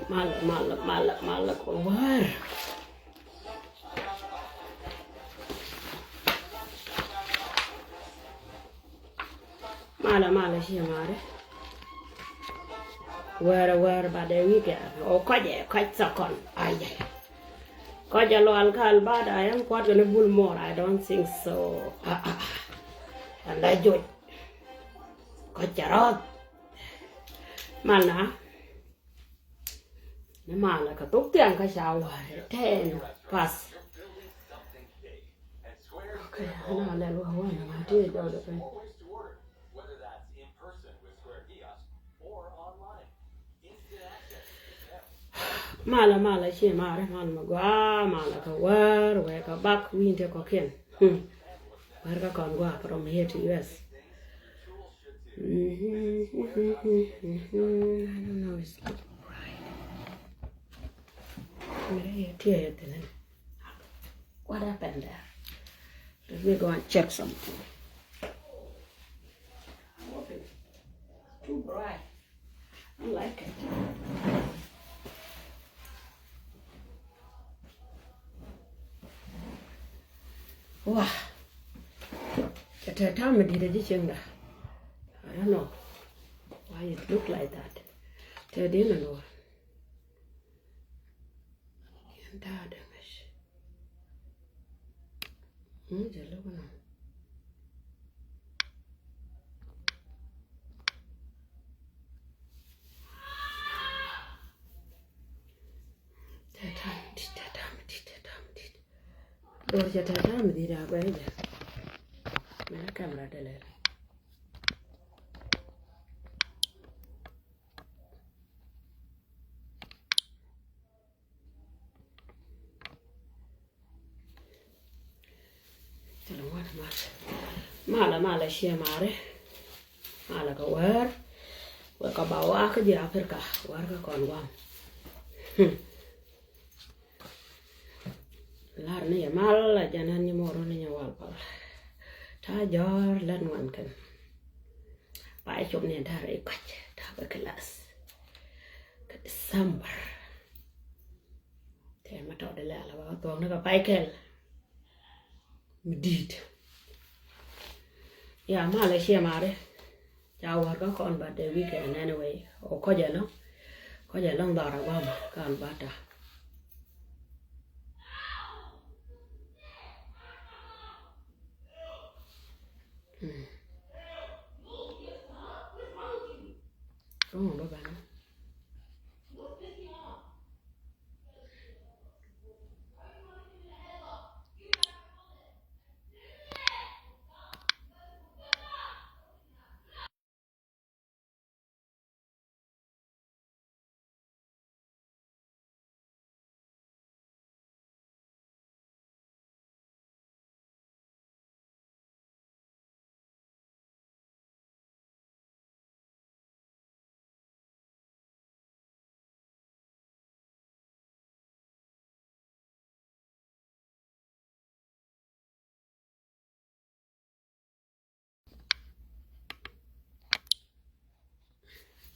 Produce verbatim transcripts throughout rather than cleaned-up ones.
Malɛ, malɛ, malɛ, malɛ kɛ wäär. Malɛ, malɛ, ciɛ maarɛ. Wäär, wäär, but the weekend. O kɔcɛ, kɔc thɔkɔn. Ayɛ. Kɔcɛ lual kal, but I am kuat kɛn bul mɔr. I don't think so. Ah, ah, ah. Ɛn la joc. Kɔcɛ rɔth. Mal na. Ni malɛ kɛ thok thiaŋ kä ca wäär ten past. Okay, ana lɛl wä wä na ma ti jɔw de pen. Malɛ, malɛ, ciɛ maarɛ, malɛ ma gɔaa, malɛ kɛ wäär, wɛ kɛ bak, wi̱i̱ te kɔkiɛn. Hmm. Wäär kä kɔn gɔaa from here to U S. I don't know, it's good. Mira, yɛ tiɛ yɛ tini. What happened there? Let me go and check something. I'm hoping. Too bright. I like it. Wa. Cɛ tɛ ta̱a̱ mi di̱t a ji̱ cieŋda. I don't know why it look like that. Tɛ di̱n ɛn wa. Yɛn ta̱a̱ dee ŋäc. Ŋäc a lo̱k nɔ. Tɛtɛm dit, tɛtɛm dit, tɛtɛm dit. Dor cɛ tɛtɛm dit a guɛy jɛ. Mɛn a camera dɛ lɛl. Malɛ, malɛ, ciɛ maarɛ. Malɛ kɛ wäär. Wek kɛ ba wakä ji̱ Africa. Wäär kä kɔn guam. Lar ni yɛ mal a jɛn ɛn nyi mor ni nyi wal pal. Ta jɔr lɛn wan kɛn. Ba cop ni dar i kɔc ta bɛ class. Kɛ December. Tɛmɛ tɔt ilɛ ala ba thuɔ̱k ni kɛ pay kɛl. Mi di̱i̱t. Ya malɛ ciɛ maarɛ. Ca wäär kä kɔn but the weekend anyway. O kɔc ɛlɔ̱ŋ. Kɔc ɛlɔ̱ŋ dhɔr a gua̱a̱mɛ kɔn but a. Mm. Kɔn bä banɛ.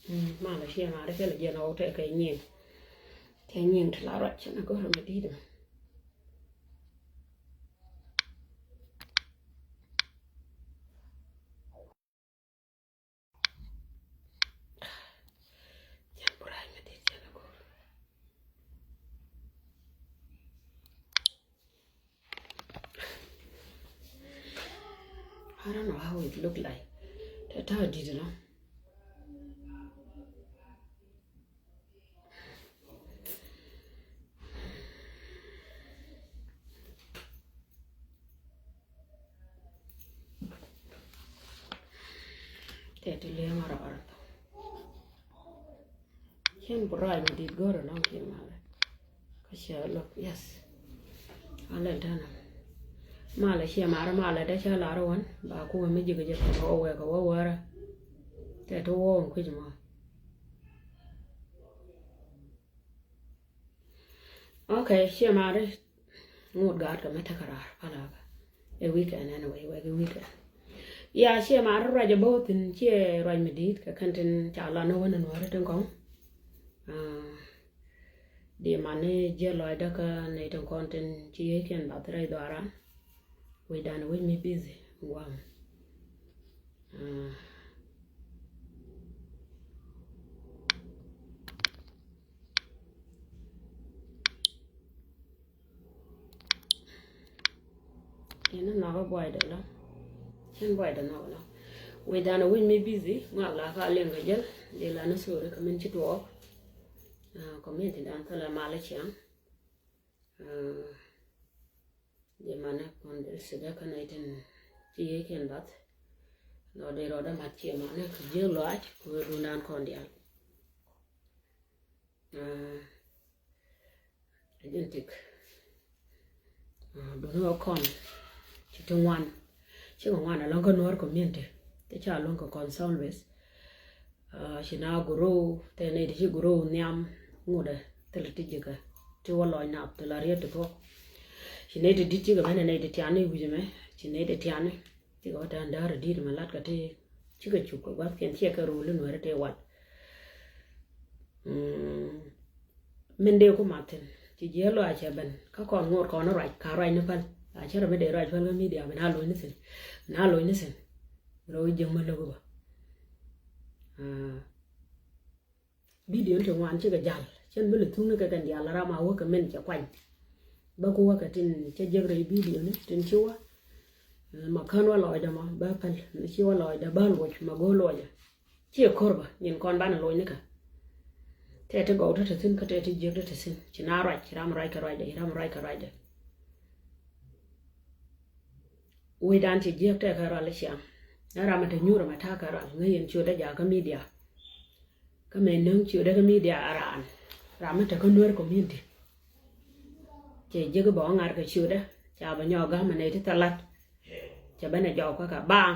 Mm, malɛ ciɛ ŋa̱r kɛl jiɛn ɣɔw tɛkɛ nyiŋ. Tɛ nyiŋ ti la ruac cin a go̱r mi di̱i̱t mɛ. Cin burac mi di̱i̱t cin a go̱r. I don't know how it look like. Tɛ ta̱a̱ di̱t ɛnɔ. Tɛ ti li̱eŋ a rɔɔr. Cien bi ruac mi di̱t go̱o̱r ɛlɔ̱ŋ kiɛ malɛ. Kä ciɛ lo̱k, yes. Malɛ däna. Malɛ ciɛ marä malɛ dee cä lar wän ba kuɛ mi ji̱k ji̱k kɛ wä wɛɛk kɛ wä wärä. Tɛ ti wä wä kui̱c mɔ. Ok, ciɛ mari ŋot gaat kɛ mɛ tekɛ raar palaka. Ɛ weekend anyway, wek ɛ weekend. Ya, ciɛ mari ruac ɛ bo̱o̱th in ciɛ ruac mi di̱i̱t kɛ kɛn tin ca lan ni wän in wääri tin kɔŋ. Ah, di man ni jiɛ lɔcdä kä nɛy tin kɔn tin ci yec kiɛn bath rɛy dhɔaran. Wecdan wec mi busy guam. Ah. Yɛn ni nhɔkä buaydɛ lɔ. Cɛn buaydɛ nhɔk lɔ. Wecdan a wi̱c mi busy ŋuak la ka liŋ kɛ jäl. Di la ni sori kɛ min ci tuɔɔk. Ah, community dan thilɛ mal ciaŋ. Ah, di manɛ kɔn di sigɛ kä nɛy tin ci yec kiɛn bath. Lɔ di rɔɔdɛ mat ciɛ manɛ kɛ jiäk lɔaac kɛ wee dundan kɔn diaal. Ah, agentic. Ah, duni wä kɔn ci ti ŋuan. Ci kɛ ŋuan alɔŋ kä Nuɔr community. Ti ca luɔŋ kɛ kɔn South West. Ah, ci na grow, tɛ nɛy ti ci grow nhiam ŋudɛ thil ti jikä. Ti wä lɔc nath ti la riet ti kɔ. Ci nɛy ti dit ci kɛ ben nɛy ti tiani wi̱c mɛ. Ci nɛy ti tiani. Cikɛ wä tɛn däär di̱i̱t mɛ lat kɛ ti cikɛ cuk kɛ gua̱thkiɛn ciɛ kɛ rul in weri ti wal. Mm. Min dee ku mathin ci jiɛ lɔ a cɛ ben kä kɔn ŋot kɔn ruac ka ruac ni päl. A cɛ rɛ mi dee ruac päl kä media bi na loc ni thin. Bi na loc ni thin. Rɛ wä jiäŋ mä lo̱k bä. Ah. Video ni ti ŋuan cikɛ jal cɛn bi lɛ thuŋni kɛ kɛn diaal ram a wä kɛ min cɛ kuany. Bä ku wä kɛ tin cɛ jek rɛy video ni tin ci wä. Ma kän wä lɔcdä ma bä päl mi ci wä lɔcdä bä luɔc ma go̱o̱r luɔcdä. Ciɛ ko̱r bä nyin kɔn banɛ luɔc ni kɛ. Tɛ ti gɔw ti ti thin kä tɛ ti jiek ti ti thin ci na ruac ci ram ruac kɛ ruacdɛ ci ram ruac kɛ ruacdɛ. Wecdan ci jiek tɛ kɛ rual ciaŋ. Ɛ ram a te nyuur ma ta̱a̱ kɛ rual ŋäc yɛn ciötdä jakä media. Kä mëë nöŋ ciötdä kä media a raan ram mi te kä Nuer community. Cɛ jiäk bä ŋa̱r kɛ ciötdä ca bä nyɔk ga̱m a nɛy ti thil lat. Cɛ ben a jɔk kä ka baaŋ.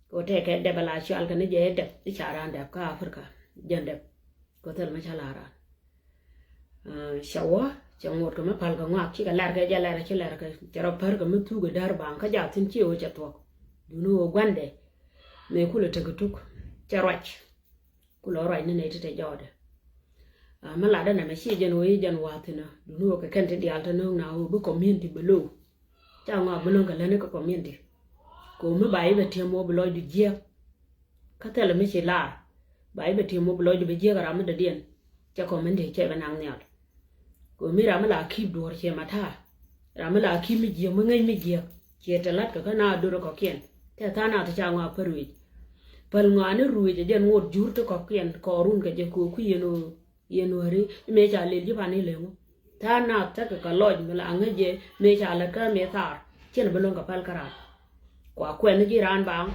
Kɛ wä tɛkɛ dɛp a la cual kɛ ni jɛ dɛp i̱ ca raan dɛp kä Africa. Jɛn dɛp kɛ thil mi ca la raan. Ah, cɛ wä cɛ ŋot kɛ mi pal kɛ ŋɔak cikɛ lɛr kɛ jɛ lɛr ci lɛr kɛ cɛ rɔ pär kɛ mi thuk kɛ däär baaŋ kä jathin ci ɣöö cɛ thuɔk. Duni ɣöö guandɛ mëë kulɛ tek kɛ tuk cɛ ruac. Kulɛ ruac ni nɛy ti te jɔɔdɛ. Ah, mi latdä nɛmɛ ci jɛn ɣöö i̱ jɛn wa̱a̱ thi̱n ɔ duni ɣöö kɛ kɛn ti diaal te nööŋ na ɣöö bi community bi lo̱w. Ca ŋɔak bi lo̱ŋ kɛ lätni kɛ community. Kɛ ɣöö mi ba i̱ bɛ tiɛm wä bi lɔcdu jiääk. Kä thilɛ mi ci lar ba i̱ bɛ tiɛm wä bi lɔcdu bi jiääk ram mi dɔ̱diɛn. Cɛ community cɛ bɛ naŋ nhial. Kɛ ɣöö mi ram mi la ki̱i̱p duɔ̱ɔ̱r ciɛ ma ta̱a̱. Ram mi la ki̱i̱p mi jiääk mi ŋäc mi jiääk ciɛ te la̱t kɛ kä na do̱r kɔ̱kiɛn. Tɛ tha̱a̱ŋ nath ti ca ŋɔak päl ruëëc. Päl ŋɔaani ruëëc ɛ jɛn ŋot jur ti kɔ̱kiɛn kɔɔrun kɛ jɛ kɛ ɣöö kui̱ yɛn ɣöö yɛn wääri mëë ca lel ji̱ pan i̱ leŋu. Tha̱a̱ŋ nath tekɛ kɛ lɔc mi la ŋäc jɛ mëë ca lät kä mëë thaar. Cɛn bi lo̱ŋ kɛ päl kä raan. Kua kuɛn ni ji̱ raan baaŋ.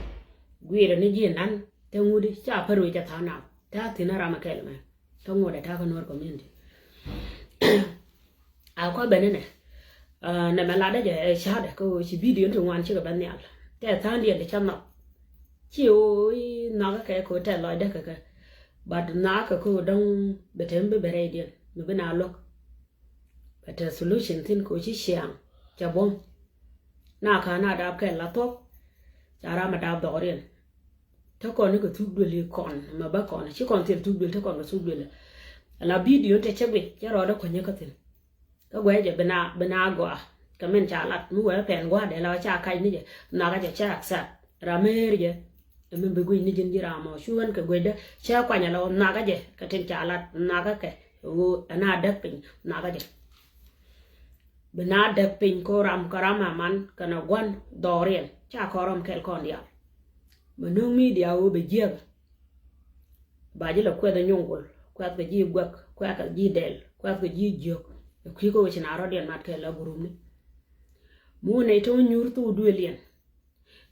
Guiirɛ ni ji̱ nan te ŋut i̱ ca päl ruëëc ca tha̱a̱ŋ nath. Ta̱a̱ thi̱n a ram a kɛl mɛ. Kä ŋuɔ̱t ɛ ta̱a̱ kä Nuɔr community. A kua ben inɛ. Ah, nɛmɛ latdä jɛ ɛ ca̱dɛ kä ɣöö ci video ni ti ŋuan cikɛ ben nhial. Tɛ tha̱a̱ŋdiɛn ti cä nhɔk. Ci ɣöö i̱ nhɔkä kɛ kɛ ɣöö tɛ lɔcdä kɛ kɛ. But nhɔkä kɛ ɣöö dɔ̱ŋ bɛ te mi bi ben rɛydiɛn mi bi na luäk. Bɛ te solution thi̱n kɛ ɣöö ci ciaŋ cɛ buɔ̱m. Na ka̱n a dap kɛl la thuɔ̱k. Ca ram a dap dhɔriɛn. Te kɔn ni kɛ thuk duël i̱ kɔn mɛ bä kɔn ci kɔn thil thuk duël te kɔn kɛ thuk duël. Ala video te cɛ guic cɛ rɔɔdɛ kuanyä kä thi̱n. Kä guɛcɛ bi na bi na gɔaa kɛ min ca lat mi wee pɛn gua̱a̱dɛ la ca kac ni jɛ. Nhɔakä jɛ cɛ accept ram mi ɣer jɛ. Ɛ min bi guic ni ji̱n ji̱ ram mɔ cu ɣän kɛ guecdä cɛ kuany ala nhɔakä jɛ kɛ tin ca lat nhɔakä kɛ. Ɣöö ɛn a däk piny nhɔakä jɛ. Bi na däk piny ko ram kä ram aman kɛnɛ gua̱n dhɔriɛn ca kɔn ram kɛl kɔn diaal. Mɛ no̱o̱ŋ media ɣöö bɛ jiäk. Ba ji̱ la kuɛth ɛ nyuŋ gol kuɛth kɛ ji̱ guäk kuɛth kɛ ji̱ dɛl kuɛth kɛ ji̱ jiök. Ɛ kui̱ kä wecin a rɔ̱diɛn mat kɛ la gurumni. Muun nɛy te wä nyuur thok duëëliɛn.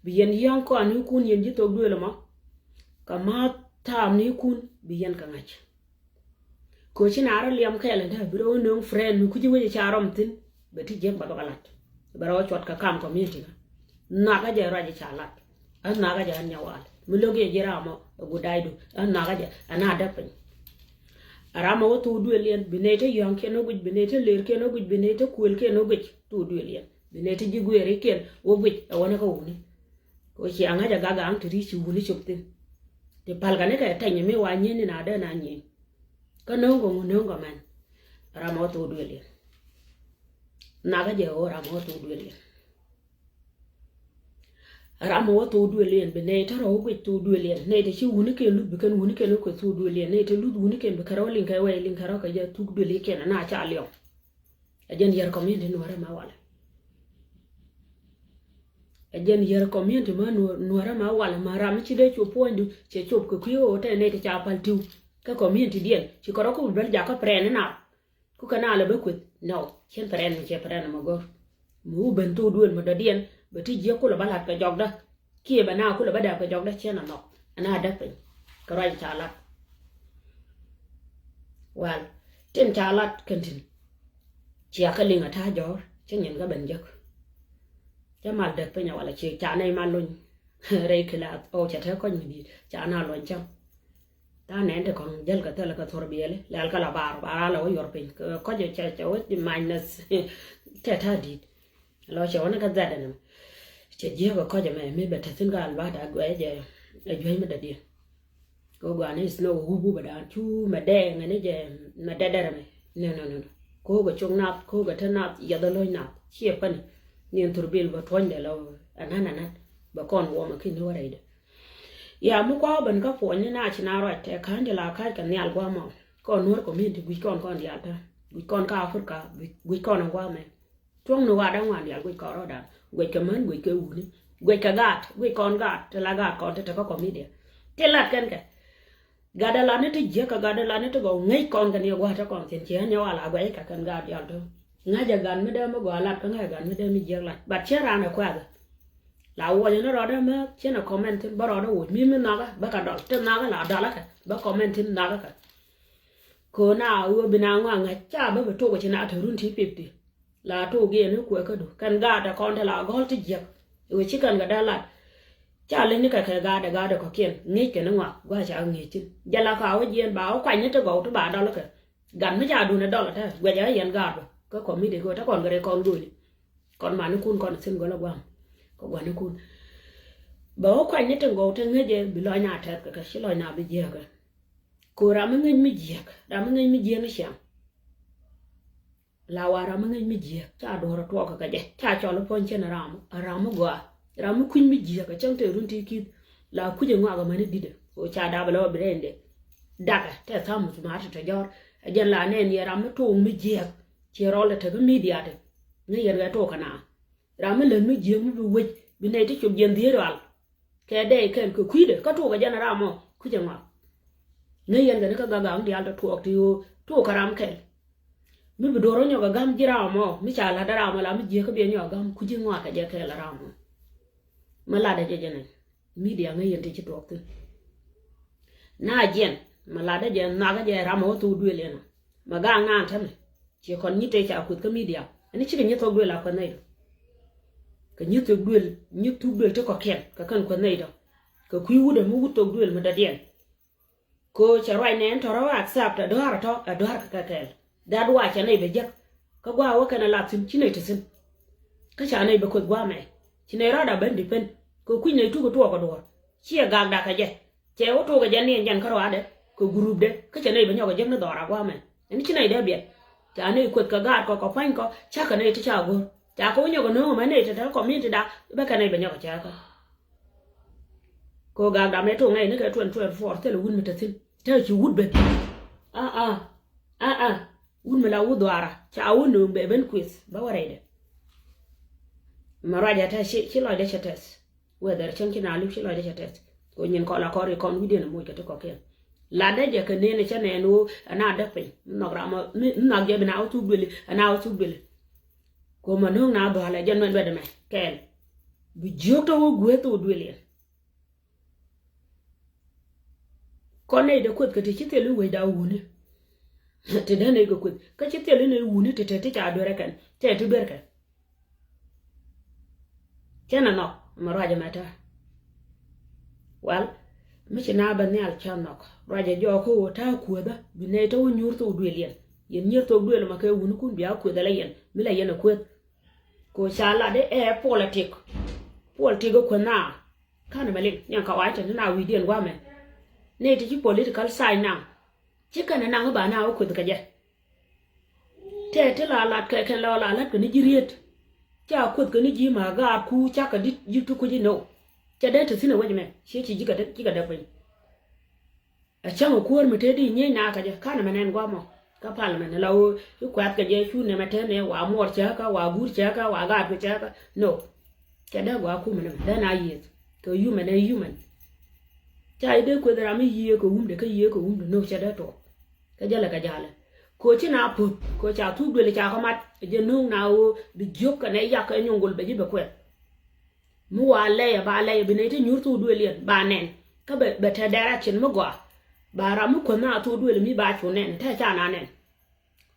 Bi yɛn yäŋ kɔanikun yɛn ji̱ thok duëël ɛmɔ. Kɛ ma̱a̱th taamnikun bi yɛn kɛ ŋa̱c. Kɛ ci na rɔ liɛm kɛɛl ɛn te bi rɔ wä nööŋ friend mi kuci wec ca rɔm thi̱n. Bɛ ti jiäk bɛ kɛ bɛ lat bɛ rɔ wä cuɔt kɛ kam community kä. Nhɔakä jɛ ruac ca lat. Ɣän nhɔakä jɛ ɣän nyawal mi lo̱k yɛ ji̱ ram ɔ ɛ gudaydu. Ɣän nhɔakä jɛ ɣän a däk piny. Ɛ ram ɛ wä thok duëël yɛn, bi nɛy te yɔ̱ɔ̱ŋkiɛn wä guic, bi nɛy te lërkiɛn wä guic, bi nɛy te kuëlkiɛn wä guic, thok duëël yɛn, bi nɛy te ji̱ gueerikiɛn wä guic, ɛ wä ni kä wuni. Kɛ ɣöö cia ŋa̱c ɛ gak gaŋ ti ri̱c ci wuni cop thi̱n. Ti pälkɛ ni kɛ tɛny mi wa nyieny ni na dee na nyieny. Kä no̱o̱ŋ kɛ ŋu no̱o̱ŋ kɛ mɛn. Ram ɛ wä thok duëël yɛn. Nhakɛ jɛ ɣöö ram ɛ wä thok duëël yɛn. Ram ɛ wä thok duëël yɛn, bi nɛy te rɔw wä guic thok duëël yɛn, nɛy te ci wunikiɛn luth bi kɛn wunikiɛn wä kueth thok duëël yɛn, nɛy te luth wunikiɛn bi kɛ rɔw liŋ kɛ wɛy liŋ kɛ rɔw kɛ jɛ thok duëël yɛn kiɛn na ca liɔm. Ɛ jɛn yɛr community nuɔrɛ ma walɛ. Ɛ jɛn yɛr community ma nuɔrɛ ma walɛ, ma ram ci dee cop puɔ̱nydu cɛ cop kɛ kui̱ ɣöö tɛ nɛy te ca pal tiw. Kä community diɛn ci kɛ rɔw ku bi bɛl jakä pɛrɛn ni nap. Ku kɛ na lɛ bä kueth nɔ, cien pɛrɛn mi cɛ pɛrɛn mɛ gör. Mi wu ben thok duëël mɛ dɔ̱diɛn bɛ ti jiäk kulɛ bä la̱t kɛ jɔkdä. Kiɛ bɛ na kulɛ bä dap kɛ jɔkdä cien a nhɔk. Ɛn a däk piny kɛ ruac ca la̱t. Wal tin ca la̱t kɛn tin. Cia kä liŋ a ta̱a̱ jɔ̱ɔ̱r cä nyin kä ben jek. Cä mal däk piny a wala ci ca nɛy mal lony. Rɛy kilath ɔ cɛ te kɔc mi di̱i̱t ca na lony cäŋ. Ta̱a̱ nɛn ti kɔn jäl kɛ thilɛ kɛ thor biɛli lɛl kɛ la bar bar a la wä yuɔr piny kɛ kɔc cɛ cɛ wä minus. Tɛ ta̱a̱ di̱i̱t. Lɔ cɛ wä ni kɛ dhɛt ɛn ɛmɛ. Cɛ jiäk kɛ kɔc ɛmɛ mi bɛ te thi̱n kɛ albat a guɛc ɛ juäc mi dädiɛn. Kɛ guani is no wä wup wupɛ daan cu mɛ dɛɛŋ ɛn jɛ mɛ dɛdɛr ɛmɛ. No no no no. Ko̱o̱kɛ cok nath ko̱o̱kɛ te nath yɛth ɛ lo̱c nath ciɛ päni. Ni ɛn thor bil bɛ tuɔ̱nydɛ lɔ ɛnän ɛnän bɛ kɔn wuɔmɛ kin ni wä rɛydɛ. Ya mi kua ben kä puɔ̱ny ni na ci na ruac tɛ ka̱n jɛ la ka̱c kɛ nhial guamɔ. Kɔn nuɔr community guic kɔn kɔn diaal tɛ guic kɔn kä Africa guic kɔn ɛ guamɛ. Tuɔ̱ŋ ni wa da̱ŋ wan diaal guic kɔn rɔɔdan guic kɛ män guic kɛ wuni guic kɛ gaat guic kɔn gaat ti la gaat kɔn ti te kä community. Ti lat kɛn kɛ gatdɛ lat ni ti jiäk kɛ gatdɛ lat ni ti gɔw ŋäc kɔn kɛn yɛ gua̱a̱th te kɔn thi̱n ci ɣän yɛ wa la guic kɛ kɛn gaat diaal tɛ. Ŋäcɛ gat mi dee mi gɔaa lat kä ŋäcɛ gat mi dee mi jiäk lat but cien raan ɛ kuath. La wuɔcɛ ni rɔɔdɛ mɛ cien ɛ comment thi̱n bä rɔɔdɛ woc mi mi nhɔkä bä kɛ dɔl ti nhɔkä la dɔlä kɛ bä comment thi̱n nhɔkä kɛ. Ko̱ na ɣöö bi na ŋɔak ŋa̱c ca bä bɛ tok ɛ ci na te run ti fifty. La tok yɛn ni kuɛ kädu kɛn gaatɛ kɔn te la gɔl ti jiäk. Ɛ ɣöö ci kɛn kɛ dee lat. Ca leny ni kɛ kɛ gaatɛ gaatɛ kɔ̱kiɛn ŋi̱eckɛ ni ŋɔak gua̱a̱ ca ŋi̱eec thi̱n jɛ la ka wä jiɛn ba wä kuany ni ti gɔw ti ba dɔl kɛ. Gat mi ca dun ɛ dɔl ɛ tɛ guɛcɛ ɣä yɛn gaat bä kä kɔmiti kɛ wä te kɔn kɛ rɛy kɔn goli. Kɔn manikun kɔn thi̱n gɔl ɛ gua̱a̱m kɛ gua̱nikun. Bɛ wä kuany ni ti gɔw ti ŋi̱eecɛ bi lɔc na tɛth kɛ kɛ ci lɔc na bi jiääk kɛ. Ko̱ ram mi ŋi̱ec mi jiääk ram mi ŋi̱ec mi jiääk ni ciaŋ. La wa ram mi ŋi̱ec mi jiääk ca duɔ̱ɔ̱r ɛ tuɔɔk kɛ kɛ jɛ ca cɔl ɛ puɔ̱ny cɛn ɛ ram ɛ ram mi gɔaa. Ram mi kui̱ny mi jiääk ɛ cäŋ te run ti ki̱th. La kui̱c ɛ ŋɔak ɛ mäni di̱t ɛ ɣöö ca dap ɛ lɛ wä bi rɛy in dee. Dakɛ tɛ tha̱a̱ŋ muth ma ti tɔ jɔ̱ɔ̱r. Ɛ jɛn la nɛn yɛ ram mi to̱o̱ŋ mi jiääk. Ciɛ rɔl ɛ tekä midia ti ŋäc yɛn kɛ to̱o̱k kɛ na. Ram mi lät mi jiääk mi bi wec bi nɛy ti cop jiɛn dhieec rual. Kɛ dɛy kɛl kɛ kui̱dɛ kä tuɔɔk ɛ jɛn ram mɔ kui̱cɛ ŋɔak. Ŋäc yɛn kɛ ni kä gagaŋ diaal tɔ tuɔɔk ti ɣöö tuɔɔk kɛ ram kɛl. Mi bi duɔ̱r wä nyɔk ɛ gam ji̱ ram mɔ mi ca la̱t ɛ ram mɔ la mi jiääk kä biɛ nyɔk ɛ gam kui̱ci ŋɔak kɛ jɛ kɛl ɛ ram mɔ. Mi latdɛ jɛ jɛ nɛn. Midia ŋäc yɛn ti ci tuɔɔk thi̱n. Na jiɛn mi latdä jɛ nhɔakä jɛ ram ɛ wä thok duël yɛn ɔ. Mi gaak naan tämɛ ciɛ kɔn nyi tëë ca kueth kä midia ɛn cikɛ nyi thok duël a kueth nɛy tɔ. Kɛ nyi thok duël nyi thuk duël ti kɔ̱kiɛn kɛ kɛn kueth nɛy tɔ. Kɛ kui̱ wut ɛmɛ wut thok duël mi dɔ̱diɛn. Kɛ cɛ ruac nɛɛn tɔ̱rä wä accept ɛ dua̱a̱r ɛ tɔ̱ ɛ dua̱a̱r kɛ kɛkɛɛl. That why cɛ nɛy bɛ jiäk. Kä gua̱a̱ wä kɛn ɛ lath thi̱n ci nɛy te thi̱n. Kä ca nɛy bɛ kueth gua̱a̱ mɛ ci nɛy rɔɔdɛ ben depend kɛ kui̱ nɛy tuk ɛ tuɔɔk ɛ duɔ̱ɔ̱r. Ciɛ gakda kɛ jɛ cɛ wä tuɔɔk ɛ jɛ ni ɛn jɛn kä ruaadɛ kɛ group dɛ kä cɛ nɛy bɛ nyɔk ɛ jiäk ni dhɔra gua̱a̱ mɛ. Ɛn ci nɛy dee biɛt ca nɛy kueth kɛ gaat kɔ kɛ pua̱ny kɔ cakɛ nɛy ti ca go̱r. Ca kɛ wä nyɔk ɛ no̱o̱ŋ ɛmɛ nɛy te te community da bɛ kɛ nɛy bɛ nyɔk ɛ cɛ kɔ. Kɛ ɣöö gak dam ɛ toŋ nɛy ni kɛ twenty twenty-four thilɛ wut mi te thi̱n te ci wut ben. Aa aa aa wut mi la wut dhuaara ca wut nööŋ bɛ ben kueth bä wä rɛydɛ. Ma ruacɛ tɛth ci lɔcdɛ cɛ tɛth. Whether cäŋ ci na lip ci lɔcdɛ cɛ tɛth kɛ ɣöö nyin kɔn la kɔn ri kɔn wi̱cdiɛn ɛ moc kɛ ti kɔ̱kiɛn. Latdä jɛ kɛ neen ɛ cä nɛɛn ɣöö ɛn a däk piny mi nhɔk ram mi nhɔk jɛ bi na wä thuk duëli ɛn a wä thuk duëli. Kɛ ɣöö ma no̱o̱ŋ na dhualɛ jɛ nuɛn duɛt ɛmɛ kɛɛl. Bi jiök tɔ wä guëë thok duël yɛn. Kɔn nɛy dee kueth kɛ ti ci thil i̱ wecda wuni. Ti dee nɛy kɛ kueth kä ci thil i̱ nɛy wuni ti te ti ca duer ɛ kɛn tɛ ti duer kɛn. Cɛ nɛ nhɔk mɛ ruac ɛmɛ tɛ. Wal Mi ci na bä nhial ca nhɔk. Ruacɛ jɔɔk kä ɣöö ta̱a̱ kuäthä bi nɛy tɔ̱ wä nyuur thok duëël yɛn. Yɛn nyier thok duëël ma kɛ wunikun bia kuëth ala yɛn. Mi la yɛn a kuëth. Kɛ ɣöö ca lat i̱ ɛ politik. Politik ɛ kuäth na. Ka̱n ɛmɛ liŋ niɛn ka wa̱a̱ tɛn ti na wi̱i̱diɛn gua̱a̱mɛ. Nɛy ti ci political science naŋ. Ci kɛn ɛ naŋ i̱ ba na wä kuëth kɛ jɛ. Tɛɛ ti la lat kɛ kɛn la la lat kɛ ni ji̱ riet. Ca kueth kɛ ni ji̱ ma gaat ku cakɛ dit ji̱ ti kui̱ ji̱ no. Cɛ dee te thi̱n ɛ wec mɛ ciɛ ci ji̱ kɛ dee ji̱ kɛ dee piny. Ɛ cäŋ ɛ kuäär mi te di nyiec na kɛ jɛ ka̱n ɛmɛ nɛn guamɔ. Kä parliament la ɣöö i̱ kuɛth kɛ jɛ cu nɛmɛ te nɛ wa muɔɔr cäkä wa guur cäkä wa gaat kɛ cäkä no. Cɛ dee gɔaa kumɛ ni mɛ dee na yiëth kɛ human ɛ human. Ca i̱ dee kueth ram i̱ yiëë kɛ wumdɛ kä yiëë kɛ wumdɛ no cɛ dee tuɔɔk. Kä jälɛ kɛ jalɛ kɛ ɣöö ci na puth kɛ ɣöö ca thuk duël ca kɔ mat. Jɛ no̱o̱ŋ na ɣöö bi jiök kɛ nɛ yak kɛ nyuŋ gol bɛ ji̱ bɛ kuɛth. Mi wa lɛyɛ ba lɛyɛ bi nɛy ti nyuur thuk duël yɛn ba nɛn. Kä bɛ bɛ te direction mi gɔaa. Ba ram mi kuäth na thuk duël mi ba cu nɛn te ca na nɛn.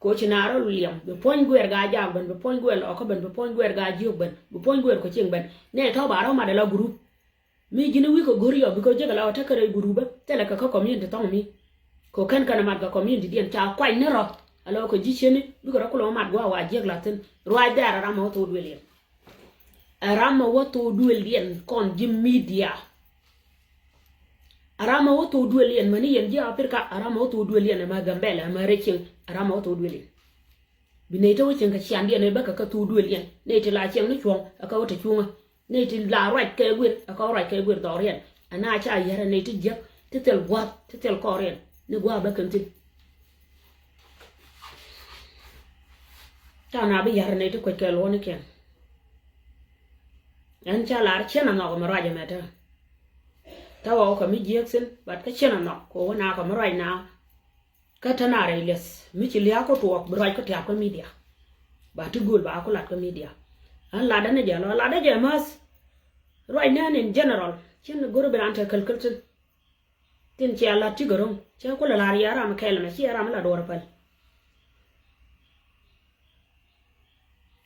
Kɛ ɣöö ci na rɔ liɛm bi puɔ̱ny guɛɛr gaa jaak ben bi puɔ̱ny guɛɛr lɔɔkä ben bi puɔ̱ny guɛɛr gaa jiök ben bi puɔ̱ny guɛɛr kɔ cieŋ ben. Nɛ tɔ̱ ba rɔ mat ala gurup. Mi ji̱n wi̱i̱ kɛ go̱r yɔ bikɛ jek ala ɔ tekɛ rɛy gurupä thilɛ kɛ kä community thɔŋ mi. Kɛ ɣöö kɛn kɛn mat kɛ community diɛn ca kuany ni rɔ. Ala ɔ kɛ ji̱ cieni bikɛ rɔ kulɛ mat gua̱a̱ wa jiäk la thi̱n. Ruac dhɛɛr ɛ ram ɛ wä thok duël yɛn. Ɛ ram ɛ wä thok duël yɛn kɔn ji̱ media. Ɛ ram ɛ wä thok duël yɛn mäni yɛn ji̱ Africa ɛ ram ɛ wä thok duël yɛn ɛmɛ Gambɛla ɛmɛ rɛy cieŋ ɛ ram ɛ wä thok duël yɛn. Bi nɛy te wä cieŋ kɛ ciandiɛn ɛ bäkɛ kä thok duël yɛn nɛy ti la cieŋ ni cuɔ̱ŋ ɛ kä wä te cuŋä. Nɛy ti la ruac kɛ guir ɛ kä wä ruac kɛ guir dhɔriɛn. Ɛ na ca yärɛ nɛy ti jiäk ti thil gua̱a̱th ti thil kɔriɛn ni gua̱a̱th bä kɛn thi̱n. Ca na bi yärɛ nɛy ti kuec kɛ luɔ̱nikiɛn. Ɛn ca lar cien anɔk ɛmɛ ruac ɛmɛ te. Te ɣɔw kɛ mi jiääk thi̱n but kä cien anɔk kɛ ɣöö na kɛ mi ruac na. Kä te na rɛy lieth mi ci lia̱a̱ kä tuɔɔk bi ruac kä tiap kä media. Ba ti gööl ba ku lat kä media. Ɛn latdä ni jɛ lɔ latdä jɛ mäth. Ruac nɛn in general cin go̱r bi raan te käl käl thi̱n. Tin cia lat ti gɛ ro̱ŋ cɛ kulɛ la̱r yɛ ram kɛl mɛ ci yɛ ram la duɔr päl.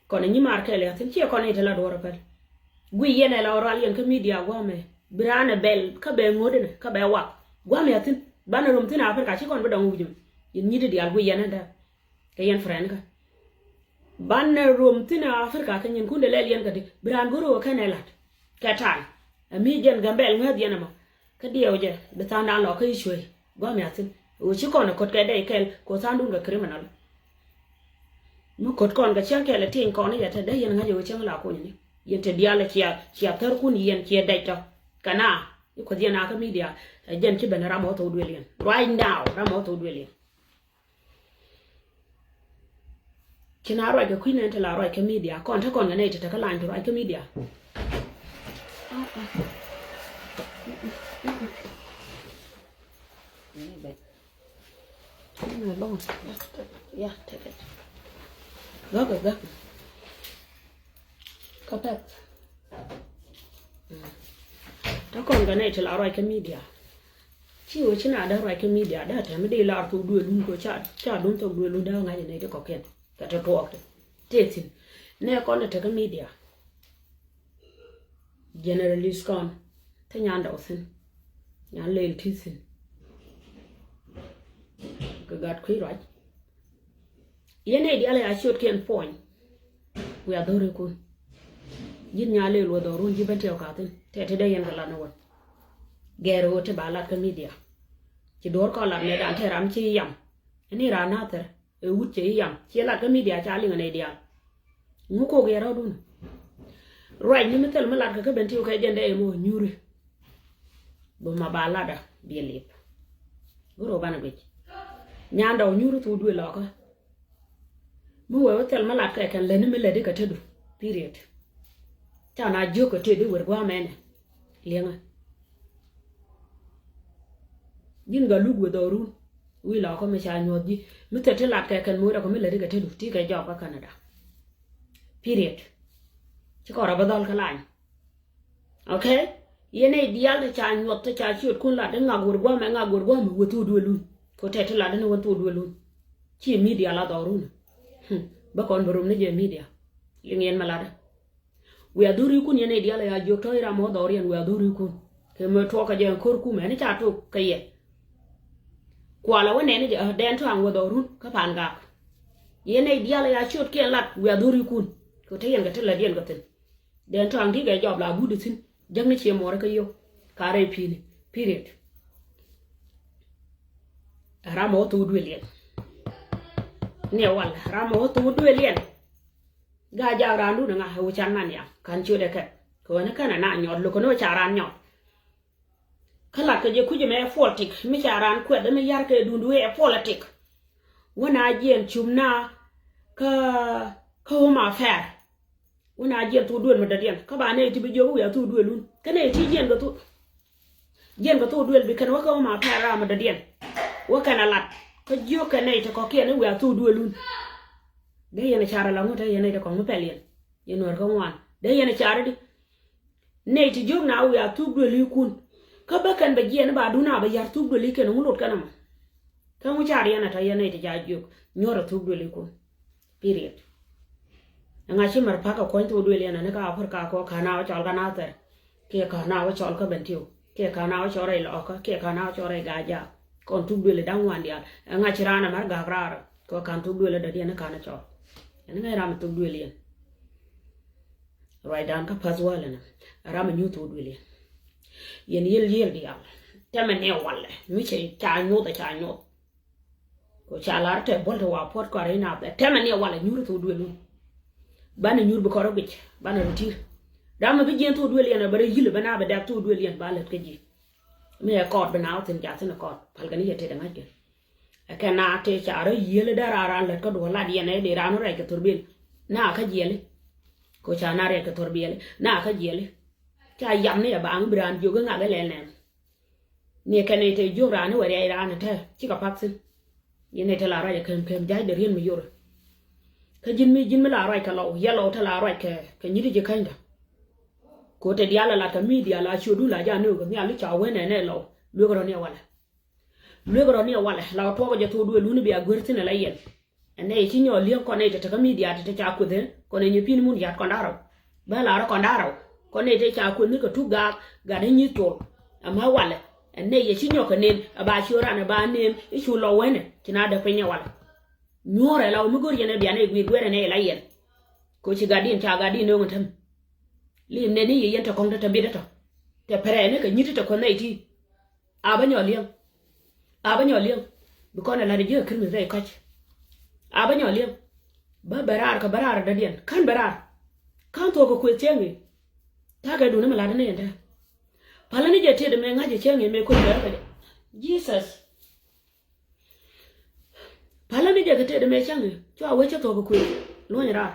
Kɔn nyi mar kɛl yɛ thi̱n ciɛ kɔn i̱ te la duɔr päl. Gui yɛn ɛ la ɣɔr rual yɛn kä media guɔ̱mɛ bi raan ɛ bɛl kä bɛ ŋo̱t inɛ kä bɛ wak guɔ̱mɛ yɛ thi̱n banɛ rom thi̱n Africa ci kɔn bi dɔŋ wi̱c mɛ. Yɛn nyi ti diaal gui yɛn ɛ dee kɛ yɛn friend kä. Banɛ rom thi̱n Africa kɛ nyin kun dee lɛl yɛn kä di bi raan go̱r ɣöö kɛn ɛ la̱t kɛ ta̱a̱. Ɛ mi jɛn Gambɛl ŋäth yɛn ɛmɔ. Kä diɛw jɛ bi tha̱a̱ŋdan lɔ kä i̱ cuey gua̱a̱m ya thi̱n. Ɣöö ci kɔn ɛ ko̱t kɛ dɛy kɛl kɛ ɣöö tha̱a̱ŋdun kɛ criminal. Mi ko̱t kɔn kɛ cäŋ kɛl ɛ tieny kɔn i̱ yɛ te dee yɛn ŋa̱c ɛ ɣöö cäŋ la kunyni yɛn te diaal ɛ cia cia thärkun yɛn ciɛ dɛc tɔ. Kɛ na i̱ kuoth yɛn a kä media. Ɛ jɛn ci ben ram ɣä thok duël yɛn right now ram ɣä thok duël yɛn. Ci na ruac kɛ kui̱ nɛn ti la ruac kä media kɔn te kɔn kɛ nɛy ti te kä lany ti ruac kä media. Gak gak. Kä pɛth. Te kɔn kɛ nɛy ti la ruac kä media. Ci wee ci na dee ruac kä media dee tɛm mi dee lar thok duëël wun kɛ ca ca dun thok duëël wun dee ŋa̱c nɛy ti kɔ̱kiɛn kɛ te tuɔɔk ti tëë thi̱n. Nɛ kɔn te kä media. Generalist kɔn te nyan dɔk thi̱n. Nyan leel ti thi̱n. Kɛ gat kui̱ ruac. Yɛn nɛy diaal ya ciötkiɛn puɔ̱ny. Wiaa dho̱rikun. Ji̱n nya lëë luɔth dhɔrun ji̱ ben tiɛw ka̱thi̱n tɛ ti dee yɛn kɛ lat ni wä. Gɛɛr ɣöö ti ba lat kä media. Ci duɔ̱ɔ̱r kɔn lat mɛ dan tɛ ram ci yam. Ni raan nathɛr ɛ wut cɛ yi yam ci lat kä media ca liŋ nɛy diaal. Ŋu kok yɛ rɔ̱dun. Ruac ni mi thil mi lat kɛ kä ben tiɛw kɛ jɛn dee yɛ mɔ nyuri. Bi ma ba latdä bi lip. Goro banɛ guic. Nyandɛ wä nyuri thuk duël lɔkä. Mi wee wä thil mi lat kɛ kɛn lätni mi lätdi kɛ tetdu. Period. Ca na jiök kɛ tetdi wer gua̱a̱mɛnɛ. Liɛŋä. Ji̱n Galuk wee dhɔrun. Wi̱i̱ lɔkä mi ca nyuɔ̱th ji̱ mi thil ti lat kɛ kɛn mi wä dɔkɔ mi lätdi kɛ tetdu ti kɛ jɔk kä Canada. Period. Ci kɔn rɔ bä dhɔl kä lany. Okay. Yɛn nɛy diaal te ca nyuɔth te ca ciötkun lat i̱ ŋak wer gua̱a̱mɛ ŋak wer gua̱a̱mɛ wä thuk duëlun. Kɛ tɛ ti lat i̱ ni wä thuk duëlun. Ci media la dhɔrun. Bä kɔn bä rom ni jɛ media. Liŋ yɛn mɛ latdä. Wiaa dhurikun yɛn nɛy diaal ya jiök tɔ̱ i̱ ram ɔ dhɔriɛn wiaa dhurikun. Kɛ mɛ tuɔɔk kɛ jɛ ɛn ko̱r kumɛ ni ca tok kɛ yɛ. Kualɛ wä nɛni jɛ, ɛ, dɛn tɔ̱ aŋ wä dhɔrun kä pa̱a̱n gak. Yɛn nɛy diaal ya ciötkiɛn lat wiaa dhorikun. Kɛ te yɛn kɛ te lätdiɛn kɛ thi̱n. Dɛn tɔ̱ aŋ ti kɛ jɔp la but thi̱n. Jäkni ciɛ muɔrä kä yio̱w. Ka rɛy pi̱i̱ni. Period. Ram ɔ thok duël yɛn. Niɛ wal ram ɔ thok duël yɛn. Gaa jaak raan dun ŋa ɛ wä can man yaŋ kan ciötdɛ kɛ. Kɛ wä ni kɛn ɛ na nyɔt lo̱k kɛ ni wä ca raan nyɔt. Kä lat kɛ jɛ kui̱c ɛmɛ ɛ politik mi ca raan kuɛth ɛmɛ yar kɛ dundu ɛ politik. Wä na jiɛn cum na kä kä Home Affair. Wä na jiɛn thok duël mi dɔ̱diɛn kä ba nɛy ti bi jiök wiaa thok duël wun kä nɛy ti jiɛn kɛ thok. Jiɛn kɛ thok duël bi kɛn wä kä Home Affair ram mi dɔ̱diɛn. Wä kɛn a lat kä jiök kɛ nɛy ti kɔ̱kiɛn wiaa thok duël wun. Dee yɛn a car a la ŋut ɛ yɛn nɛy ti kɔ̱ŋ mi pɛl yɛn. Yɛn nuɔr kä ŋuan dee yɛn a car di. Nɛy ti jiök na wiaa thuk duëlikun. Kä bä kɛn bɛ jiɛn i̱ ba dun a bɛ ya̱r thuk duëlikɛn ŋu lot kɛn ɛmɔ. Kä ŋu car yɛn a tɔ yɛn nɛy ti ca jiök nyuɔ̱r a thuk duëlikun. Period. Ɛŋa ci mɛr pa̱k a kuɔ̱ny thuk duël yɛn a ni kä Africa kɔ ka̱n a wä cɔl kä Nathɛr. Kiɛ ka̱n a wä cɔl kä Bentiu kiɛ ka̱n a wä cɔl rɛy Lɔɔkä kiɛ ka̱n a wä cɔl rɛy Gaajak. Kɔn thuk duël i̱ da̱ŋ wan diaal ɛŋa ci raan ɛmɛr gak raar. Kɔ ka̱n thuk duël i̱ dɔ̱diɛn i̱ ka̱n a cɔl. Ɛn ŋäc ram a thuk duël yɛn. Ruacdan kä pa̱th wäl ɛnɛ ram a nyuth thok duël yɛn. Yɛn yiël yiël diaal tɛmɛ ni walɛ mi cɛ ca nyuth ɛ ca nyuth. Kɔ ca lar tɛ buɔl tɛ wa puɔt kɔar in a bɛ tɛmɛ ni walɛ nyuth thok duël wun. Banɛ nyuth bi kɔr ɛ guic banɛ rɔ ti̱r. Ram a bi jiɛn thok duël yɛn a bɛ rɛ yi̱l bɛ na bɛ dɛk thok duël yɛn ba lät kä ji̱. Mi ɛ kɔɔt bi na wä thi̱n ca thi̱n ɛ kɔɔt pal kɛ ni yɛ tëë dɛ ŋa̱c kɛ. Ɛ kɛn na tëë ca rɔ yiël dee raan raan lät kä duɔ̱ɔ̱r lat yɛn ɛ dee raan wä rɛc kɛ thurbil. Na kä jiɛli. Ko ca na rɛc kɛ thurbil na kä jiɛli. Ca yam ni ɛ baaŋ bi raan jiök iŋak ilɛl nɛn. Ni ɛ kɛn ɛ tëë jiök raan iwɛ riɛc raan ɛ tɛɛ cikɛ pak thi̱n. Yɛn ɛ tëë la ruac ɛ kɛm kɛm ja̱c dee riɛn mi yorɛ. Kä ji̱n mi ji̱n mi la ruac kɛ lɔw yɛ lɔw te la ruac kɛ kɛ nyi̱t ji̱ känyda. Ko te diaal la lat kɛ mi diaal la ciötdu la ja̱ nöökɛ nhial i̱ ca wen ɛn ɛ lɔw luek rɔ ni ɛ walɛ. Luek rɔ ni ɛ walɛ la wä tuɔɔk jɛ thok duël wun bia guer thi̱n ɛ la yɛn. Ɛn nɛy ci nyɔɔl li̱eŋ kɔn nɛy te te kä midia te te ca kueth ɛ kɔn ɛ nyi pi̱n mun ya̱t kɔn da̱rɛw. Bä la̱rä kɔn da̱rɛw kɔn nɛy te ca kueth ni kɛ tuk gaak gat ɛ nyi thol. Ɛmɛ walɛ ɛn nɛy yɛ ci nyɔk kɛ nen ɛ ba ci ran ɛ ba nen i̱ cu lɔ wɛnɛ ci na däk piny ɛ walɛ. Nyuɔ̱ɔ̱rɛ la wä mi go̱r yɛn ɛ bia nɛy gui̱i̱r guɛrɛ nɛy la yɛn. Ko ci gatdiɛn ca gatdiɛn nööŋ ɛ täm. Lim nɛn ni yɛ yɛn te kɔ̱ŋ te te bit ɛ tɔ te pɛrɛ ni kɛ nyit te kueth nɛy ti. A bä nyɔk li̱eŋ. A bä nyɔk li̱eŋ. Bi kɔn ɛ la̱t ɛ ji̱ ɛ Christmas rɛy kɔc. A bä nyɔk li̱eŋ. Bä bɛ raar kɛ bä raar ɛ dɔ̱diɛn ka̱n bɛ raar. Ka̱n thuɔ̱k kɛ kuëth cieŋ i̱ ta̱kɛ duni mi la̱t ɛ ni yɛn te. Pälä ni jɛ tiet ɛmɛ ŋa̱c ɛ cieŋ i̱ mëë kuëth bɛ rɔ kɛ jɛ. Jesus. Pälä ni jɛ kɛ tëëdɛ mëë cäŋ i̱ cua wec cä thuɔ̱k kɛ kuëth luɔ̱ny raar.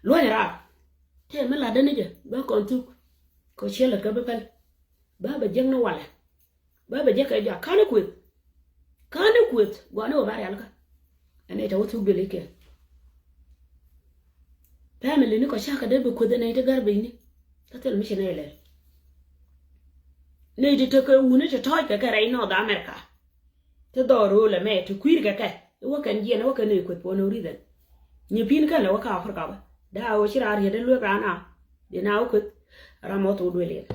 Luɔ̱ny raar. Tëë mi la̱tdä ni jɛ bä kɔn thuk. Kɛ ciɛ lät kä bi päl. Bä bɛ jiäk ni walɛ. Bä bɛ jiäk kɛ jɔak ka̱n i̱ kuëth. Ka̱n i̱ kuëth gua̱n i̱ wä ba rialikä. Ɛn i̱ tɛ wä thuk duël i̱ kɛn. Family ni kɔ cakɛ dee bi kueth ɛ nɛy ti garbage ni. Kä thil mi ci nɛy lɛl. Nɛy ti tekɛ wuni ti tɔ̱ɔ̱c kɛ kɛ rɛy North America. Ti dhɔr ro̱o̱l ɛmɛ ti kui̱r kɛ kɛ i̱ wä kɛn jiɛn i̱ wä kɛn nɛy kueth for no reason. Nyi pi̱n kɛn lɛ wä kä Africa bä. Daa ɣöö ci raar yet i̱ luek raan a. Di na wä kueth. Ram mɔ thok duël yɛn.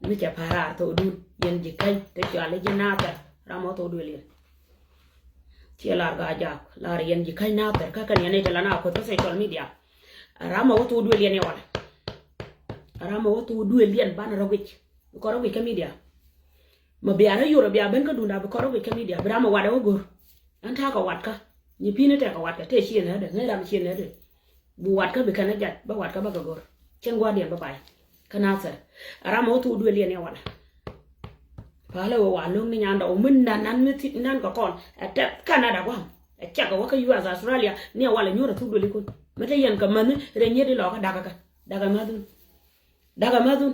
Mi cɛ pa̱a̱r raar thok dun yɛn ji̱ käny ti cual i̱ ji̱ Nathɛr. Ram mɔ thok duël yɛn. Ciɛ lar Gaajak lar yɛn ji̱ käny Nathɛr kä kɛn yɛn i̱ ti la na kueth kä social media. Ram a wä thok duël yɛn i̱ walɛ. Ram a wä thok duël yɛn banɛ rɔ guic. Bi kɔn rɔ guic kä media. Ma bia rɔ yor a bia ben kä dunda bi kɔn rɔ guic kä media bi ram a wat a wä go̱r. Ɛn ta̱a̱ kɛ wat kä nyi pi̱n i̱ tɛk kɛ wat kɛ tëë ciɛ näädɛ ŋäc ram ciɛ näädɛ. Bi wat kä bi kɛn a jat bä wat kä bä kɛ go̱r. Cieŋ gua̱a̱rdiɛn bä pay. Kä Nathɛr. Ram ɔ thok duël yɛn i̱ walɛ. Palä wä wa lo̱ŋ ni nyandɛ wä mi nan nan mi thit nan kɛ kɔn ɛ tɛth Canada gua̱a̱m. Ɛ cɛk ɛ wä kä U S Australia ni ɛ walɛ nyuɔ̱r ɛ thok duël ikun. Mi te yɛn kɛ mäni rɛ nyiet ilɔkä dakä kɛ dakä mäthun. Dakä mäthun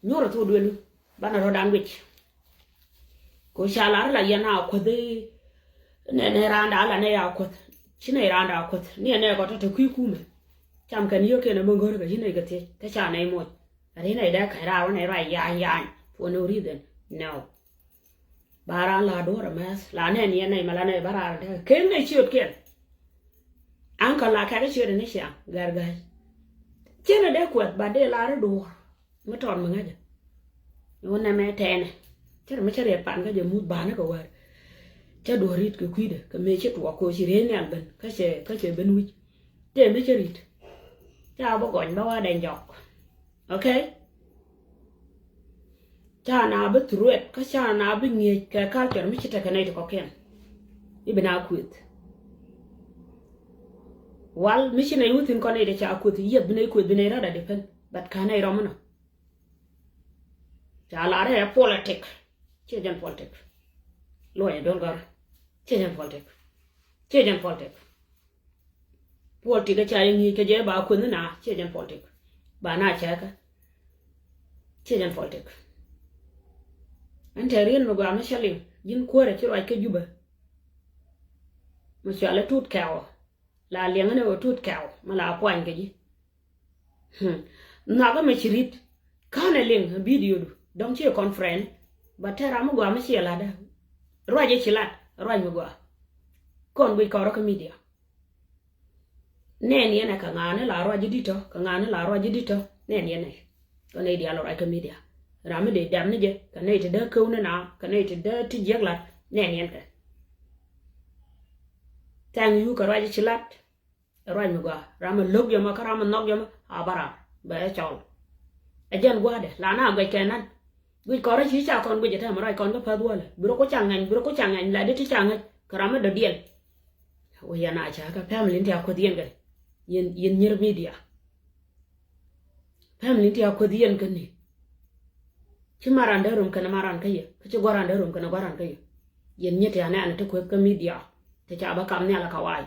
nyuɔ̱r ɛ thok duël ikun. Banɛ rɔ̱dan guic. Ko ca lar la yɛn a kuäth i̱ nɛ nɛ raanda la nɛ ya kuäth ci nɛ raanda kuäth ni ɛ nɛ kɔ tɔ te kui̱ kumɛ. Cam kɛn yio̱k kɛn ɛ mi go̱r kɛ ci nɛ kɛ thiec kä ca nɛ moc. Ri nɛ dee kɛ raar wä nɛ ruac yaany yaany for no reason. No. Ba raan la duɔ̱ɔ̱r ɛmɛth la nɛn yɛn nɛy mɛ la nɛy bä raar dee ken nɛy ciötkiɛn. Aŋkäl la kɛk ciöt ɛn i̱ ciaŋ gɛr gäc. Ciɛn ɛ dee kuɛth ba dee la ri duɔ̱ɔ̱r mi tɔt mi ŋäcä. Wä nɛmɛ tɛɛnɛ. Cɛ rɛ mi cɛ riɛt pan kä jɛ muth banɛ kɛ wäär. Cɛ duɔ̱ɔ̱r ri̱t kɛ kui̱dɛ kɛ mëë ci tuɔɔk kɛ ci riey nhial ben kä cɛ kä cɛ ben wi̱c. Tëë mi cɛ ri̱t. Ca bä gɔny bä wa dɛ jɔk. Okay. Ca na bi threat kä ca na bi ŋi̱eec kɛ culture mi ci tekɛ nɛy ti kɔkiɛn. I̱ bi na kueth. Wal mi ci nɛy wuthin kɔn nɛy ti ca kueth yieth bi nɛy kueth bi nɛy rɔ̱dɛ depend. But ka nɛy rɔm inɔ. Ca lar ɛ politic. Ciɛ jɛn politic. Luɔnyɛ duel gɔr. Ciɛ jɛn politic. Ciɛ jɛn politic. Politic ɛ ca yɛ ŋi̱i̱c kɛ jɛ ba kueth ni na ciɛ jɛn politic. Ba na cɛkä. Ciɛ jɛn politic. Ɛn tɛ riet mi gɔaa mi cä liŋ ji̱n kuäärɛ ci ruac kä Jubɛ. Mi cualɛ Tut Kɛw. La liɛŋä ni ɣöö Tut Kɛw mi la puany kɛ ji̱. Hmm. Nhɔakä mɛ ci ri̱t. Ka̱n ɛ liŋ ɛ video du dɔ̱ŋ ci ɛ conference. Ba tɛr ram mi gɔaa mi ci ɛ la̱tdä. Ruac ɛ ci lat ruac mi gɔaa. Kɔn guic kɔrä kä media. Nɛn yɛn ɛ kɛ ŋa̱a̱n ɛ la ruac ji̱ di̱t tɔ kɛ ŋa̱a̱n ɛ la ruac ji̱ di̱t tɔ nɛn yɛn ɛ. Kɛ nɛy diaal ruac kä media. Ram mi dee dɛm ni jɛ kɛ nɛy ti dee käw ni na kɛ nɛy ti dee ti jiäk lat nɛn yɛn kɛ. Thank you kɛ ruac ɛ ci lat. Ruac mi gɔaa ram mi lo̱k yɔmɔ kä ram mi nhɔk yɔmɔ a bä ram bɛ cɔl. Ɛ jɛn gua̱a̱dɛ la na guɛc kɛ nan. Guic kɔn rɔ ci ca kɔn guic ɛ tɛm ruac kɔn kä päth wäl bi rɔ ku ca ŋɛny bi rɔ ku ca ŋɛny la di ti ca ŋäc kɛ ram mi dɔ̱diɛn. Wä yɛn a ca kä family ni ti a kueth yɛn kɛ yɛn yɛn nyir media. Family ni ti a kueth yɛn kɛ ni. Ci maran dee rom kɛn maran kä yɛ kä ci guaran dee rom kɛn guaran kä yɛ. Yɛn nyɛ ti anɛ anɛ ti kueth kä media. Ti ca bä kam nhial kä wa̱a̱.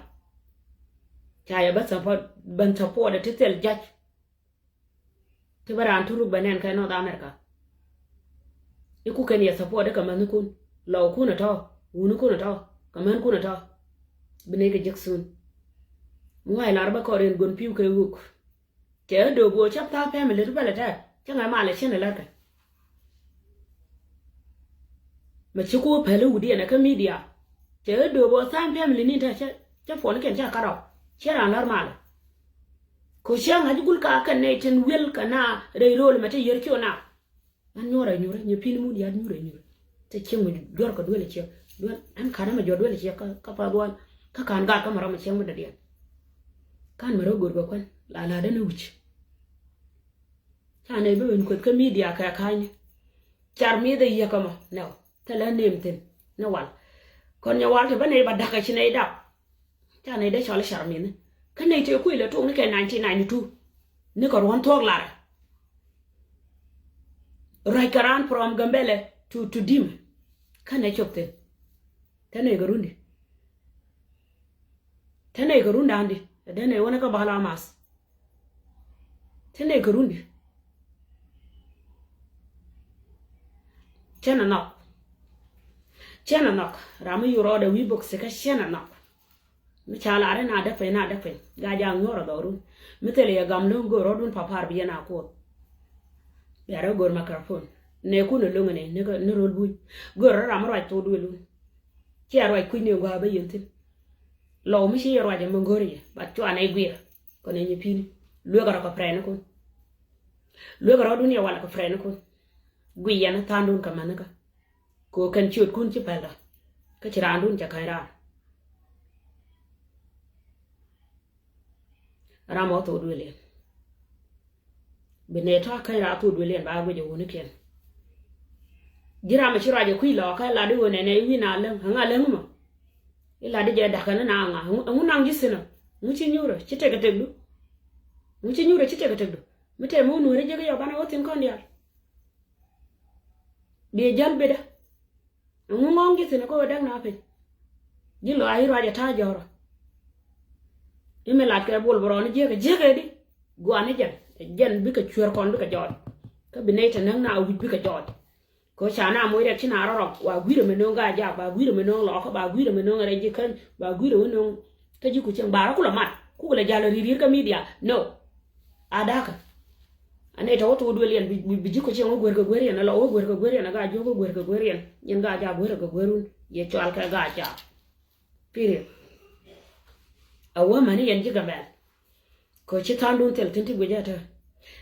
Ca yɛ bä support bän support ti thil jac. Ti bä raan ti ruk bä nɛn kɛ North America. Iku kɛn yɛ support kɛ mäni kun lɔw kun ɛ tɔ wuni kun ɛ tɔ kɛ män kun ɛ tɔ. Bi nɛy kɛ jek sun. Ŋuay lar bä kɔr yɛn gon piw kɛ wuk. Cɛ ɣä do̱o̱p ɣöö cä tha̱a̱ŋ family ti pälɛ tɛɛr cä ŋɛ malɛ cin ɛ lärkɛ. Mɛ ci ku päli wut yɛn ɛ kä media. Cɛ ɣä do̱o̱p ɣöö tha̱a̱ŋ family ni tɛɛr cä puɔ̱nikiɛn cä kat rɔw. Ciɛ raan lär malɛ. Kɛ ɣöö ciɛ ŋa̱c gul ka kɛn nɛy tin wi̱el kɛ na rɛy ro̱o̱l mɛ ti yiër ciö na. Ɛn nyuɔrɛ nyuɔrɛ nyɛ pi̱n mun yat nyuɔrɛ nyuɔrɛ. Te cieŋ mi juɔr kɛ duel ciek duel ɛn ka̱n ɛmɛ juɔr duel ciek kä path wal. Kä ka̱n gat kä mɛ rɔm ciek mi dɔ̱diɛn. Ka̱n mɛ rɔ go̱r kɛ kuɛn la la däni wi̱c. Ca nɛy bi ben kueth kä media kɛ ka̱ny. Car mi dhɛ yiek ɛmɔ nɛw thilɛ nem thin ni wal. Kɔn nyɛ wal te bä nɛy ba da̱k ɛ ci nɛy dap. Ca nɛy dee cɔl i̱ car mi̱ni kä nɛy tëë kui̱ lɛ tuɔɔk ni kɛ nineteen ninety-two. Ni kɛ ruɔ̱n thuɔ̱k larɛ. Ruac kɛ raan from Gambɛlɛ to to Dimɛ. Kä nɛy cop thi̱n. Te nɛy kɛ rundi. Te nɛy kɛ rundandi. Te dee nɛy wä ni kä Bahamas. Te nɛy kɛ rundi. Cɛn ɛ nhɔk. Cɛn ɛ nhɔk ram mi yur rɔɔdɛ wi̱i̱ bok thikä cɛn ɛ nhɔk. Mi ca lar in a däk piny na däk piny ga jaak nyuɔr a dhɔrun. Mi thil yɛ gam lo̱ŋ go̱o̱r rɔɔdun papar bi yɛn a kuɔth. Bia rɔ go̱o̱r microphone nɛɛkun ɛ lo̱ŋ ni ni röl buny. Go̱o̱r rɔ ram mi ruac thok duëlun. Ci a ruac kui̱ny ni gua̱a̱ bä yɛn thi̱n. Lɔw mi ci yɛ ruac ɛmɛ go̱o̱r yɛ bat cua nɛy guiɛr. Kɔn ɛ nyi pi̱ni lueek a rɔ kɛ prɛɛnikun. Lueek a rɔɔdun yɛ wal kɛ prɛɛnikun. Guiy yɛn tha̱a̱ndun kɛ mänikä. Kɛ ɣöö kɛn ciötkun ci pälda kä ci raandun cɛ ka̱ny raan. Ram ɔ thok duëliɛn. Bi nɛ tɔ̱ ka̱ny raan thok duëliɛn ba guic ɛ wunikiɛn. Ji̱ ram ɛ ci ruac ɛ kui̱ lɔɔkä ɛ lat i̱ ɣöö nɛnɛ i̱ wi̱n a läŋ ɛŋa läŋ mɔ. I̱ lat i̱ jɛ da̱kä ni na ŋa ɛŋu naŋ ji̱ thi̱n ɔ. Ɛŋu ci nyuurä ci tek ɛ tekdu. Ɛŋu ci nyuurä ci tek ɛ tekdu. Mi tëë mi wä nuääri jek i̱ yɔ banɛ wä thi̱n kɔn diaal. Biɛ jäl bitdä. Ɛŋu ŋɔ̱ɔ̱ŋ ji̱ thi̱n kä ɣöö däk na piny. Ji̱ lɔaac i̱ ruac ɛ ta̱a̱ jɔ̱ɔ̱rä. I̱ mi latkɛ bol bɛ rɔɔni jiäkɛ jiäkɛ di. Gua̱a̱ni jɛn ɛ jɛn bikɛ cuer kɔn bikɛ jɔɔc. Kä bi nɛy te näk na wi̱c bikɛ jɔɔc. Kɛ ɣöö ca na moc rɛk ci na rɔ rɔk wa gui̱rä mi no̱o̱ŋ ga̱a̱c jaak ba gui̱rä mi no̱o̱ŋ lɔɔkä ba gui̱rä mi no̱o̱ŋ rɛc ji̱ käny ba gui̱rä mi no̱o̱ŋ. Kä ji̱ ku cieŋ ba rɔ kulɛ mat kukɛ lɛ ja̱l ri̱r ri̱r kä media. No. A da̱kä. A nɛy tɔ̱ wä thok duël yɛn bi ji̱ kɔ cieŋ wä guer kɛ guer yɛn a lɔ wä guer kɛ guer yɛn a ga jiök wä guer kɛ guer yɛn yɛn ga ja guer kɛ guer wun yɛ cual kɛ ga ja. Period. A wä mäni yɛn ji̱ Gambɛl. Kɔ ci tha̱a̱ŋdun thil thi̱n ti guic a te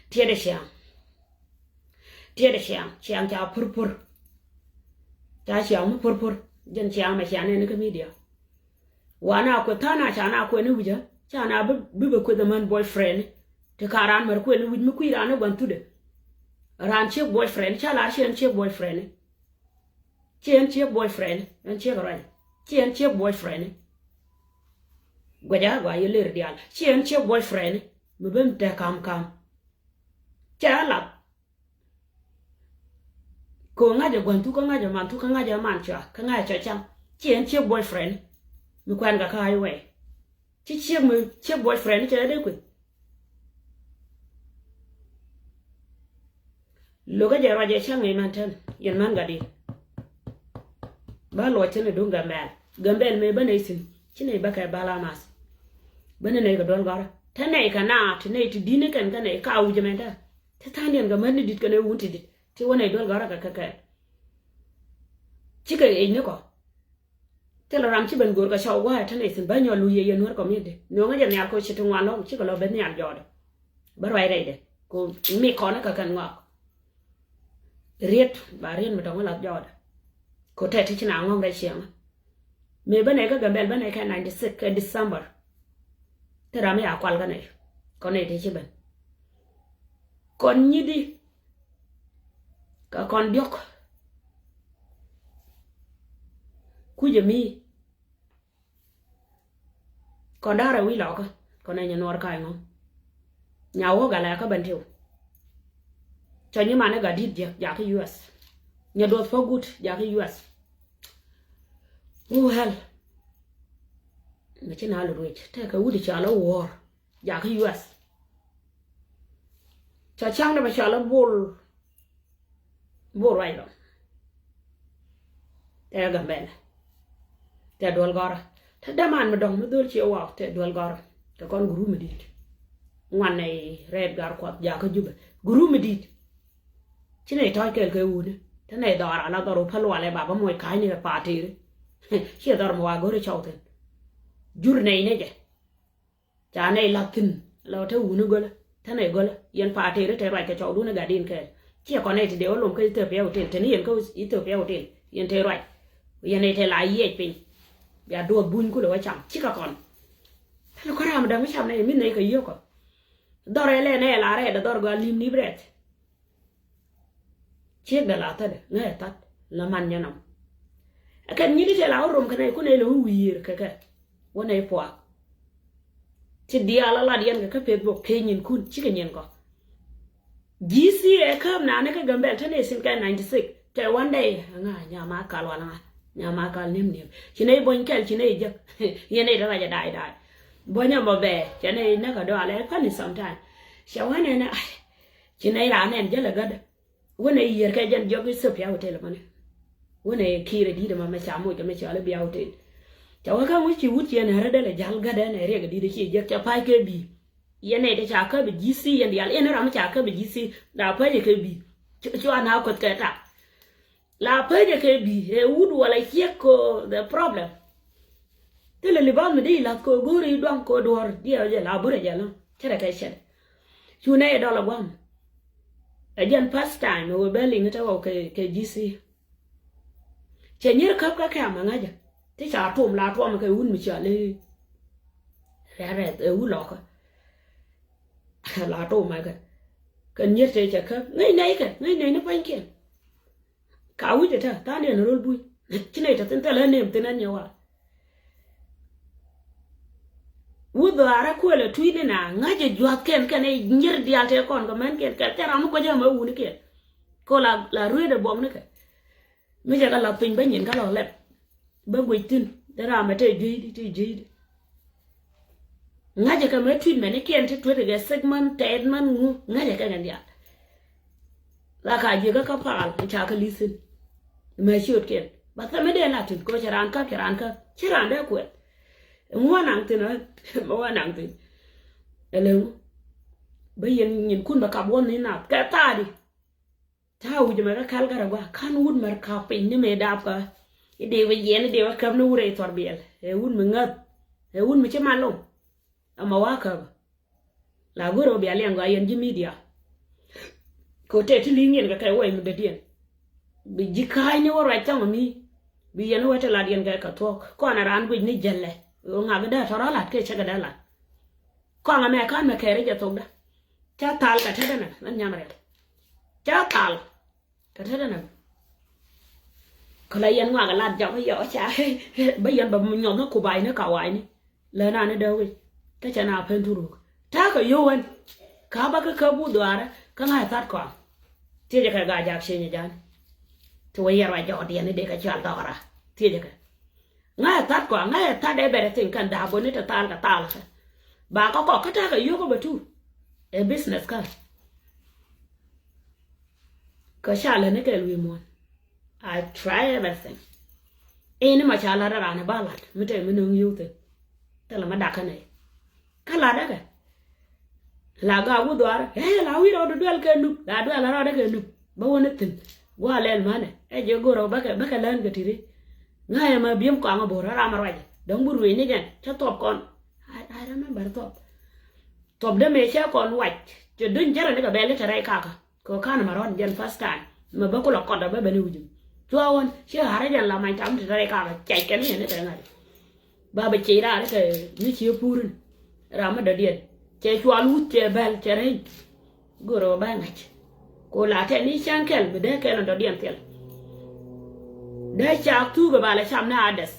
tiɛt a ciaŋ. Tiɛt ɛ ciaŋ, ciaŋ ca purpur. Ca ciaŋ mi purpur. Jɛn ciaŋ mɛ ciaŋ nɛn kä media. Wa na kuɛ tha̱a̱ŋ na ca na kuɛ ni wi̱cä. Ca na bi, bi bɛ kueth ɛmän boyfriend. Ti ka raan mär kuɛ ni wi̱c mi kui̱ raan ni gua̱n thudɛ. Raan ciek boyfriend, ca lar ci ɛn ciek boyfriend. Ci ɛn ciek boyfriend, ɛn ciek ruac. Ci ɛn ciek boyfriend. Guɛcä gua yɛ ler diaal. Ci ɛn ciek boyfriend. Mi ben tɛ kam kam. Cɛ ɛ lath. Kɛ ɣöö ŋa̱cä gua̱n thuk kä ŋa̱cä man thuk kä ŋa̱cä man cua kä ŋa̱cä cɔcam. Ci ɛn ciek boyfriend. Mi kuɛn kɛ kä highway. Ci ciek mi ciek boyfriend cɛ dee kueth. Lokä jɛ ruac jɛ cä ŋi̱i̱c man tɛn yɛn man gat di. Ba luɔc thin i̱ duŋ Gambɛl. Gambɛl mëë bä nɛy thi̱n ci nɛy bä kɛ bal a math. Bä ni nɛy kɛ duɔl gɔrä te nɛy kɛ naath ti nɛy ti di̱t ni kɛn kä nɛy ka wi̱c ɛmɛn tɛ. Te tha̱a̱ŋdiɛn kɛ mät ni di̱t kɛnɛ wun ti di̱t ti wä nɛy duɔl gɔrä kɛ kɛ kɛɛl. Cikɛ ɣec ni kɔ. Thilɛ ram ci ben go̱o̱r kɛ cɔw gua̱a̱th te nɛy thi̱n bä nyɔl luc yɛ yɛ Nuäär community. Nuɔ̱ŋä jɛ nhial kɛ ci ti ŋuan lɔ̱ŋ cikɛ lɔ ben nhial jɔɔdɛ. Bä ruac rɛydɛ kɛ mi kɔn kɛ kɛn ŋɔak. Riet ba riet mi tɔŋ lath jɔɔdɛ. Kɛ tɛ ti ci na ŋɔ̱ŋ rɛy ciɛŋä. Mëë bä nɛy kä Gambɛl bä nɛy kɛ ninety six kɛ December. Thil ram mi ya kual kä nɛy kɔn nɛy ti ci ben. Kɔn nyiti kɛ kɔn diɔ̱k. Kucä mi kɔn da̱rɛ wi̱i̱ lɔkä kɔn ɛ nyɛ nuɔr ka̱a̱c ŋɔ̱. Nya wä galɛ kä ben tiw. Cɔ nyi manɛ gat di̱t jiäk jakä U S. Nyɛ duɔth pä gut jakä U S. Who hell? Mɛ ci na lɛ ruec tɛkɛ wut i̱ ca lɛ wuɔ̱ɔ̱r jakä U S. Ca ca̱ŋ dɛ bɛ ca lɛ bol. Bor ruac lɔ. Tɛ Gambɛl. Tɛ duɔl gɔrä. Tɛ däman mi dɔŋ mi dhol ciɛ waw tɛ duɔl gɔrä. Tɛ kɔn guru mi dit. Ŋuan nɛ rɛɛt gar kuɔth jakä Jubɛ. Guru mi dit. Ci nɛ tɔc kɛɛl kɛ wuni. Tɛ nɛ dhɔr ala dhɔr wä pä lualɛ baba moc ka̱ny ni kɛ pa̱a̱t tëëri. Ciɛ dhɔr mi wa go̱ri cɔw thin. Jur nɛy ni jɛ. Ca nɛy lath thi̱n la te wuni gölä te nɛy gölä yɛn pa̱a̱t tëëri te ruac kɛ cɔwdun ɛ gatdin kɛɛl. Ciɛ kɔn nɛy ti dee wä lom kä Ethiopia hotel te ni yɛn kä Ethiopia hotel yɛn te ruac. Yɛn nɛy te la yiɛc piny. Bia duɔth buny kulɛ wä cam cikɛ kɔn. Thilɛ kɔn ram däŋ mi cam nɛy mi nɛy kɛ yio̱kɔ. Dhɔr ɛ lɛ nɛy la rɛɛt ɛ dhɔr gɔaa li̱m ni bi rɛɛth. Ciek dɛ la thädɛ ŋäc ɛ tha̱t la man nyɛ nɔm. Ɛ kɛn nyin i̱ la wä rom kɛn ɛ kun ɛ lɛ wä wi̱i̱r kɛ kɛ. Wä nɛ i̱ puaak. Ci diaal la lat yɛn kɛ kä Facebook kɛ nyin kun cikɛ nyin kɔ. G C ɛ käm nani kä Gambɛl te nɛ sin kɛ ninety six. Tɛ one day ŋa nyama kal wala ŋa nyama kal nim nim ci nɛ i̱ buɔ̱ny kɛl ci nɛ i̱ jek. Yɛn nɛ i̱ daraja da̱a̱y da̱a̱y buɔ̱ny ɛmɔ bɛ cɛ nɛ i̱ näk a dɔalɛ funny sometime. Cɛ wä nɛ nɛ ai. Ci nɛy raan nɛn jäl ɛ gädä. Wänɛ yiër kɛ jɛn jiɔk Ethiopia hotel mani. Wänɛ kiir ɛ di̱t ɛmɔ mɛ ca moc kɛ mɛ ca lɛ bia hotel. Ca wä kä ŋuc ci wut ci ɛn ɣärä dee lɛ jal gädɛ ɛn ɛ riɛk ɛ di̱t ɛ ci jiɛk ca pa̱c kɛ bi̱i̱. Yɛn ɛ dee ca käp ɛ G C yɛn diaal ɛn ram ca käp ɛ G C la pa̱c ɛ kɛ bi̱i̱. Cu an a kueth kɛ tak. La pa̱c ɛ kɛ bi̱i̱ ɛ wut wala ciek ko the problem. Thilɛ li bath mi di lath ko go̱o̱ri duaŋ ko duɔ̱ɔ̱r diɛ jɛ la burɛ jɛ lɔ cɛ rɛ kɛ cɛ. Cu nɛ yɛ dɔl a guam. Ɛ jɛn first time ɛ wee bɛ liŋ ɛ tɛ wä kɛ G C. Cɛ nyier käp kä kɛ̈m ɛ ŋäcä ti ca tuɔm la tuɔm kɛ wun mi cia li. Rɛ̈t rɛ̈th ɛ wun lɔkä. La tuɔm ɛ kɛ kɛ nyier tëë cɛ käp ŋäc nɛy kɛ ŋäc nɛy ni pua̱nykiɛn. Ka wi̱cdɛ tɛ tha̱a̱ŋdiɛn ro̱l buny ci nɛy tɛ thi̱n thilɛ nem thi̱n ɛn nyɛ wa. Wuth dhɔaarä kuëlɛ tui̱ni na ŋa̱cä jua̱thkɛn kɛn i̱ nyier diaal tëë kɔn kɛ mɛnkiɛn kɛl kɛn ram mi guäcä mɛ wunikiɛn. Ko la la rueetdɛ buɔknikɛ mi cɛ kɛ lath piny bä nyin kä lɔ lɛp. Bä guic thi̱n dee ram mɛ te jueydi te jueydi. Ŋa̱cä kɛ mɛ tui̱t mɛnikiɛn ti tuetkɛ sik män tɛɛt män ŋu ŋa̱cä kɛ kɛn diaal. La ka jiäkä kä paal ca kä li̱thin. Mɛ ciötkiɛn ba thɛmɛ dee la thi̱n kɛ cɛ raan käp cɛ raan käp ci raan dee kuɛth. Ŋuɔ naŋ thi̱n ɛ mɛ wä naŋ thi̱n. Ɛlɛ ŋu bä yɛn nyinkun bɛ kap wä ni nath kɛ thaadi. Ta̱a̱ wi̱c mɛ kä kal gat ɛ gua̱a̱ ka̱n wut mɛ kap piny ni mëë dap kä. I̱ dee wä yɛn i̱ dee wä käp ni wut rɛy thɔr biɛl ɛ wut mi ŋäth. Ɛ wut mi ci mal loŋ. Ɛmɛ wa käp. La go̱rɛ wä bia liɛŋ gɔaa yɛn ji̱ media. Kɛ tɛ ti li̱ŋ yɛn kɛ kɛ wɛy mi dɔ̱diɛn. Bi ji̱ ka̱a̱cni wä ruac thaŋ mi. Bi yɛn wä te lat yɛn kɛ kɛ thuɔ̱k. Kɔn a raan guic ni jɛlɛ. Ɣöö ŋak dee tɔ̱rɔ lat kɛ cäkɛ dee lat. Kɔn a mɛ ka̱n mɛ kɛɛri jɛ thokdä. Ca thal kɛ tetdä nɛ mɛn nyam rɛl. Ca thal kɛ tetdä nɛ. Kä la yɛn ŋuak lat jɔk yɔ ca bä yɛn bä nyɔk ni kubac ni ka wac ni. Lɛ na ni dee wi̱c kä cɛ na pen turuk ta̱a̱ kɛ yio̱w ɛn. Ka bä kä kä bu dhuaarä kä ŋa̱c that kɔam. Thiecɛ kɛ gaa jak cieny jan. Ti wä yɛr wa jɔɔdiɛn ni dee kɛ cual dhɔkra. Thiecɛ kɛ ŋa̱c that kɔam ŋa̱c that everything kɛn da̱a̱ boni te thal kɛ thal kɛ. Ba kä kɔk kä ta̱a̱ kɛ yio̱w kä bä tu. Ɛ business kä. Kä ca lɛ ni kɛ lui̱i̱ muɔ̱n. I try everything. Ini ma ca lat raan ba lat mi te mi no̱ŋ yio̱w thin. Thilɛ ma dakä nɛ. Kä lat däkɛ. La gak wä dhuaar ɛ la wi̱i̱ rɔɔd duel kɛ nup la duel rɔɔd kɛ nup. Bä wä ni thin. Gua lɛl manɛ ɛ jɛ go̱r bäkɛ bäkɛ län kɛ tiri. Ŋa̱cɛ ma bi̱em kɔaŋ a bo̱r ram a ruacɛ dɔ̱ŋ bi ruëëc ni jɛn cä thuɔp kɔn. I, I remember thuɔp. Thuɔp dee mëë cɛ kɔn wac cɛ duny jɛrɛ ni kɛ bɛl ni te rɛy kakä. Kɛ ɣöö ka̱n mɛ rɔ̱t jɛn first time mɛ bä kulɛ kɔt ɔ bä ben i̱ wi̱c. Cua ɣän ci ɣa̱rä jɛn la many time ti tɛrɛ i̱ ka̱n cɛc kɛn i̱ yɛn i̱ tɛrɛ ŋa̱t. Ba bɛ cɛc raar i̱ kɛ mi ci i̱ puur in ram mi dɔ̱diɛn cɛ cual wuth cɛ bɛl cɛ rɛy. Go̱rɛ wä bä ŋa̱c. Kɛ ɣöö la tɛn i̱ cäŋ kɛl bi dee kɛl in dɔ̱diɛn thil. Dee cak thuukɛ ba lɛ cam ni adɛth.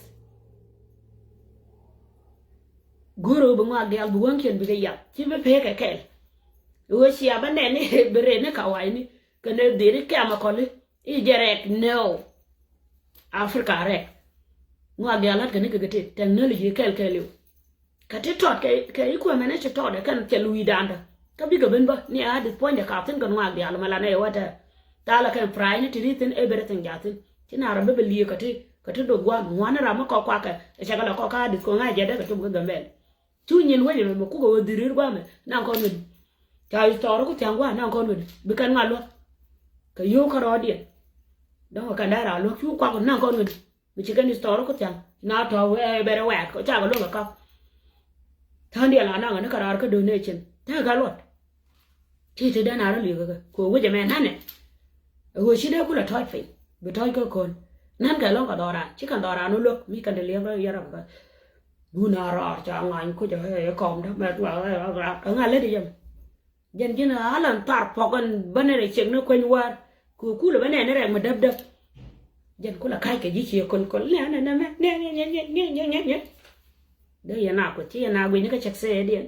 Go̱rɛ wä bi ŋɔak diaal bi wäŋkiɛn bikɛ yath ci bi pekɛ kɛl. Ɣöö cia bä nɛn i̱ bi rɛy ni ka wa̱i̱ni kɛn ɛ dhiri kɛm ɛ kɔli i̱ jɛ rɛk nɛw. Africa rɛk. Ŋɔak diaal la̱t kɛn i̱ kɛ kɛ ti technology kɛl kɛl i̱ kɛ ti tɔt kɛ i̱ kuɛ mɛn i̱ ci tɔt ɛ kɛn cɛ lui̱dan tɔ. Kä bikɛ ben bä ni a di puɔ̱nydɛ ka thi̱n kɛn ŋɔak diaal mɛ la nɛy wä tɛ. Thalä kɛn pray ni ti ri thi̱n everything ja thi̱n ci na rɔ bä bɛ li̱i̱ kɛ ti kɛ ti dok gua̱a̱n ŋuani ram mi kɔk kuakɛ ɛ cɛ kɛ la kɔk ka di kɔŋ a jɛ dee kɛ cop kɛ Gambɛl. Cu nyin wec ɛmɛ mɛ kukɛ ɣöö dhirir gua̱a̱mɛ naŋ kɔn ŋädi. Ca i̱ thɔɔr ku thia̱ŋ gua̱a̱ naŋ kɔn ŋädi bi kɛn ŋa̱ luäk. Kɛ yio̱w kä rɔɔdiɛn. Dɔ̱ŋ kɛ kɛn da̱a̱ raar luäk cu kuak naŋ kɔn ŋädi. Mi ci kɛn i̱ thɔɔr ku thia̱ŋ na tɔ̱ wee bɛrɛ wɛɛt kɔ ca kɛ luäk kɛ kap. Tha̱a̱ŋdiɛn la naŋ ɛ ni kɛ raar kä donation tɛk kɛ luɔt. Ti ti dee na rɔ li̱ekä kɛ kɛ ɣöö wec ɛmɛ na̱nɛ. Ɛ ɣöö ci dee kulɛ tɔ̱ɔ̱c piny bi tɔ̱ɔ̱c kä ko̱n. Na̱n kɛ lɔ̱ŋ kɛ dhɔran ci kɛn dhɔran wä luäk mi kɛn ti liɛp rɔ yɛr rɔ kɛ. Bun a rɔɔr ca ŋany kucä ɛ kɔm dä mɛ tuaak ɛ ŋa lät i̱ jɛm. Jɛn ji̱n a lan thar pɔk ɛn bä nɛn ɛ ciek ni kueny war. Kɛ kulɛ bä nɛn ni rɛk mi däp däp. Jɛn kulɛ ka̱c kɛ ji̱ cie köl köl nɛn nɛn nɛn nɛn nɛn nɛn nɛn nɛn nɛn nɛn. Dee yɛn a kueth ci yɛn a guic ni kä cäk sɛɛdiɛn.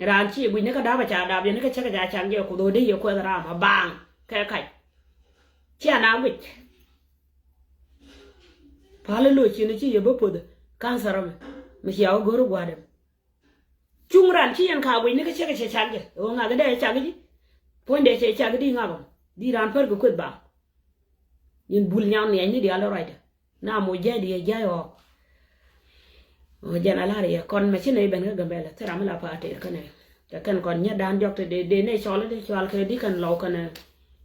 Raan ci yɛ guic ni kä dap a ca dap yɛn ni kä cäk a ca can jɛ kuoth ɣöö dee yɛ kueth ram a baaŋ kɛ kac. Ci yɛn a guic. Pal i̱ lo̱c cin i̱ ci yɛ bä puɔth cancer ɛmɛ mi cia wä go̱r i̱ gua̱a̱r ɛmɛ. Cuŋ ran ci yɛn ka guic ni kä ciek cɛ cak jɛ ɣöö ŋak i̱ dee cak i̱ ji̱. Puɔ̱nydɛ cɛ cak i̱ di ŋak ɛmɔ di ran pär kɛ kueth baaŋ. Yɛn bul nyan nhiɛc ni diaal i̱ ruacdɛ. Na moc jia̱cdiɛ jia̱c ɣɔɔk. Ɣän jɛn a la̱r yɛ kɔn mɛ ci nɛy ben kä Gambɛla thil ram mi la pa̱a̱t tëër kä nɛy. Kɛ kɛn kɔn nyietdan diɔ̱k te dee dee nɛy cɔl i̱di cual kɛ di kɛn lɔw kɛn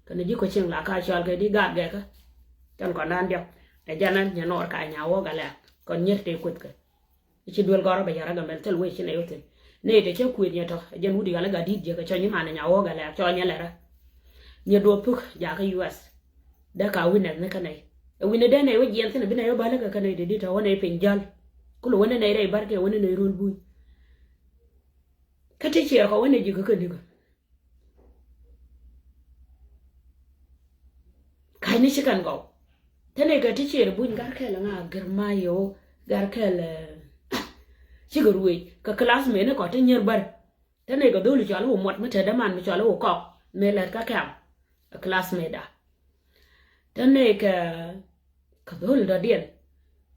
kɛn ji̱ kɔ cieŋ la ka cual kɛ di gaat gɛkä. Kɛn kɔn dan diɔ̱k ɛ jɛn a nyɛ nɔɔr ka nya wä Galɛk kɔn nyiet tëë kueth kɛ. I̱ ci duel gɔrä bɛ yara Gambɛl thil wec ci nɛy wä thi̱n. Nɛy te cä kueth nyɛ tɔ ɛ jɛn wut yɔal i̱ gat di̱t jiäkä cɔ nyi manɛ nya wä Galɛk cɔ nyɛ lɛrä. Nyɛ duɔp puk jakä U S. Dee ka wi̱nɛth ni kä nɛy ɛ wi̱nɛ dee nɛy wä jiɛn thi̱n bi nɛy wä bäl kä kä nɛy dee dit tɔ wä nɛy piny jäl. Kulɛ wä ni nɛy rɛy bärkɛ wä ni nɛy röl buny. Kä ti ciɛɛr kɔ wä nɛy ji̱ kä kä di̱kä. Ka̱cni ci kɛn gɔw. Te nɛy kɛ ti ciɛɛr buny gar kɛl ŋa gɛr ma yɛ wä gar kɛl. Cikɛ ruëëc kɛ classmate ni kɔ ti nyier bär. Te nɛy kɛ dholi cɔal i̱ wä muɔt mi te däman mi cɔal i̱ wä kɔk mëë lät kä kɛ̈m. Ɛ classmate da. Te nɛy kɛ kɛ dholi dɔ̱diɛn.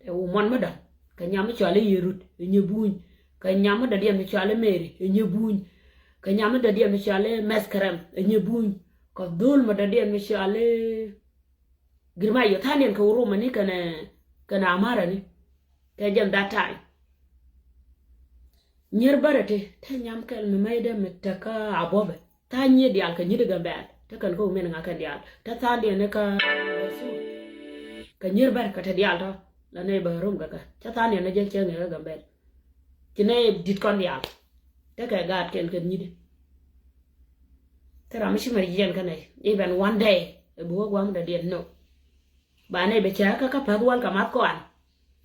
Ɛ wä muɔt mi dɔ̱ŋ kɛ nyam mi cɔal i̱ Yerut ɛ nyɛ buny. Kɛ nyam mi dɔ̱diɛn mi cɔal i̱ Mary ɛ nyɛ buny. Kɛ nyam mi dɔ̱diɛn mi cɔal i̱ Mɛth Kɛrɛm ɛ nyɛ buny. Kɛ dhol mi dɔ̱diɛn mi cɔal i̱ Gir ma yɛ tha̱a̱n yɛn kɛ wä rumani kɛnɛ kɛnɛ amarani. Kɛ jɛn that time. Nyier bärɛ ti te nyam kɛl mi mɛy dee mi tekä abuɔbɛ tha̱a̱n nyier diaal kɛ nyier di Gambɛl te kɛn kä wi̱miɛn ŋa̱ kɛn diaal te tha̱a̱n diɛn ni kä kɛ nyier bärɛ kɛ te diaal tɔ la nɛy bä rum kɛ kɛ te tha̱a̱n diɛn ni jɛ cɛ ŋɛ kä Gambɛl. Ci nɛy di̱t kɔn diaal te kɛ gaat kɛn kɛn nyier di. Thil ram mi ci mɛr jiɛn kä nɛy, even one day, ɛ bi wä gua̱a̱m dɔ̱diɛn, no. Ba nɛy bɛ cɛ kä kä päth wal kɛ math kɔan.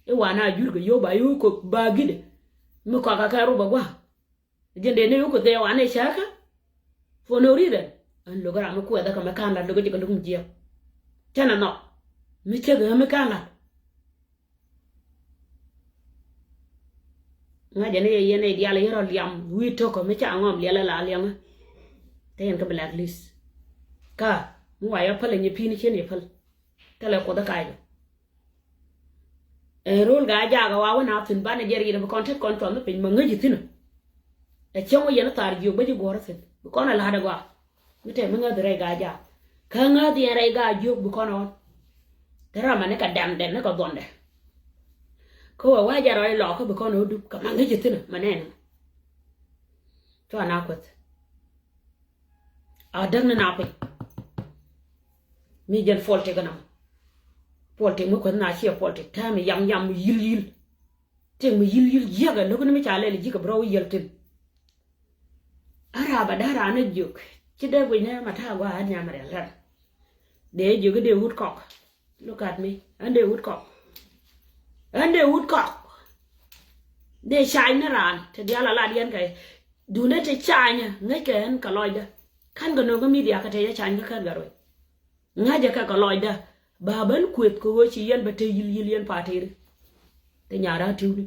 I̱ wan a jur kɛ yio̱w ba yio̱w kop ba gi̱dɛ. Mi kɔakä kɛ rubä gua̱a̱. Ji̱n dee ni wä ku dhɛ wan ɛ cäkä. For no reason. Ɛn lo̱k ram mi kuɛthä kɛ mi ka̱n lat, lo̱k ji̱ kɛ lo̱k mi jiɛk. Cä nɛ nhɔk. Mi cäk ɛ mi ka̱n lat. Ŋa̱cä ni yɛ yɛn ɛ diaal yɛ rɔ liam wi̱i̱ to̱k kɛ mi ca ŋɔm liɛl ɛ la liɛŋä. Te yɛn kä blacklist. Ka mi wa yɔ päl ɛ nyɛ pi̱i̱n cien yɛ päl. Thilɛ kuoth ɛ kac ɛ. Ɛ ro̱l Gaa-jaak ɛ wa wä na thi̱n banɛ jɛ riet bi kɔn tet kɔn cuɔth mi piny mɛ ŋäc i̱ thi̱n ɛ. Ɛ cäŋ wä yɛn i̱ thaar jiök bä ji̱ guɔ̱r i̱ thi̱n bi kɔn ɛ la̱t ɛ gɔaa. Mi te mi ŋäth rɛy Gaa-jaak kä ŋäth yɛn rɛy Gaa-jiök bi kɔn ɛ ɣɔn. Te ram mɛ ni kɛ dɛmdɛ ni kɛ dhuɔndɛ. Kä wä wa jɛ rɔy lɔɔkä bi kɔn ɛ ɣä dup kɛ mɛ ŋäc i̱ thi̱n ɛ mɛ nɛn. Cua na kueth. A däk ni na piny. Mi jɛn politik ɛnɔ. Politik mi kueth na ciɛ politik täämi yam yam mi yil yil. Tëk mi yil yil jiäk ɛ lo̱k ni mi ca lɛl ji̱ kɛ bi rɔw yɛl tin. A raap a da̱r raan ɛ jiök ci dee guic ni ma ta̱a̱ gua̱a̱ ɣän nyam riɛl rɛl. Dee jiök i̱ dee wut kɔk. Look at me. Ɣän dee wut kɔk. Ɣän dee wut kɔk. Dee cany ni raan te diaal a lat yɛn kɛ. Duundɛ te canyä ŋäc kɛ ɣän kɛ lɔcdä. Ka̱n kɛ nööŋ kä media kɛ te cɛ cany kä kän kɛ ruec. Ŋa̱cä kɛ kɛ lɔcdä ba bän kueth kɛ ɣöö ci yɛn bɛ te yil yil yɛn pa̱a̱t tëëri. Te nya̱a̱ ra̱a̱ ti̱wni.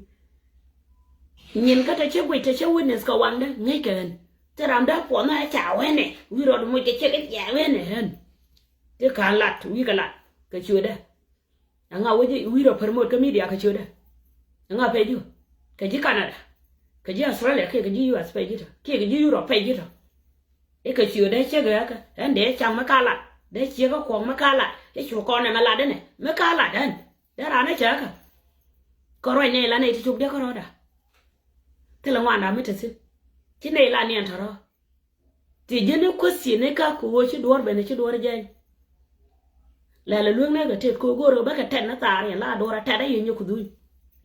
Nyin kä te cä guic te cä witness kɛ waŋdä ŋäc kɛ ɣän. Te ram dee puɔth na ca wɛnɛ wi̱i̱ rɔɔd moc kɛ cɛ kɛ jiac wɛnɛ ɣän. Te ka̱n lat wi̱i̱ kɛ lat kɛ ciötdä. Ɛŋa wec wi̱i̱ rɔ promote kä media kɛ ciötdä? Ɛŋa pɛc ji̱? Kɛ ji̱ Canada, kɛ ji̱ Australia kiɛ kɛ ji̱ U S pɛc ji̱ tɔ kiɛ kɛ ji̱ Europe pɛc ji̱ tɔ. I̱ kɛ ciötdä cek ɛ kä ɛn dee caŋ mi ka lat dee ciek kä kuɔk mi ka lat i̱ cu kɔn ɛmɛ lat ɛnɛ mi ka lat ɛn dee raan ɛ cɛ kä. Kɛ ruac nɛy la nɛy ti cuk diɛ kä rɔɔda. Thilɛ ŋuanda mi te thi̱n ci nɛy la niɛn tɔ̱rɔ̱. Ti ji̱n i̱ kueth ci ni ka ku ɣöö ci duɔ̱ɔ̱r ben ci duɔ̱ɔ̱r jɛny. Lɛl ɛ lueŋ nɛ kɛ tet kɛ ɣöö go̱o̱r ɛ bä kɛ tɛt ni thaar yɛn la duɔ̱ɔ̱r ɛ tɛt ɛ yɛ nyɔk ku dhuny.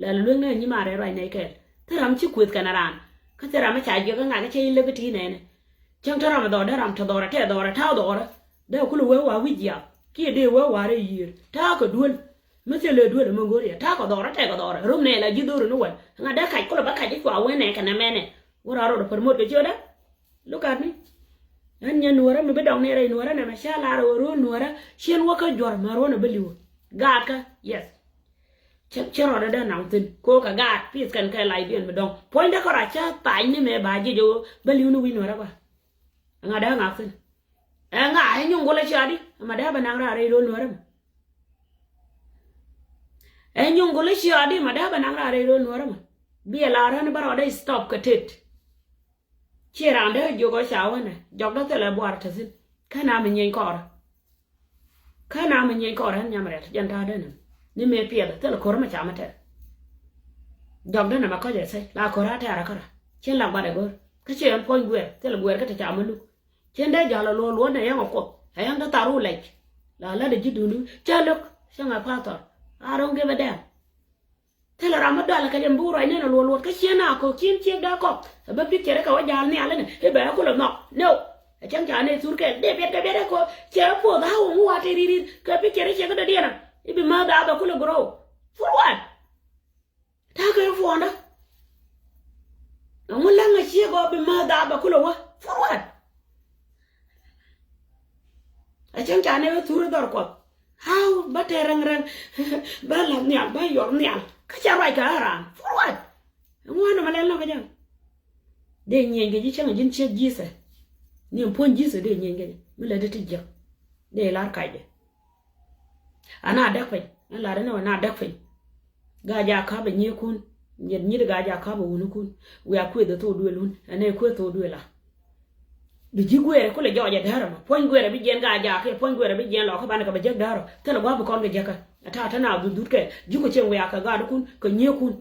Lɛl ɛ lueŋ nɛ nyi ma rɛɛ ruac nɛy kɛɛl thil ram ci kueth kɛn ɛ raan. Kä thil ram ɛ ca jiök ɛ ŋak ɛ cɛ in lep ɛ ti̱i̱ nɛɛnɛ. Cäŋ te ram ɛ dhɔɔr dee ram te dhɔɔr ɛ tɛ dhɔɔr ɛ ta̱a̱ dhɔɔr ɛ dee kulɛ wee wa wi̱c jiath kiɛ dee wee wa rɛy yiëër ta̱a̱ kɛ duel. Mi thil ëë duel ɛmɛ ŋo̱r yɛ ta̱a̱ kɛ dhɔɔr ɛ tɛ kɛ dhɔɔr ɛ rom nɛɛl a ji̱ dho̱r ni wɛl ŋa dee kac kulɛ bä kac i̱ cua wen nɛ kɛ nɛmɛ nɛ. Wä rɔɔd rɔɔd ɛ pär muɔt kɛ ciötdä. Look at me. Ɣän nyɛ nuɔ̱ɔ̱rä mi bi dɔŋ ni rɛy nuɔ̱ɔ̱rä nɛmɛ cä lar ɣöö ro̱o̱l nuɔ̱ɔ̱rä cien wä kä juɔ̱r mɛ ruɔ̱n ɛ bä li̱wä. Gaatkä, yes. Cä, cä rɔɔdä dee naŋ thi̱n ko̱o̱k kɛ gaat pith kɛn kɛ lac biɛn bi dɔ̱ŋ puɔ̱nydä kɔra cä thany ni mɛ ba jiɛc ɣöö bä li̱w ni wi̱c nuɔ̱ɔ̱rä ba. Ɛŋa dee ŋak thi̱n. Ɛŋa ɛ nyuŋ gulä ciaadi ɛmɛ dee bɛ naŋ raar rɛy ro̱o̱l nuɔ̱ɔ̱rä mɛ. Ɛ nyuŋ gulä ciaadi ɛmɛ dee bɛ naŋ raar rɛy ro̱o̱l nuɔ̱ɔ̱rä mɛ. Biɛ lar ɣän bä rɔɔdä stop kɛ tet. Ciɛ raan dee jiök ɔ ca wänɛ jɔkdä thilɛ buar te thi̱n. Kä na mi nyieny kɔɔrä. Kä na mi nyieny kɔɔrä ɣän nyam rɛt jɛn ta̱a̱ dee nɛm. Ni mëë piɛth thilɛ ko̱r mɛ ca mɛ tɛr. Jɔkdä nɛmɛ kɔc ɛ thɛy la ko̱r a tɛ̈rä kärä. Cien la gua̱t ɛ go̱r kä ciɛ ɣän puɔ̱ny guɛɛr thilɛ guɛɛr kä te ca mɛ luk. Cien dee ja̱l ɛ luɔ̱ɔ̱r luɔ̱ɔ̱r nɛ yɛŋ ɛ kuɔth ɛ yɛŋ te thar wu lɛc. La lat ɛ ji̱ duundu cä lök cä ŋa̱ pa̱a̱th thɔr. I don't give a damn. Thilɛ ram mi dualɛ kɛ jɛ mi bi wä ruac nɛn ɛ luɔl luɔt kä ciɛ na kɔk cin ciek da kɔk. Ɛ bä picture kɛ wä ja̱a̱l nhial inɛ i̱ bɛ kulɛ nhɔk. No. Ɛ cäŋ ca nɛ thur kɛl dee biɛt kɛ biɛt ɛ kɔ cɛ puɔth a wä ŋu wa te ri̱t ri̱t kɛ picture ciek dɔ̱diɛn ɛ i̱ bi määth a bɛ kulɛ grow. For what? Ta̱a̱ kɛ puɔ̱ndä. Ɛŋu läŋ ɛ ciek ɔ bi määth a bɛ kulɛ wä. For what? A cäŋ ca nɛ wä thur dhɔr kuɔth. How bä tɛ rɛŋ rɛŋ. Bä la̱th nhial bä yɔr nhial kä ca ruac kɛ a raan. For what? Ŋuan nɔmɔ lɛl nɔ kä jɛ. Dee nyieny kɛ ji̱ cäŋ ji̱n ciek Jesus. Ni ɛn puɔ̱ny Jesus dee nyieny kɛ jɛ mi lɛ dee ti jiäk. Dee lar kacdɛ. Ana däk piny ɛn lar ɛn ɛ wä na däk piny. Gaa jaak ka̱pɛ nyiekun. Nyet nyit gaa jaak ka̱pɛ wunikun. Wiaa kuëth ɛ thok duël wun ɛn ɛ kuëth thok duël a. Bi ji̱ guɛɛrɛ kulɛ jɔɔc ɛ däärä mɔ puɔ̱ny guɛɛrɛ bi jiɛn gaa jaak kiɛ puɔ̱ny guɛɛrɛ bi jiɛn lɔkä banɛ kɛ bɛ jäk däärä thilɛ gua̱a̱p bi kɔn kɛ jäkä. Ɛ ta̱a̱ te na dhut dhut kɛ ji̱ ku cieŋ wiaa kɛ gaatdikun kɛ nyiekun.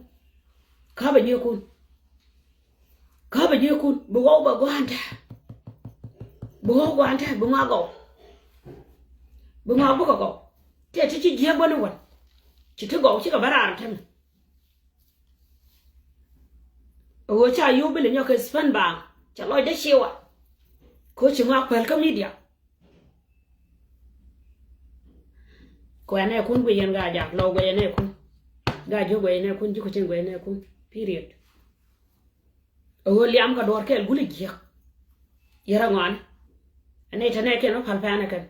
Ka̱pɛ nyiekun. Ka̱pɛ jiäkun bi ɣɔw bɛ gua̱a̱n tɛ. Bi ɣɔw gua̱a̱n tɛ bi ŋɔak gɔw. Bi ŋɔak bikɛ gɔw. Tɛ ti ci jiäk bä ni wän. Ci ti gɔw cikɛ bä raar tɛmɛ. Ɣöö ca yio̱w bi lɛ nyɔk kɛ spend baaŋ cɛ lɔcdä ciwa. Ko ci ŋɔak päl kä media. Kuɛnɛ kun guiyɛn Gaa-jaak, Lɔw guiyɛnɛ kun, Gaa-jiök guiyɛnɛ kun, Ji̱ Kucin guiyɛnɛ kun. Period. Ɛ ɣöö liam kɛ duɔ̱ɔ̱r kɛɛl guli jiäk. Yɛrɛ ŋɔaani. Ɛn nɛy te nɛɛkiɛn wä päl pɛnɛ kɛn.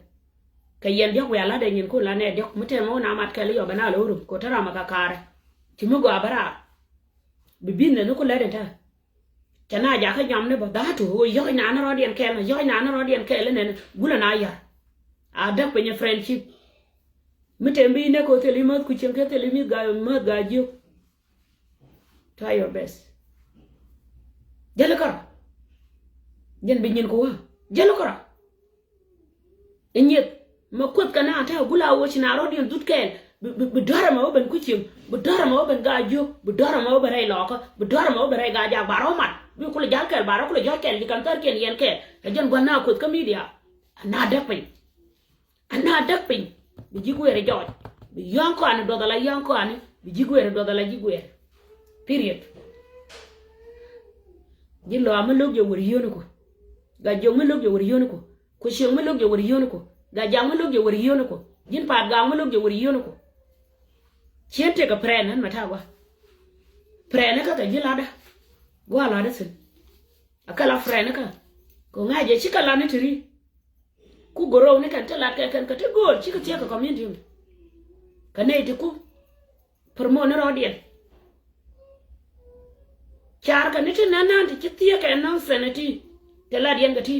Kɛ yɛn diɔ̱k wiaa la̱tdɛ nyinkun la nɛy diɔ̱k mi tɛmɛ wä na mat kɛɛl i̱ yɔ bɛ na lo̱o̱ rum kɛ ɣöö te ram ɛ kɛ kaarɛ. Ci mi gɔaa bä raar. Bi business ni ku lät in te. Cɛ na jakä nyɔm ni bä dha̱a̱tu ɣöö yɔ̱k inan ni rɔ̱diɛn kɛɛl, yɔ̱k inan ni rɔ̱diɛn kɛɛl inɛn gulɛ na yar. A däk piny ɛ friendship. Mi tɛm bi inɛ kɛ ɣöö thil i̱ mäth Kucieŋ kɛ thil i̱ mi̱th Gaa, mäth Gaa-jiök. Try your best. Jäl kärɔ̱. Jɛn bi nyin ku wä jäl kärɔ̱. I̱ nyieth mɛ kueth kɛ naan te a gula wä ci na rɔ̱diɛn dhut kɛɛl. Bi, bi, bi dɔ̱rɛ mɛ wä ben Kucieŋ, bi dɔ̱rɛ mɛ wä ben Gaa-jiök, bi dɔ̱rɛ mɛ wä ben rɛy Lɔkä, bi dɔ̱rɛ mɛ wä ben rɛy Gaa-jaak, ba rɔ mat. Bi kulɛ jal kɛɛl, ba rɔ kulɛ jɔ̱ɔ̱c kɛɛl ji̱ ka̱n thärkiɛn yɛn kɛɛl. Kɛ jɛn gua̱n na kueth kä media. Ana däk piny. Ana däk piny. Bi ji̱ gueer jɔɔc. Bi yɔ̱ɔ̱ŋ kɔani duɔth ala yɔ̱ɔ̱ŋ kɔani. Bi ji̱ gueer duɔth ala ji̱ gueer. Period. Ji̱n Lɔw mi lo̱k jɛ wër yio̱o̱ni ku. Gaa-jiök mi lo̱k jɛ wër yio̱o̱ni ku. Kucieŋ mi lo̱k jɛ wër yio̱o̱ni ku. Gaa-jaak mi lo̱k jɛ wër yio̱o̱ni ku. Ji̱n paat gaak mi lo̱k jɛ wër yio̱o̱ni ku. Cien tekɛ prɛn ɣän mɛ ta̱a̱ gua̱. Prɛn kä kɛ ji̱ la̱tdä. Gua̱ la̱tdä thi̱n. A kɛ la prɛn kä. Kɛ ŋa̱c jɛ cikɛ la̱t ni ti ri. Ku gorow ni kɛn ti lat kɛ kɛn kɛ ti go̱o̱l cikɛ thiek kɛ community mi. Kɛ nɛy ti ku promote ni rɔɔdiɛn. Car kɛ ni ti nan nan ti ci thiek kɛ nonsense ti. Ti lat yɛn kɛ ti.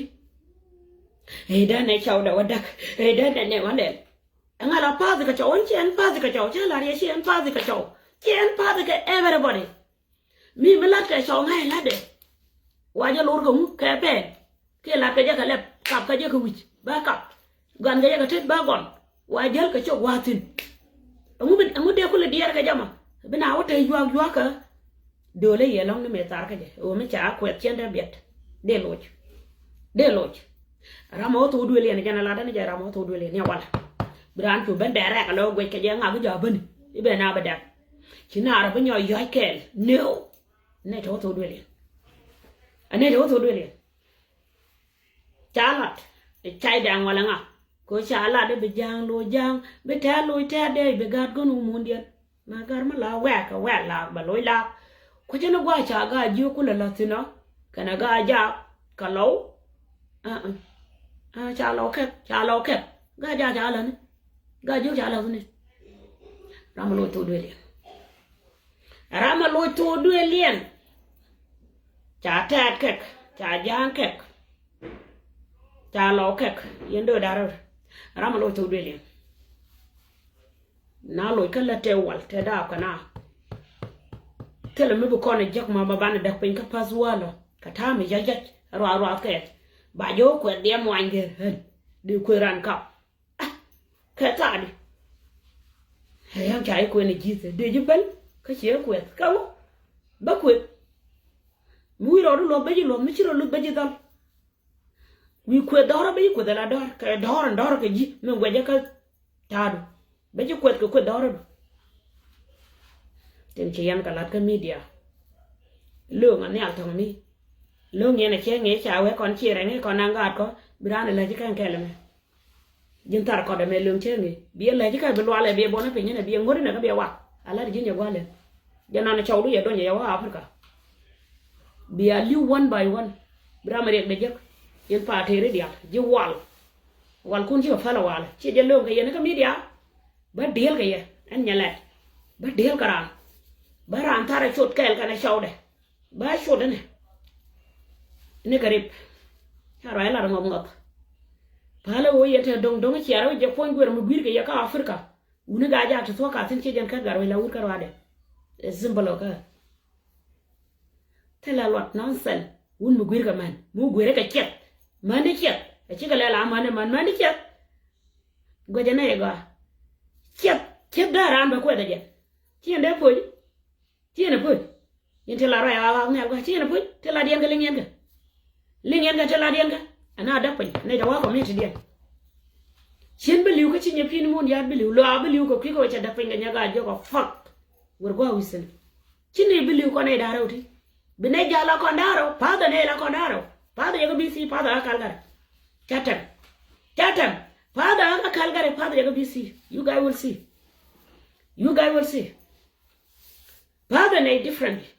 Ey dan nɛ caw dɛ wä dak. Ey dan nɛ nɛ wä lɛl. Ɛŋa la pathi kɛ cɔw, ɛn ci ɛn pathi kɛ cɔw, ci lat yɛ ci ɛn pathi kɛ cɔw. Ci ɛn pathi kɛ everybody. Mi mi lat kɛ cɔw ŋa̱c latdɛ. Wa jɛ lor kɛ ŋu kɛ pɛn. Kiɛ lat kɛ jɛ kɛ lɛp, kap kɛ jɛ kɛ wi̱c ba kap. Gan kɛ jɛ kɛ tet ba gɔn. Wa jäl kɛ cok wa thi̱n. Ɛŋu bi, ɛŋu dee kulɛ diɛɛr kɛ jɛ ma. Bi na wä te yuak yuak kä. Do̱lɛ yɛ lɔ̱ŋ ni mëë thar kä jɛ ɣöö mi ca kuɛth cien te biɛt. Dee loc. Dee loc. Ram ɔ thok duëël yɛn jɛn a lat ɛn jɛ ram ɔ thok duëël yɛn ni a wal. Bi raan cu ben dɛɛr rɛk a lɔ guɛc kɛ jɛ ŋak ja̱ bäni. I̱ ben a bi dɛk. Ci naar bi nyɔ yɔ̱c kɛɛl. Neu. Nɛ te wä thok duëël yɛn. A nɛ te wä thok duëël yɛn. Ca lat. Cay dɛŋ wala ŋa. Ko ca lat i̱ bi ja̱a̱ŋ loc ja̱a̱ŋ. Bi tɛ̈r loc tɛ̈r dee bi gaat gön wä mundiɛn. Ma gar mi la wɛɛk kɛ wɛɛk laak bɛ loc laak. Kuecä ni gua̱a̱c ca Gaa-jiök kulɛ la̱th thi̱n ɔ kɛnɛ Gaa-jaak kɛ Lɔw. Aa, aa, ca Lɔw kɛp, ca Lɔw kɛp. Gaa-jaak ca la̱th ni. Gaa-jiök ca la̱th ni. Ram mi loc thok duëël yɛn. Ram mi loc thok duëël yɛn. Ca tɛɛt kɛk, ca ja̱a̱ŋ kɛk. Ca Lɔw kɛk. Yɛn do̱ da̱r rɔ. Ram mi loc thok duëël yɛn. Na loc kä lät tɛ wal tɛ daap kɛ na. Thilɛ mi bi kɔn ɛ jek ma ba banɛ däk piny kä pa̱th walɔ kɛ ta̱a̱ mi jac jac ruath ruath kɛ. Ba jɛ wä kuɛth diɛm wany gɛr ɣän di kuëë ran kap. Ah, kɛ thaakdi. Ɛ yam ca i̱ kuɛn ɛ ji̱th ɛ dee ji̱ päl kä ciɛ kuɛth kä wä bä kuëth. Mi wi̱i̱ rɔɔdu luɔth bä ji̱ luɔth mi ci rɔ luth bä ji̱ dhɔl. Wi̱i̱ kuëth dɔ̱rä bä ji̱ kuëth ala dɔ̱r kɛ dɔ̱r in dɔ̱r kɛ ji̱ min guɛcä kä ta̱a̱du. Bä ji̱ kuɛth kɛ kuëth dɔ̱rä du. Tin ci yɛn kɛ la̱t kä media. Lööŋ a nhial thɔ̱ŋ mi. Lööŋ yɛn a cɛ ŋi̱i̱c ca wee kɔn ci rɛŋ i̱ kɔn naŋ gaat kɔ bi raan a läc i̱ kɛn kɛl ɛmɛ. Ji̱n thar kɔt ɛmɛ lööŋ cä ŋi̱i̱c bi ɛ läc i̱ kɛ bi lualɛ bi ɛ buɔ̱n i̱ piny inɛ bi ɛ ŋuɔ̱t inɛ kä bi ɛ wak. A la̱t ji̱n yɛ gua̱l ɛn. Jɛ nɔn cɔw du yɛ duɔ̱ny yɛ wä Africa. Bia li̱w one by one. Bi ram riɛk dee jek. Yɛn pa̱a̱ tëëri diaal ji̱ wal. Walkun cikɛ päl ɛ walɛ ci jɛ lööŋ kɛ yɛn kä media. Bä dieel kɛ yɛ ɛn nyɛ lɛt. Bä dieel kɛ raan. Bä raan tharɛ cot kɛɛl kɛnɛ cɔwdɛ. Bä cot ɛnɛ. Ni kɛ rip. Ca ruac lat ŋɔth ŋɔth. Päl ɛ ɣöö yɛn te do̱ŋ do̱ŋ ciɛɛr ɛ wä jɛ puɔ̱ny guer mi gui̱i̱r kɛ yɛ kä Africa. Wuni Gaa-jaak ti thuɔ̱k ka thi̱n ci jɛn kä gat ruac la wur kä ruaadɛ. Ɛ simple ɔ kä. Thilɛ luɔt nonsense. Wun mi guir kɛ män mi wä guir kɛ ciɛth. Män di ciɛth a cikɛ lɛl a män di män män di ciɛth. Guɛcɛ nɛ yɛ gɔaa. Ciɛth ciɛth dee raan bɛ kuɛth a jɛ. Ci yɛn dee poc. Ci yɛn a poc. Yɛn ti la ruac a ɣaak nhial gɔaa ci yɛn a poc ti la diɛn kɛ liŋ yɛn kɛ. Liŋ yɛn kɛ ti la diɛn kɛ. Ɛn a däk piny nɛ jɛ wa community diɛn. Cin bi li̱w kä ci nyɛ pi̱n mun yaat bi li̱w lɔaa bi li̱w kɛ kui̱ kɛ wecɛ däk piny kɛ nyɛ gaa jiök ɔ fuck. Wër gua wi̱i̱ thi̱n. Ci nɛy bi li̱w kɔn nɛy da̱rä wä ti. Bi nɛy ja̱l la kɔn da̱rä wä. Pa̱thɛ nɛy la kɔn da̱rä wä. Pa̱thɛ yɛ kä B C pa̱thɛ kä kal kärɛ. Ca tɛm. Ca tɛm. Father kä Calgary, father jɛ kä B C. You guys will see. You guys will see. Father nɛy differently.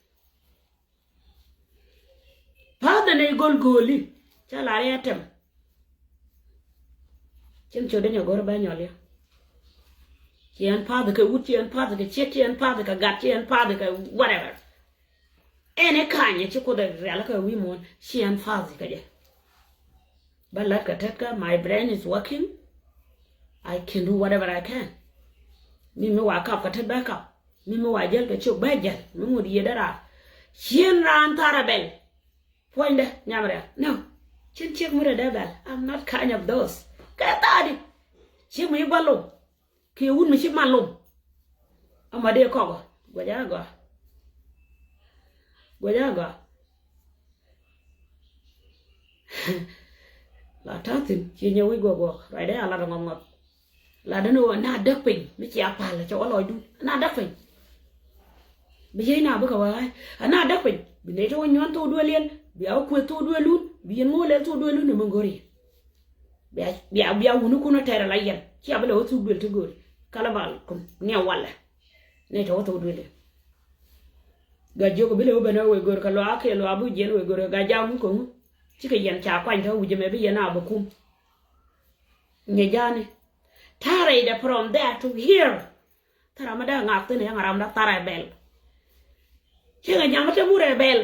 Father nɛy go̱l go̱o̱li. Ca lar i̱ a tɛm. Cin ciöt dee nyɔ go̱r bɛ nyɔl yɛ. Ci ɛn father kɛ wut, ci ɛn father kɛ ciek, ci ɛn father kɛ gat, ci ɛn father kɛ whatever. Ɛn ɛ kanyɛ ci Kuoth ɛ rial kɛ wi̱i̱ muɔ̱ɔ̱n, ci ɛn father kɛ jɛ. Bä lat kɛ tet kä, my brain is working. I can do whatever I can. Mi mi wa kap kɛ tet bä kap. Mi mi wa jäl kɛ ciök bä jäl. Mi ŋut yiëë dee raar. Cien raan thar a bɛl. Puɔ̱nydɛ nyam rial. No. Cin ciek mi rɛ dee bɛl. I'm not kind of those. Kɛ thaadi. Ciek mi ci gua̱l lom. Kiɛ wut mi ci mal lom. Ama dee kɔk ɔ. Guɛc a gɔaa. Guɛc a gɔaa. La ta̱a̱ thi̱n, ci nyɛ wi̱c guɔk guɔk. Ruacdɛ a lat ŋɔth ŋɔth. Lat däni wä na däk piny, mi cia pal, cɛ wä lɔcdun. Na däk piny. Bi yiey na bikɛ wä ɣa̱c. A na däk piny. Bi nɛy ti wä nyuɔ̱n thok duëël yɛn. Bia wä kuëth thok duëël lun. Bi yɛn ŋo̱o̱l ɛn thok duëël lun ɛmɛ go̱ri. Bia, bia, bia wuni kun a tɛr ala yɛn. Cia bi lɛ wä thuk duël ti go̱ri. Kala bal kum. Niɛ walɛ. Nɛy tɔ wä thok duëli. Ga jiök bi lɛ wä ben wä wee gör kɛ luaak kiɛ luaak bi jiɛn wee gör ga jaak ŋu kɛ ŋu. Cikɛ yɛn ca kuany tɔ wi̱c ɛmɛ bi yɛn a bɛ kum. Nyɛ ja̱a̱ni. Ta̱rɛ idɛ from there to here. Thara mi dee ŋak thin yɛn a ram da thara ɛ bɛl. Cikɛ nyam te murɛ ɛ bɛl.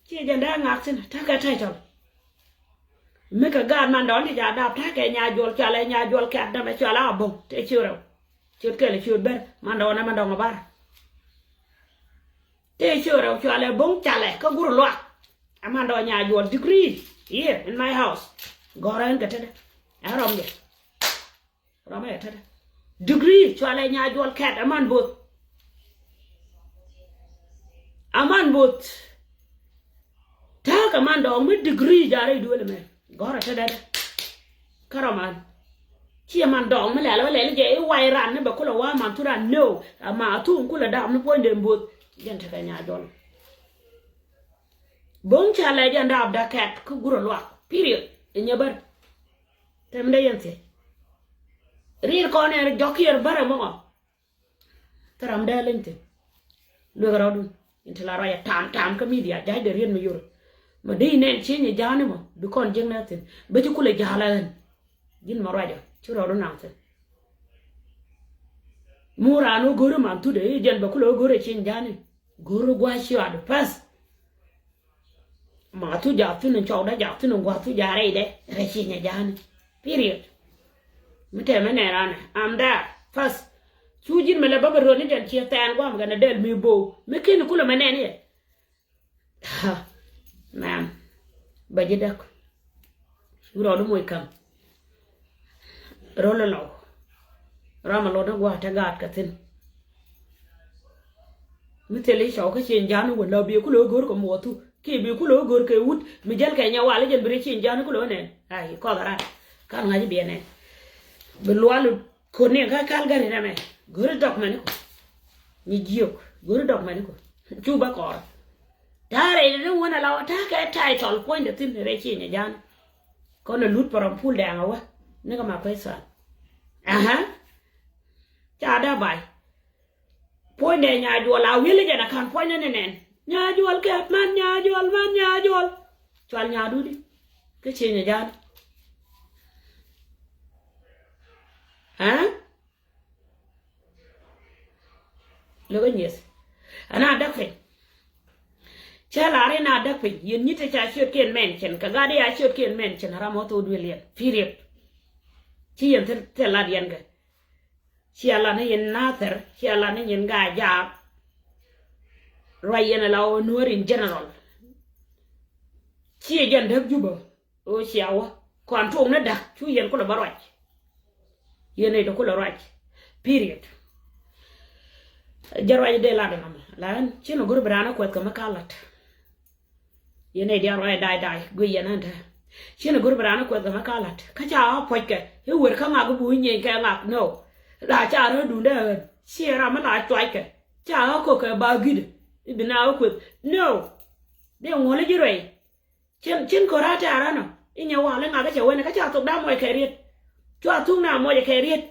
Cikɛ jɛn dee ŋak thin ta̱kɛ title. Mi kɛ gaat man dɔ̱ŋ ti ca dap ta̱kɛ nya juɔl cɔalɛ nya juɔl kɛt dämɛ cɔalɛ a bo̱ŋ te ciö rɛw. Ciöt kɛl ciöt ber man dɔɔnɛ man dɔɔŋ bar. Tëë ciöt rɛw cualɛ bo̱ŋ calɛ kä gur luak. Ɛ man dɔɔŋ nya juɔl degree here in my house. Gɔrɛ ɛn kɛ tetdä. Ɛ rɔm jɛ. Rɔm ɛ tetdä. Degree cualɛ nya juɔl kɛt ɛ man bo̱th. Ɛ man bo̱th. Ta̱a̱ kɛ man dɔɔŋ mi degree ja̱rɛ i̱ duël ɛmɛ. Gɔ̱rä te dɛdɛ. Kä rɔ man. Ciɛ man dɔɔŋ mi lɛl wä lɛl jɛ i̱ way ran ni bɛ kulɛ wa man thu ran nöö. Ama a thuŋ kulɛ dap ni puɔ̱ny den bo̱th. Jɛn tekɛ nya jɔl. Bo̱ŋ ca lɛ jɛn dap da kɛt kä gurɛ luak. Period. Inyɛ bär. Tɛm dee yɛn thiec. Ri̱i̱r kɔn ɛn jɔk kiɛr bärɛ mɔŋɔ. Thil ram dee leny thi̱n. Luek rɔɔdun in ti la ruac ɛ tam tam kä media ja̱cdɛ riet mi yor. Mɛ dee inɛn cieŋ i̱ ja̱a̱ni mɔ bi kɔn jiäknɛ thi̱n. Bä ci kulɛ ja̱a̱l ɛ ɣän. Ji̱n mɔ ruacɔ ci rɔɔdun naŋ thi̱n. Mu raan wä go̱ri man thut ɛ i̱ jɛn bɛ kulɛ wä go̱ri ɛ cieŋ ja̱a̱ni. Go̱ri gua̱c ciɔaadu pa̱th. Ma thu jak thi̱n in cɔwdä jak thi̱n in gua̱th thu jak rɛydɛ rɛy ci nyɛ ja̱a̱ni. Period. Mi tɛmɛ nɛn ranɛ am dɛr. First. Cu ji̱n mɛ lɛ bä bɛ rööni jɛn ciɛ thɛɛn gua̱a̱m kɛnɛ dɛl mi bo̱o̱ mi ki̱n kulɛ mɛ nɛn yɛ. Ha. Mɛm. Bä ji̱ däk. Cu rɔɔdu moc ka̱m. Rol ilɔw. Ram a lot ni gua̱a̱th te gaatkɛ thi̱n. Mi thil i̱ cɔw kä cieŋ ja̱a̱n wä la bi kulɛ wä go̱o̱r kɛ muɔthu kiɛ bi kulɛ wä go̱o̱r kɛ wut mi jäl kɛ nyɛ wal i̱ jɛn bi rɛ cieŋ ja̱a̱n kulɛ wä nɛn. Ay kɔth aran. Kan ŋa̱c i̱ biɛ nɛn. Bi lual ko̱n ni kä Calgary nɛmɛ. Go̱o̱r i̱ dɔk mɛni kɔ. Nyi jiök. Go̱o̱r i̱ dɔk mɛni kɔ. Cu bä kɔɔr. Ta̱a̱ rɛy ni wän ala wä ta̱a̱ kɛ title puɔ̱nydɛ thi̱n rɛy cieŋ ja̱a̱n. Kɔn a lut pärɔm pul dɛɛŋ a wä ni kä ma kuec thuan. Aha. Ca da bay. Puɔ̱nydɛ nya juɔl a wi̱el jɛn a ka̱n puɔ̱nydɛ ni nɛn. Nya juɔl kɛ man nya juɔl man nya juɔl. Cual nya dudi. Kä cieŋ ja̱a̱n. Aha. Lo̱k ɛ nyieth. Ɛn a däk piny. Cä lar in a däk piny yɛn nyi̱t ca ciötkiɛn mɛn cin kɛ gat i̱ a ciötkiɛn mɛn cin ram wä thok duël yɛn. Period. Ci yɛn thil thil lat yɛn kɛ. Ci a lat ni yɛn Nathir ci a lat ni yɛn Gaa Jaak. Ruac yɛn ala wä Nuäär in general. Ci yɛ jɛn däk Jubä. Ɣöö cia wä kɔn tuɔɔk ni da̱k cu yɛn kulɛ bä ruac. Yɛn nɛy ti kulɛ ruac. Period. Jɛ ruac dee lat ɛnɔmɔ la ɣän cin ɛ go̱r bi raan ɛ kuɛth kɛ mi ka lat. Yɛn nɛy diaal ruac da̱a̱c da̱a̱c guic yɛn ɛn te. Cin ɛ go̱r bi raan ɛ kuɛth kɛ mi ka lat kä ca ɣä puɔ̱ckɛ i̱ wer kä ŋak i̱ bu i̱ nyieeny kɛ ŋak no. La ca rä duundɛ ɣän ci ɛ ram mi la cuackɛ ca ɣä ko̱kɛ ba gi̱dɛ i̱ bi na ɣä kueth no. Dee ŋuɔ̱l i̱ ji̱ ruɛy. Cin, cin kora tɛ̈ra nɔ. I̱ nyɛ wal i̱ ŋak i̱ cɛ wen i̱ kä ca thok da̱a̱ muɔc kɛ riet. Cua thuk na muɔc kɛ riet.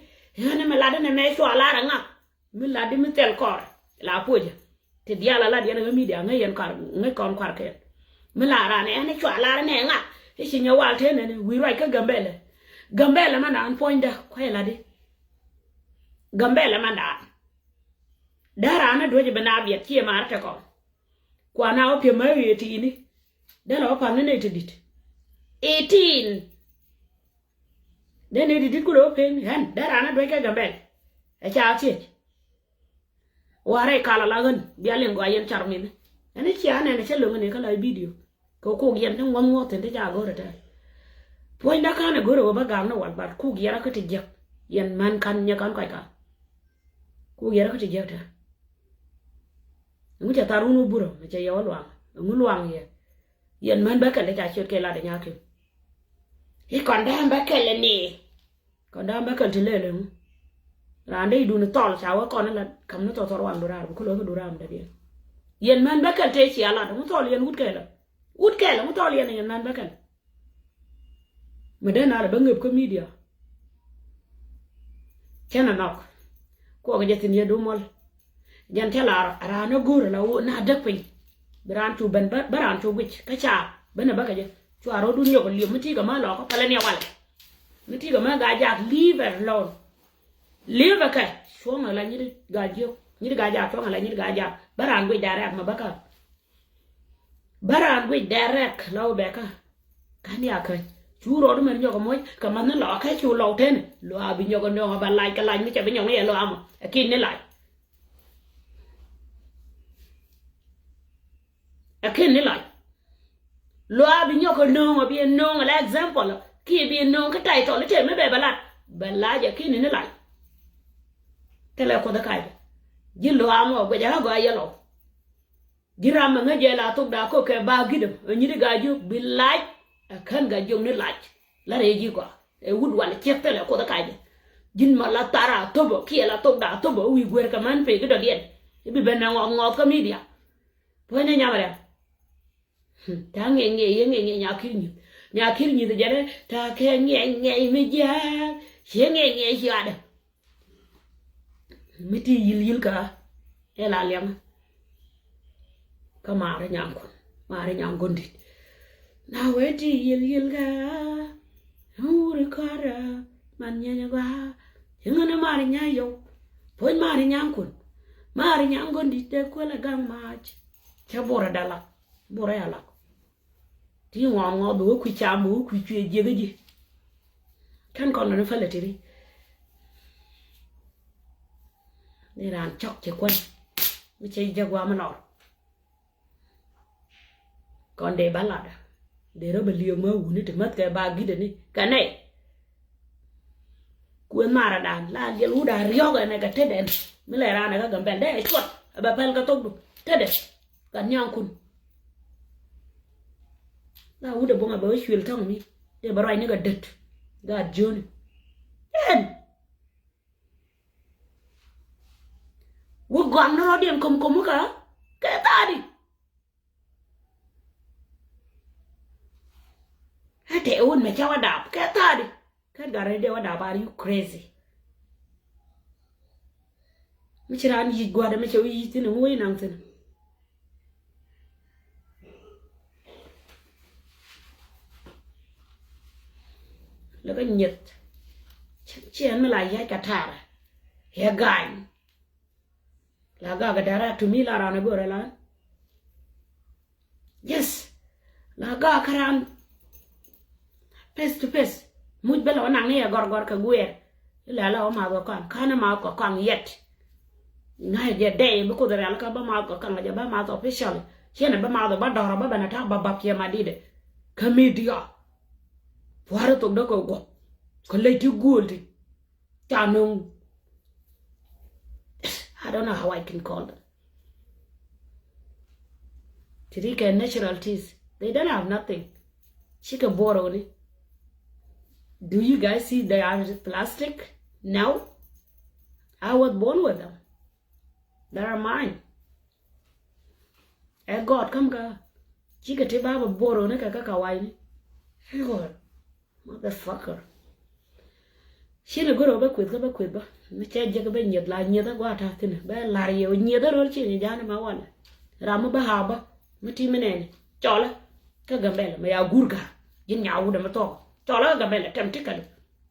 Ɣän i̱ mi lat i̱ nɛ mɛ cua lar i̱ ŋak. Mi lat i̱ mi thɛl kɔr la puɔcä. Ti diaal a lat yɛn ɣä midia ŋäc yɛn kar ŋäc kɔn kuar kɛn. Mi lar ran ɛn i̱ cua lar i̱ nɛ ŋak i̱ ci nyɛ wal tëë nɛn i̱ wi̱i̱ ruac kä Gambɛlɛ. Gambɛlɛ mɛn an puɔ̱nydä kua̱c lat i̱. Gambɛlɛ mɛn an. Dee ran i̱ duec i̱ bi na biɛt ci i̱ mar tekɔ. Kuan a wä piɛm mä ɣöö eighteen i̱ dee lɛ wä pa̱n ni nɛy ti di̱t. Eighteen. Dee nɛy ti di̱t kulɛ wä peny ɣän dee ran a duec kɛ Gambɛl. Ɛ ca thiec. Warɛ kal ala ɣän bia liŋ gɔaa yɛn car min. Ɛn i̱ cia nɛn ɛ cä lo̱ŋ ni kä la video. Kɛ kuk yɛn ti ŋuɔ̱th ŋuɔ̱th thi̱n ti ca go̱rɛ tɛɛr. Puɔ̱nydä ka̱n ɛ go̱rɛ wä bä gak ni wal bat kuk yɛn a kä ti jiäk. Yɛn män ka̱n nyɛ ka̱n kɔc ka̱n. Kuk yɛn a kä ti jiäk tɛɛr. Ɛŋu cɛ thar wun wä burä mɛ cɛ yɛ wä luaŋ. Ɛŋu luaŋ yɛ. Yɛn män bä kɛl ti ca ciöt kɛ lat ɛ nyaki̱n. I̱ kɔn däm bä kɛl ɛ ni. Kɔn däm bä kɛl ti lɛl ɛŋu. Raan dee idun thɔl ca wä kɔn ila kam ni thɔthɔr wan durar bi kulɛ wä kä duram dee diɛn. Yɛn män bä kɛl tëë cia lat ɛŋu thɔl yɛn wut kɛl. Wut kɛl ɛŋu thɔl yɛn yɛn män bä kɛl. Mi dee nal bä ŋëp kä midia. Cɛn a nhɔk. Kuɔk jɛ thin yɛ du muɔl. Jɛn thil a raan a go̱o̱r a la wä na däk piny. Bi raan cu ben bä raan cu guic kä ca ben a bä kɛ jɛ cua rɔɔdun nyɔk a liep mi ti̱i̱ kɛ mä lɔkä pälɛ ni a walɛ. Mi ti̱i̱ kɛ mä gaa jaak leave her alone. Leave kɛ cuɔ̱ŋ a la nyit gaa jiök nyit gaa jaak cuɔ̱ŋ a la nyit gaa jaak bä raan guic direct mɛ bä kä. Bä raan guic direct la wä bɛ kä. Ka̱n ya käny cu rɔɔdu mɛn nyɔk a moc kɛ ma̱n ni lɔkä cu lɔw teni lɔa bi nyɔk a nööŋ a ba lac kɛ lac mi cɛ bi nyɔk ni yɛ lɔa mɔ ɛ kin ni lac. Ɛ ken ni lac. Luaak bi nyɔk kɛ nööŋ ɛ bi ɛ nööŋ ɛ la example kiɛ bi ɛ nööŋ kä title i̱ tëë mi bɛ bɛ lat bɛ lac ɛ ken ni lac. Thilɛ kuoth ɛ kac ji̱ luaak mɔ guɛc ɛ ɣä gɔaa yɛlɔw. Ji̱ ram mɛ ŋäc jɛ la thok da̱a̱ ko̱k kɛ ba gi̱däm ɛ nyi̱t i̱ ga̱a̱c jiök bi lac. Ɛ kän ga̱a̱c jiök ni lac. La rɛy ji̱ gɔaa ɛ wut wal ciek thilɛ kuoth ɛ kac. Ji̱n ma la thar a thop ɛ kiɛ la thok da̱a̱ thop ɛ wi̱i̱ guer kɛ män pek i̱ dɔ̱diɛn. I̱ bi ben ɛ ŋɔth ŋɔth kä midia. Puɔ̱ny ni nyam rɛm. Ta ŋiɛc ŋiɛc yɛ ŋiɛc ŋiɛc nya ki̱r nyi̱th. Nya ki̱r nyi̱th jɛn ta kɛ ŋiɛc ŋiɛc mi jiääk. Ciɛ ŋiɛc ŋiɛc ciaadɛ. Mi ti yil yil kä ɛ la liɛŋ. Kä maari nyaŋ kun maari nyaŋ kun dit. Na wee ti yil yil kä wuri kɔrɛ man nyɛny gɔaa. Ci ŋän maari nya yɔw. Puɔ̱ny maari nyaŋ kun maari nyaŋ kun dit dee kuɛl ɛ gaŋ mac. Cɛ burɛ dala burɛ alak. Ti ŋɔɔŋ ŋɔɔk bi wä kui̱ cam bi wä kui̱ cuɛ jiäkä ji̱. Kɛn kɔn lɔ ni fäl ɛ tiri. Ni raan cɔk cɛ kuän mi cɛ jɛ guam lɔr. Kɔn dee ba lat dee rɔ bɛ liök mä wuni ti mäth kɛ ba gidɛ ni kɛ nɛy. Kuën mara dan la liɛl wut a riɔk ɛnɛ kɛ tetdɛn mi lɛ raan ɛ kä Gambɛl dee ɛ cuɔt ɛ bɛ pɛl kɛ thokdu tetdɛ. Gat nyaŋ kun la wut ɛ boŋ ɛ bɛ wä cuël thɔŋ mi dee bɛ ruacni kɛ dät. Gat jiöni ɛn. Wä gɔam ni rɔ̱diɛn ko̱mko̱m kä kɛ tha̱a̱di. Ɛ tɛ wun mɛ cä wä dap kɛ tha̱a̱di. Kɛ gat rɛy dee wä dap, are you crazy? Mi ci raan yic gua̱dɛ mi cɛ wä yic thi̱n ŋuɔ̱c naŋ thi̱n. Lɛ kä nyeth. Ciɛn mi la yac kɛ ta̱a̱rɛ. Yɛ ga̱a̱ny. La gak kɛ direct to me la raan ɛ go̱rɛ lan. Yes. La gak kä raan. Face to face. Muc bä la wä naŋ ni yɛ gɔrgɔr kɛ guɛɛr. Ilɛ la wä math kɛ kɔaŋ ka̱n math kɛ kɔaŋ yɛt. Ŋa̱c jɛ dɛy bi kuoth rial kä bä math kɛ kɔaŋ jɛ bä math official. Ciɛn bä math bä dɔr bä bɛn a ta̱a̱ bä bap ciɛ ma dit. Kä media. Pua̱r thok dä kɛ guɔ̱p kɛ lec ti guul ti. Ca nöŋ. I don't know how I can call them. Ti ri kɛ natural teeth. They don't have nothing. Cikɛ borrowni. Do you guys see they are plastic? No. I was born with them. They are mine. Ɛ gɔɔt käm kä cikɛ ti ba bɛ borrowni kɛ kä kawayni. Hell, motherfucker. Cin a goro bä kueth kä bä kueth bä. Mi cɛ jek bä nyieth la nyieth a gua ta thin bä lar yɛ nyieth a rol cin i jani ma wal. Ram mi bä ha bä mi ti mi nɛni cɔlä kä Gambɛl mi ya gur gar. Jin nya wudɛ mi thɔk cɔlä kä Gambɛl tɛm ti kali.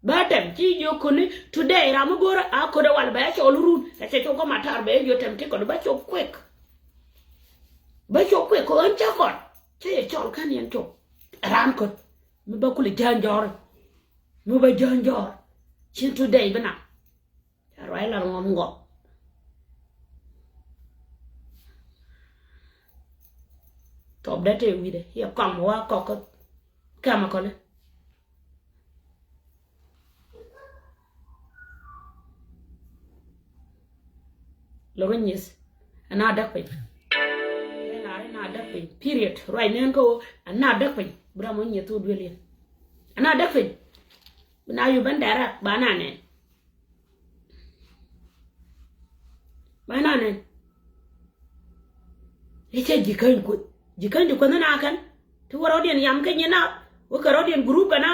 Bä tɛm ci jiö kuni today ram mi goro a kodɛ wal bɛ ya cɔl run. Ɛ cɛ cɔk kä matar bɛ ya jiö tɛm ti kali bä cɔk kuek. Bä cɔk kuek kɔ ɣän cä kɔn cä yɛ cɔl kän yɛn cɔk. Ram kɔn mi bä kulɛ jään jɔr. Mi bä jään jɔr. Cin today bi na. Ca ruac lar ŋɔm ŋɔm. Tɔp dee tëë wi̱dɛ yɛ kɔm wa kɔk kä kɛmɛ kɔli. Lokä nyith ɛn a däk piny. Ɛn a däk piny period. Ruac nɛn kä ɣöö ɛn a däk piny bi ram ɔ nyith ɣöö duel yɛn. Ɛn a däk piny. Bi na yup ɛn dɛrɛk ba na nɛn. Ba na nɛn. I̱ cä ji̱ käny kueth ji̱ käny ti kueth ni na kɛn. Ti wä rɔ̱diɛn yam kä nyin na wä kɛ rɔ̱diɛn group kɛ na.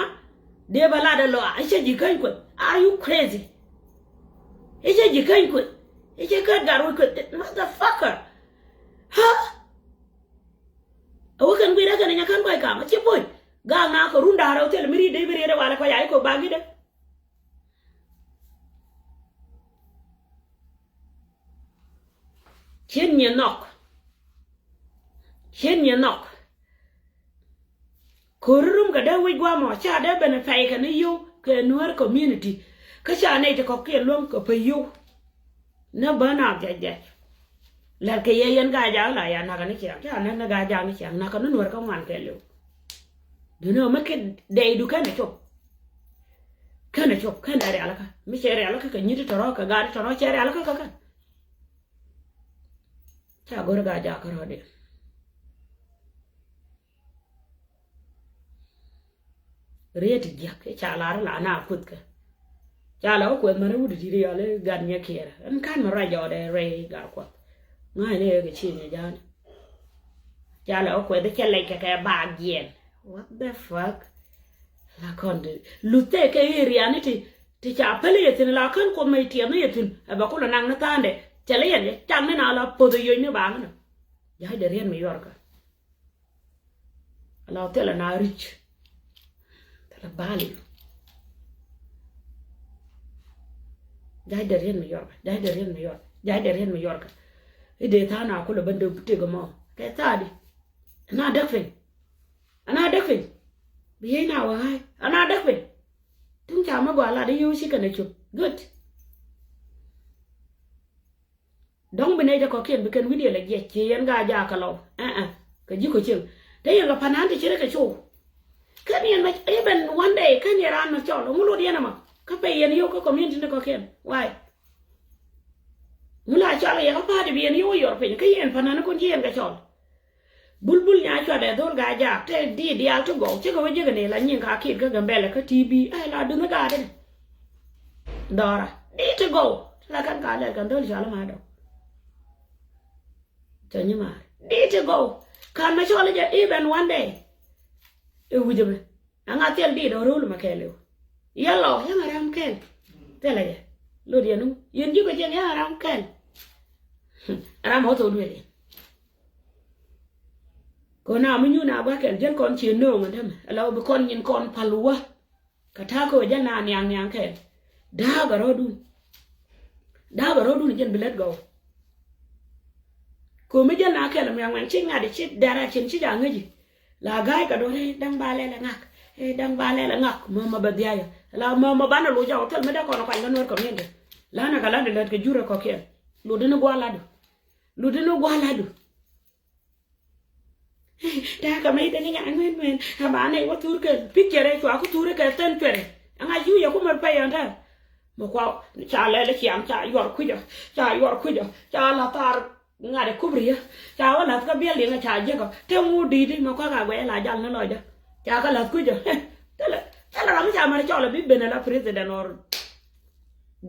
Dee bä lat ɛ lɔ a i̱ cä ji̱ käny kueth. Are you crazy? I̱ cä ji̱ käny kueth. I̱ cä kät gat wec kueth motherfucker. Ha. A wä kɛn gui̱rä kɛn inya kän kuay kam a ci boc. Gaak na kɛ run da̱a̱r ɛ wä thil mi ri̱t dee bi riet ɛ walɛ kuay a i̱ kok ba gi̱dɛ. Cien nyɛ nhɔk. Cien nyɛ nhɔk. Ko̱ri rum kɛ dee wi̱c guamɔ ca dee ben pɛy kɛ ni yio̱w kɛ Nuer community. Kä ca nɛy ti kɔ̱kiɛn luäŋ kɛ pɛy yio̱w. Ni bä na jiɛc jiɛc. Lɛl kɛ yɛ yɛn Gaa-jaak la ya nakä ni ciaŋ ca nɛn ni Gaa-jaak ni ciaŋ nakä ni Nuer kä ŋuan kɛ liw. Duŋni ɔ mi ki dɛy du kɛn ɛ cop. Kɛn ɛ cop kɛn ɛ rialikä mi cɛ rialikä kɛ nyiti tɔrɔ kɛ gaat tɔrɔ cɛ rialikä kɛ kɛn. Ca go̱r Gaa-jaak kärɔ̱diɛn. Riet jiäk i̱ ca lar i̱ la na kuthkä. Ca la wä kuɛth män i̱ wut i̱ ti̱t i̱ yɔl i̱ gat nyɛ kiɛrä ɛn ka̱n mi ruac jɔɔdɛ rɛy gat kuɔth. Ŋa̱cni ëë kɛ ci nyɛ ja̱a̱ni. Ca la wä kuɛth i̱ cɛ lɛc kɛ kɛ baak jiɛn. What the fuck? La kɔn ti luth tëë kɛ i̱ riani ti ti ca päl i̱ yɛ thi̱n la kän kuɔth mɛ i̱ tiɛth ni yɛ thi̱n ɛ bɛ kulɛ naŋ ni tha̱a̱ndɛ. Cɛ lɛ yɛn cɛ cak ni na la poth i̱ yoc ni baak ni. Ja̱a̱cdɛ riet mi yuɔrkä. Ala thilɛ na ri̱c. Thilɛ bali. Ja̱a̱cdɛ riet mi yuɔrkä ja̱a̱cdɛ riet mi yuɔrkä ja̱a̱cdɛ riet mi yuɔrkä. I̱ dee tha̱a̱ŋ na kulɛ ben dee tëk ɛmɔ kɛ tha̱a̱di. Ɛn a däk piny. Ɛn a däk piny. Bi yec na wä ɣa̱a̱c ɛn a däk piny. Tuŋ ca mi gɔaa lat i̱ yio̱w ci kɛn ɛ cop. Good. Dɔ̱ŋ bi nɛy ti kɔ̱kiɛn bi kɛn wi̱cdiɛn lɛ jiɛc ci yɛn Gaa-jaak kɛ lɔw. Ɛɛ kɛ ji̱ kɔ cieŋ te yɛn lɔ pa̱n an ti ci ri kɛ cow. Kɛn yɛn mɛ even one day kɛn yɛn raan mɛ cɔl ŋu lot yɛn ɛmɔ kä pɛy yɛn yio̱w kä community ni kɔ̱kiɛn. Why? Ŋu la cɔl yɛ kä pa̱a̱ti bi yɛn yio̱w yɔr piny kä yɛn pa̱n an kun ci yɛn kɛ cɔl. Bulbul nya cuatdɛ dhol Gaa-jaak te diit diaal ti gɔw cikɛ wä jekɛ ni la nyin ka kit kä Gambɛlɛ kä T B ɛ la dunh gaatdɛ. Dhɔra diit ti gɔw ti la kɛn ka lɛl kɛn dhol cual ma dɔw. Cɛ nyi maar diit ti gɔw. Kan mɛ cɔl jɛ even one day. Ɛ wi̱cɛ mɛ. Ɛŋa thil dit ɔ ro̱o̱l mɛ kɛɛl iw. Yɛlɔ yɛŋ a ram kɛl. Thilɛ jɛ. Lot yɛn iw yɛn ji̱ kɛ jiɛn yɛŋ a ram kɛl. Ram ɔ thok duel yɛn. Kɔn a mi nyun a gua̱kɛl jäl kɔn ci nööŋ ɛn tämɛ ala bi kɔn nyin kɔn pal wä. Kɛ ta̱a̱ kɛ wä jäl na niaŋ niaŋ kɛɛl. Da̱a̱k a rɔ̱dun. Da̱a̱k a rɔ̱dun jɛn bi lät gɔw. Komi jɛn na kɛl mi aŋuɛn ci ŋa̱t ci dɛr a cin ci ja̱ ŋäci. La ga̱a̱c kɛ duɔ̱r i̱ däŋ ba lɛl ɛ ŋak i̱ däŋ ba lɛl ɛ ŋak. Mama bɛ dhia̱a̱c ala mama banɛ loc a wä thil mi dee kɔn kuany lä Nuer community. Lanɛ kɛ lat di lät kɛ jurɛ kɔkiɛn. Lotdini gua̱a̱ latdu. Lotdini gua̱a̱ latdu. Da̱a̱ kɛ mɛ i̱ däŋ i̱ nyaŋ ŋuɛn ŋuɛn a ba nɛy wä thur kɛ picture cua ku thur kɛ thɛn cuɛrɛ. Ɛŋa cu yɛ ku mɛr pɛy ɔn tɛ. Mɛ kua ca lɛl ciam ca yuɔr kui̱cɔ ca yuɔr kui̱cɔ ca la thar. Ŋa̱t ɛ kubriä ca wä la̱th kä biɛl liŋä ca jiäkä te ŋu di̱i̱t mɛ kua̱k a guɛc la jal ni lɔcdä. Ca kä la̱th kui̱cä thilɛ thilɛ ram mi ca mɛr cɔl ɛ bi ben ɛ la president or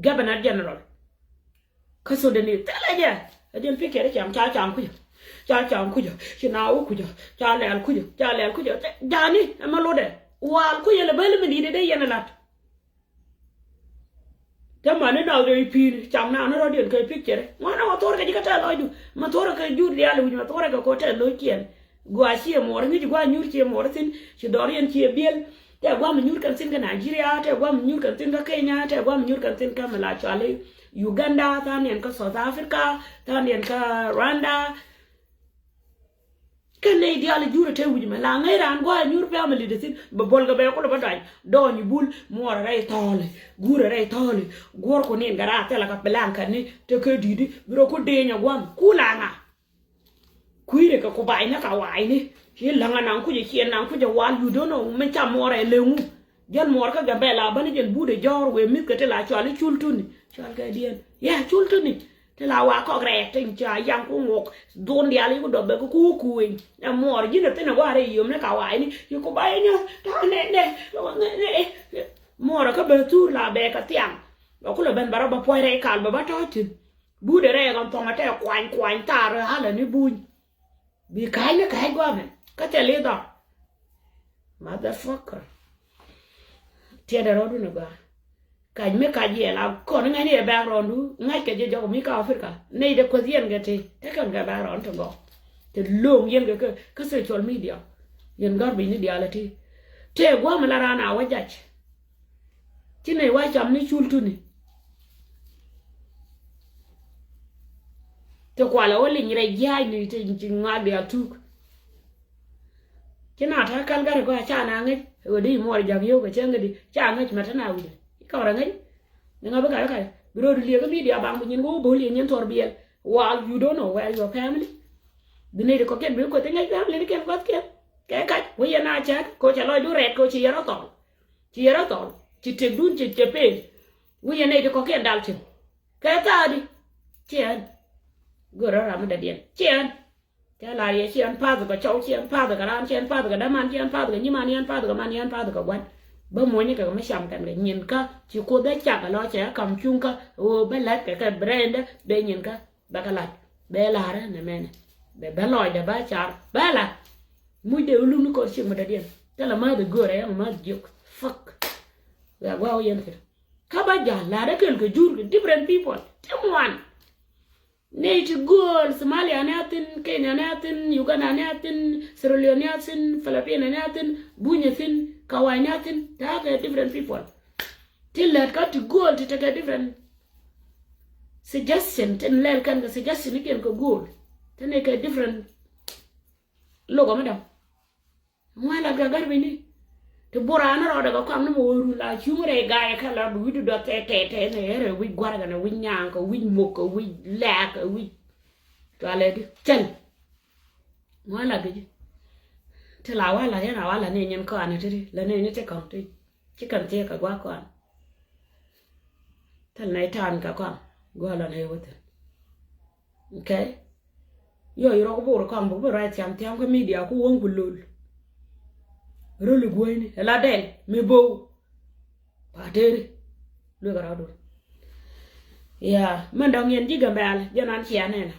governor general. Kä Sudanese thilɛ jɛ ɛ diɛn pikɛt ɛ cam ca cam kui̱cä ca cam kui̱cä ci na wä kui̱cä ca lɛl kui̱cä ca lɛl kui̱cä. Jani ɛmɛ lotdɛ. Wal ku yɛn lɛ bäli mi di̱i̱t dee yɛn ɛ la̱t. Te mani nath rɛy pi̱i̱ni cam naan rɔ̱diɛn kɛ picture. Ŋuanɛ ma thuɔ̱rkɛ ji̱ kä tɛth lɔcdu. Ma thuɔ̱rkɛ jur diaal wi̱c, ma thuɔ̱rkɛ kɛ tɛth lo̱ckiɛn. Gua ciɛ muɔɔr ŋi̱c, gua nyuur ciɛ muɔɔr thi̱n. Ci dɔriɛn ciɛ biɛl. Tɛ guam nyuur kɛn thi̱n kä Nigeria, tɛ guam nyuur kɛn thi̱n kä Kenya, tɛ guam nyuur kɛn thi̱n kä mi la cɔali Uganda, tha̱a̱ŋdiɛn kä South Africa, tha̱a̱ŋdiɛn kä Rwanda. Kä nɛy diaal jur ɛ te wi̱c mɛ la ŋäc raan gua̱a̱ nyuur family dee thi̱n bɛ buɔl kɛ bɛ kulɛ bä dɔany dɔɔny bul muɔɔr rɛy thɔɔli guur rɛy thɔɔli guɔ̱r ku nin kɛ raar thilɛ kɛ plan kɛ ni te kä di̱i̱di bi rɔ ku deeny ɛ gua̱a̱m kula ŋa. Kui̱rɛ kɛ ku ba̱a̱cni ka wa̱a̱cni ci läŋä naŋ kucɛ ciɛ naŋ kucɛ wal, you don't know mi ca muɔɔr ɛ leŋu. Jɛn muɔɔr kä Gambɛla bäni jɛn buudɛ jɔ̱ɔ̱r wëë mi̱th kɛ ti la cɔal i̱ cul tuni cɔal kɛ diɛn yɛ cul tuni. Ti la wa kɔk rɛɛk tin ca yaŋ ku ŋok dhun dial i̱ ku dɔp bɛ ku ku kueny. Ɛ muɔɔr ji̱n ɛ thin ɛ gua̱a̱r ɛ yom ni ka wa̱a̱cni i̱ ku ba i̱ nyɔ̱th ta̱a̱ nɛ nɛ. Muɔɔr ɛ kä bɛ thur la bɛ kɛ thiaŋ. Bɛ kulɛ ben bɛ rɔ bä puɔ̱c rɛy kal bɛ bä tɔ̱ɔ̱c thi̱n. Buudɛ rɛɛk ɣän thɔŋ ɛ tɛ kuany kuany thaar ɛ halɛ ni buny. Bi ka̱a̱cni ka̱a̱c gua̱a̱mɛ kä thil i̱ dhɔr. Motherfucker. Tiɛtdɛ rɔ̱dun ɛ gɔaa. Kac mi kac yɛl a kɔn ŋa̱cni yɛ background du ŋa̱ckɛ jɛ jɔk mi kä Africa. Nɛy dee kuäth yɛn kɛ ti te kɛn kɛ background ti gɔk. Te lo̱o̱ŋ yɛn kɛ kä social media. Yɛn garbage ni diaal ɛ ti. Tëë gua̱a̱mɛ la raan a wä jac. Ci nɛy wa cam ni cul tuni. Te kualɛ wä liny rɛy jia̱a̱c ni te ci ŋuak diaal tuk. Ci na ta̱a̱ kal gat ɛ gɔaa ca na ŋäc ɛ ɣöö di muɔɔr ja̱k yio̱w kɛ cäŋ kädi ca ŋäc mɛ te na wi̱cdɛ i̱ kɔn rɛ ŋäc. Ni ŋa bi kac kac bi röödu liek kä media baŋ bi nyin kɛ wä bo̱o̱l yɛ nyin thuɔr biɛl. While you don't know where your family. Bi nɛy ti kɔ̱kiɛn bi kueth i̱ ŋäc family ni kiɛn kuathkiɛn kɛ kac wä yɛn a cäk kɛ wä cɛ lɔcdu rɛt kɛ wä ci yɛn rɔ thɔl. Ci yɛn rɔ thɔl ci tëkdun ci cɛ pen. Wi̱cɛ nɛy ti kɔ̱kiɛn dal cin kɛ thaadi. Ciɛn. Görä ram mi dädiɛn ciɛn. Cɛ lar yɛ ciɛn path kɛ cɔw ciɛn path kɛ raan ciɛn path kɛ däman ciɛn path kɛ nyiman yɛn path kɛ man yɛn path kɛ gua̱n. Bä muɔ̱nyni kɛ kɛ mi cam kɛn kɛ nyin kä ci Kuoth dee cak kɛ lɔ cɛ kam cuŋ kä ɣöö bä la̱t kɛ kɛ braindä bɛ nyin kä. Bɛ kɛ la̱t bɛ la̱rä nɛ mɛnɛ bɛ bä lɔcdɛ bä car bä la̱t. Mucdɛ wä luk ni kɔr ciek mi dädiɛn thilɛ mäth ɛ göörä yɛn mäth jiök. Fuck. Wia gua̱a̱ wä yɛn kɛ kä bä ja̱l la̱rä kɛl kɛ jur kɛ different people ti ŋuan. Nɛy ti gööl Somalia ni a thin, Kenya ni a thin, Uganda ni a thin, Sierra Leone ni a thin, Philippines ni a thin, Bunyä thin, Kawai ni a thin, ta̱a̱ kɛ different people. Ti lät kä ti gööl ti tekɛ different suggestion tin lɛl kɛn kɛ suggestion ni kiɛn kɛ go̱o̱l. Tin ni kɛ different look ɔ mi dɔ̱ŋ. Ŋuan la gɛ garbage ni. Ti bura ni rɔɔdɛ kɛ kɔaŋ ni mɛ wä run la cuŋ rɛy gaayɛ kɛ la bi wi̱cdu dɔth tɛtɛtɛ ni ɛ rɛ wi̱c gua̱rkɛ ni wi̱c nyaaŋ kɛ wi̱c mok kɛ wi̱c lɛɛk kɛ wi̱c. Cualɛ di cɛl. Ŋuan la gɛ ji̱. Ti la wa la yɛn a wa la ni nyin kɔan ni ti di la ni ni ti kɔŋ ti. Ci kɛn thiee kɛ gua̱a̱k kɔn. Thil nɛy ta̱a̱n kɛ kɔn gua̱a̱k lɔn ɛ wä thi̱n. Okay. Yɔ yi rɔk bor kɔn buk bi ruac thiam thiam kä media ku wäŋ ku lol. Röl guäyni ɛ la dɛl mi bo̱o̱. Pateri luek rɔɔdu. Ya mɛn dɔ̱ŋ yɛn ji̱ Gambɛl jɛn an cia nɛn.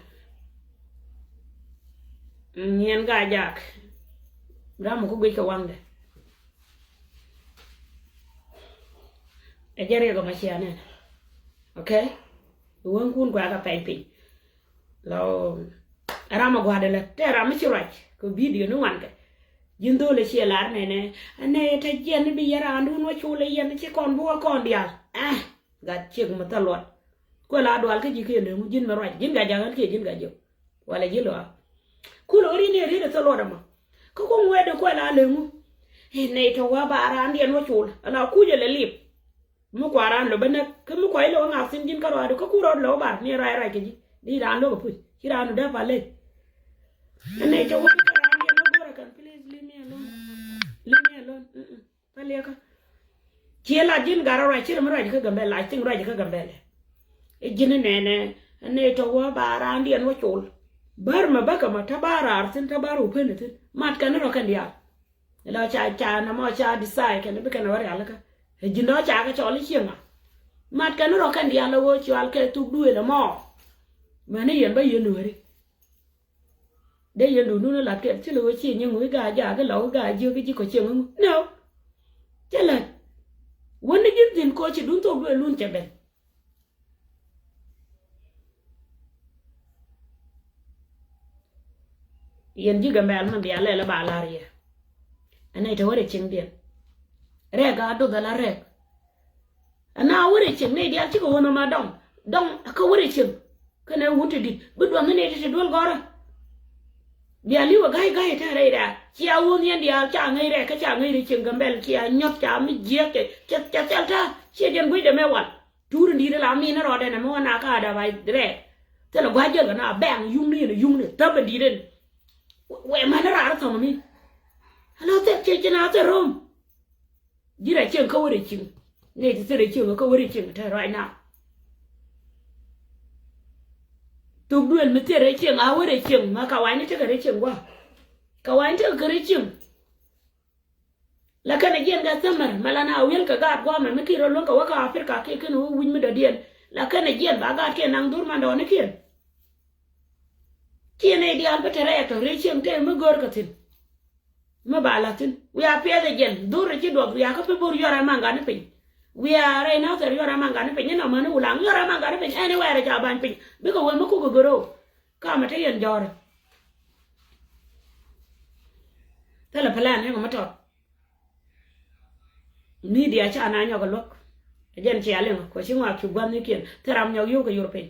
Yɛn Gaa-jaak. Ram mi ku guic kɛ waŋdɛ. Ɛ jɛ riɛk ɛ ma cia nɛn. Okay. Wäŋkun kuɛ kɛ pɛny piny. Lɔ ram a gua̱dɛ lɛ tɛ ram mi ci ruac kɛ video ni ŋuan kɛ. Ji̱n dho̱l ɛ ciɛ lar nɛnɛ. Anɛ tɛ jiɛn ni bi yɛ raandun wä cul ɛ yɛn ci kɔn bi wä kɔn diaal. Ɛh. Gat ciek mi thä luɔt. Kuɛ la dual kä ji̱ kiɛ leŋu ji̱n mi ruac ji̱n Gaa-jaak ɣän kiɛ ji̱n Gaa-jiök. Walɛ ji̱ luaak. Kulɛ ɣän ri̱n i̱ ri̱n i̱ thä luɔt ɛmɔ. Kä kuŋ wee di kuɛ la leŋu. I̱ nɛy tɔ wä ba raandiɛn wä cul ala kucɛ lɛ lip. Mi kua raan lɔ bä näk kä mi kua ilɛ wä ŋa̱a̱k thi̱n ji̱n kä ruaadu kä ku rɔɔd lɔ wä bar ni ruac ruac kɛ ji̱ di raan luɔk ɛ puc ci raandu dee pal lec. Ɛn nɛy tɔ wä bi kɛ raandiɛn wä go̱rɛ kɛn please leave me alone. Leave me alone. Mm-mm. Paliɛkä. Ciɛ la ji̱n gat rɔ ruac ci rɛ mi ruac kä Gambɛl la cieŋ ruac kä Gambɛl. I̱ ji̱n inɛnɛ inɛ tɔ wä ba raandiɛn wä col. Bär mɛ bäkä mɛ tä ba raar thi̱n tä ba rɔ pän thi̱n mat kɛn rɔ kɛn diaal. Ila ca ca na mɔ ca decide kɛn bi kɛn wä rialikä. I̱ ji̱n dɔ ca kɛ cɔl i̱ cieŋa. Mat kɛn rɔ kɛn diaal ɛ wä cual kɛ thuk duëël ɛmɔ. Mɛn i̱ yɛn bä yɛn weri. Dee yɛn dundun lat kɛ thilɛ wee ciɛ nyiŋ wi̱i̱ gaa jaak i̱ la wi̱i̱ gaa jiök i̱ ji̱ kɔ ciɛ ŋäŋ. No. Ɣöö ci duŋ thok duël lun cɛ ben. Yɛn ji̱ Gambɛl mɛn bia lɛl ba lar yɛ. Ɛn nɛy te wä rɛy cieŋdiɛn. Rɛɛk a doth ala rɛɛk. Ɛn na wä rɛy cieŋ nɛy diaal cikɛ wä nɔma dɔŋ. Dɔŋ kä wä rɛy cieŋ. Kɛnɛ wun ti di̱t bi duɔth ni nɛy ti ti duel gɔrä. Bia li̱w ɛ ga̱y ga̱y te rɛy rɛɛk. Cia wun yɛn diaal ca ŋäc rɛɛk kä ca ŋäc rɛy cieŋ Gambɛl cia nyɔth ca mi jiɛk cɛ cɛ thil ta̱a̱. Ciɛ jɛn guic dɛ mɛ wal. Tuur in di̱i̱t in la min in rɔɔdɛ nɛ mi wä na ka dap a rɛɛk. Thilɛ gua̱c jäl kɛ na bɛŋ yuŋni in yuŋni thäp in di̱i̱t in. Wɛ män in raar thɔŋ mi. Alo thil ci ci na thil rom. Ji̱ rɛ cieŋ kä wä rɛ cieŋ. Nɛy ti thil rɛ cieŋ kä wä rɛ cieŋ te right now. Thuk duël mi thil rɛ cieŋ a wä rɛ cieŋ ma ka wany ni tekɛ rɛ cieŋ gua̱a̱. Ka wany tekɛ kɛ rɛ cieŋ. La kɛnɛ jiɛn kɛ thämär mɛ la na wi̱el kɛ gaat guamɛ mi kiɛ rɔ luäŋ kɛ wä kä Africa kiɛ kɛn wä wi̱c mi dɔ̱diɛn. La kɛnɛ jiɛn ba gaat kiɛ naŋ dhur mandɔɔnikiɛn. Ciɛ nɛy diaal bi te rɛɛk tɔ rɛy cieŋ tëë mi gör kɛ thi̱n. Mi ba la̱th thi̱n wiaa piɛth ɛ jiɛn dhur rɛ ci duɔth wiaa kä pi bur yuɔr ɛ maŋ gat ni piny. Wiaa rɛy nathɛr yuɔr ɛ maŋ gat ni piny inɔ mäni wulaŋ yuɔr ɛ maŋ gat ni piny anywhere ca ba̱ny piny bikɛ wee mi kuk ɛ gör ɣöö. Kamɛ te yɛn jɔɔrɛ. Thilɛ plan ni ŋɔ mi tɔt. Media ca na nyɔk a luäk. A jɛn cia liŋ kɔ ci ŋɔak cu gua̱thnikiɛn thil ram nyɔk yio̱w kɛ yor piny.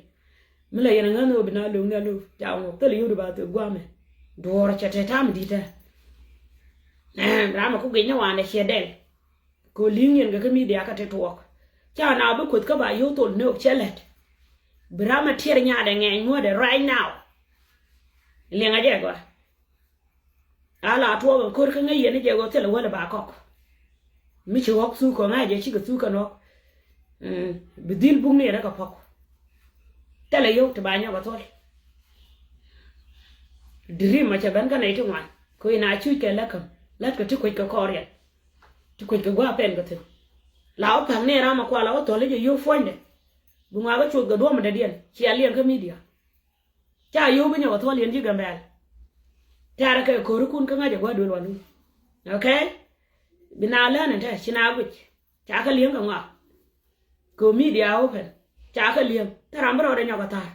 Mi la yɛn a ŋäth ni wä bi na lo̱o̱ŋ ni a lo̱o̱ŋ ca ŋɔk thilɛ yio̱w di ba thok gua̱a̱mɛ. Duɔɔr cɛ te tam di̱tɛ. Ram a ku gic ni wanɛ ciɛ dɛŋ. Kɛ li̱ŋ yɛn kɛ kä media kä ti tuɔɔk. Ca na bi kueth kä ba yio̱w thol ni wä cɛ lɛt. Bi ram a tiɛr nyaadɛ ŋɛɛny ŋuɔ̱tdɛ right now. Liŋ a jɛ gɔaa. A la tuɔɔk in ko̱r kä ŋäc yɛn ni jɛ ɣöö thilɛ wäl ba kɔk. Mi ci ɣɔk thuk kɔŋ a jɛ cikɛ thuk kɛn ɣɔk. Mm, bi dhil buk ni yɛn rɛ kɛ pɔk. Thilɛ yio̱w ti ba nyɔk a thol. Dream a cɛ ben kä nɛy ti ŋuan kɛ in a cuc kɛ lät käm lät kɛ ti kuec kɛ kɔɔriɛn. Ti kuec kɛ gua̱a̱ pɛn kɛ thi̱n. La wä pa̱k ni ram a kual a wä thɔl i̱ jɛ yio̱w puɔ̱nydɛ. Bi ŋuak a cuoth kɛ duɔ̱ɔ̱m dädiɛn cia liɛŋ kä media. Ca yio̱w bi nyɔk a thuɔl yɛn ji̱ Gambɛl. Tɛ̈rɛ kɛ ko̱rikun kä ŋa̱c a gua̱a̱r duël walun. Okay. Bi na lään in te ci na guic. Ca kä li̱eŋ kɛ ŋɔak. Kɛ media open ca kä li̱eŋ te ram bi rɔɔdɛ nyɔk a tha̱a̱r.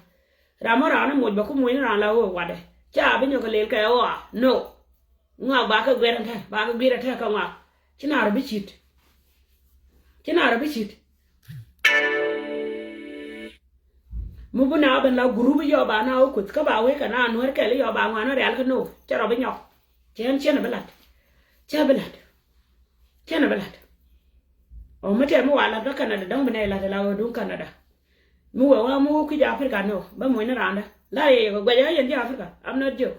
Ram mi raan ni moc bɛ ku moc ni raan la ɣöö watdɛ ca bi nyɔk a lel kɛ ɣɔaa no. Ŋɔak ba kɛ guiɛr ɛn te ba kɛ guiɛr ɛn te kɛ ŋɔak. Ci na rɔ bi cit. Ci na rɔ bi cit. Mi bi na ben la gurup yɔ ba na wä kueth kä ba wee kɛ na nuɛr kɛl yɔ ba ŋuan wä rial kä no cɛ rɔ bi nyɔk. Cɛ ɛn ciɛn bi lat. Cɛ bi lat. Ciɛn bi lat. Ɔ mi tɛm mi wa lat kä Canada dɔ̱ŋ bi nɛ lat la wä duŋ Canada. Mi wee wa mi wä kui̱ jɛ Africa no bä muɔ̱ny ni randa la yɛ yɛ kɛ guɛc ɛ yɛn ji̱ Africa. I'm not joke.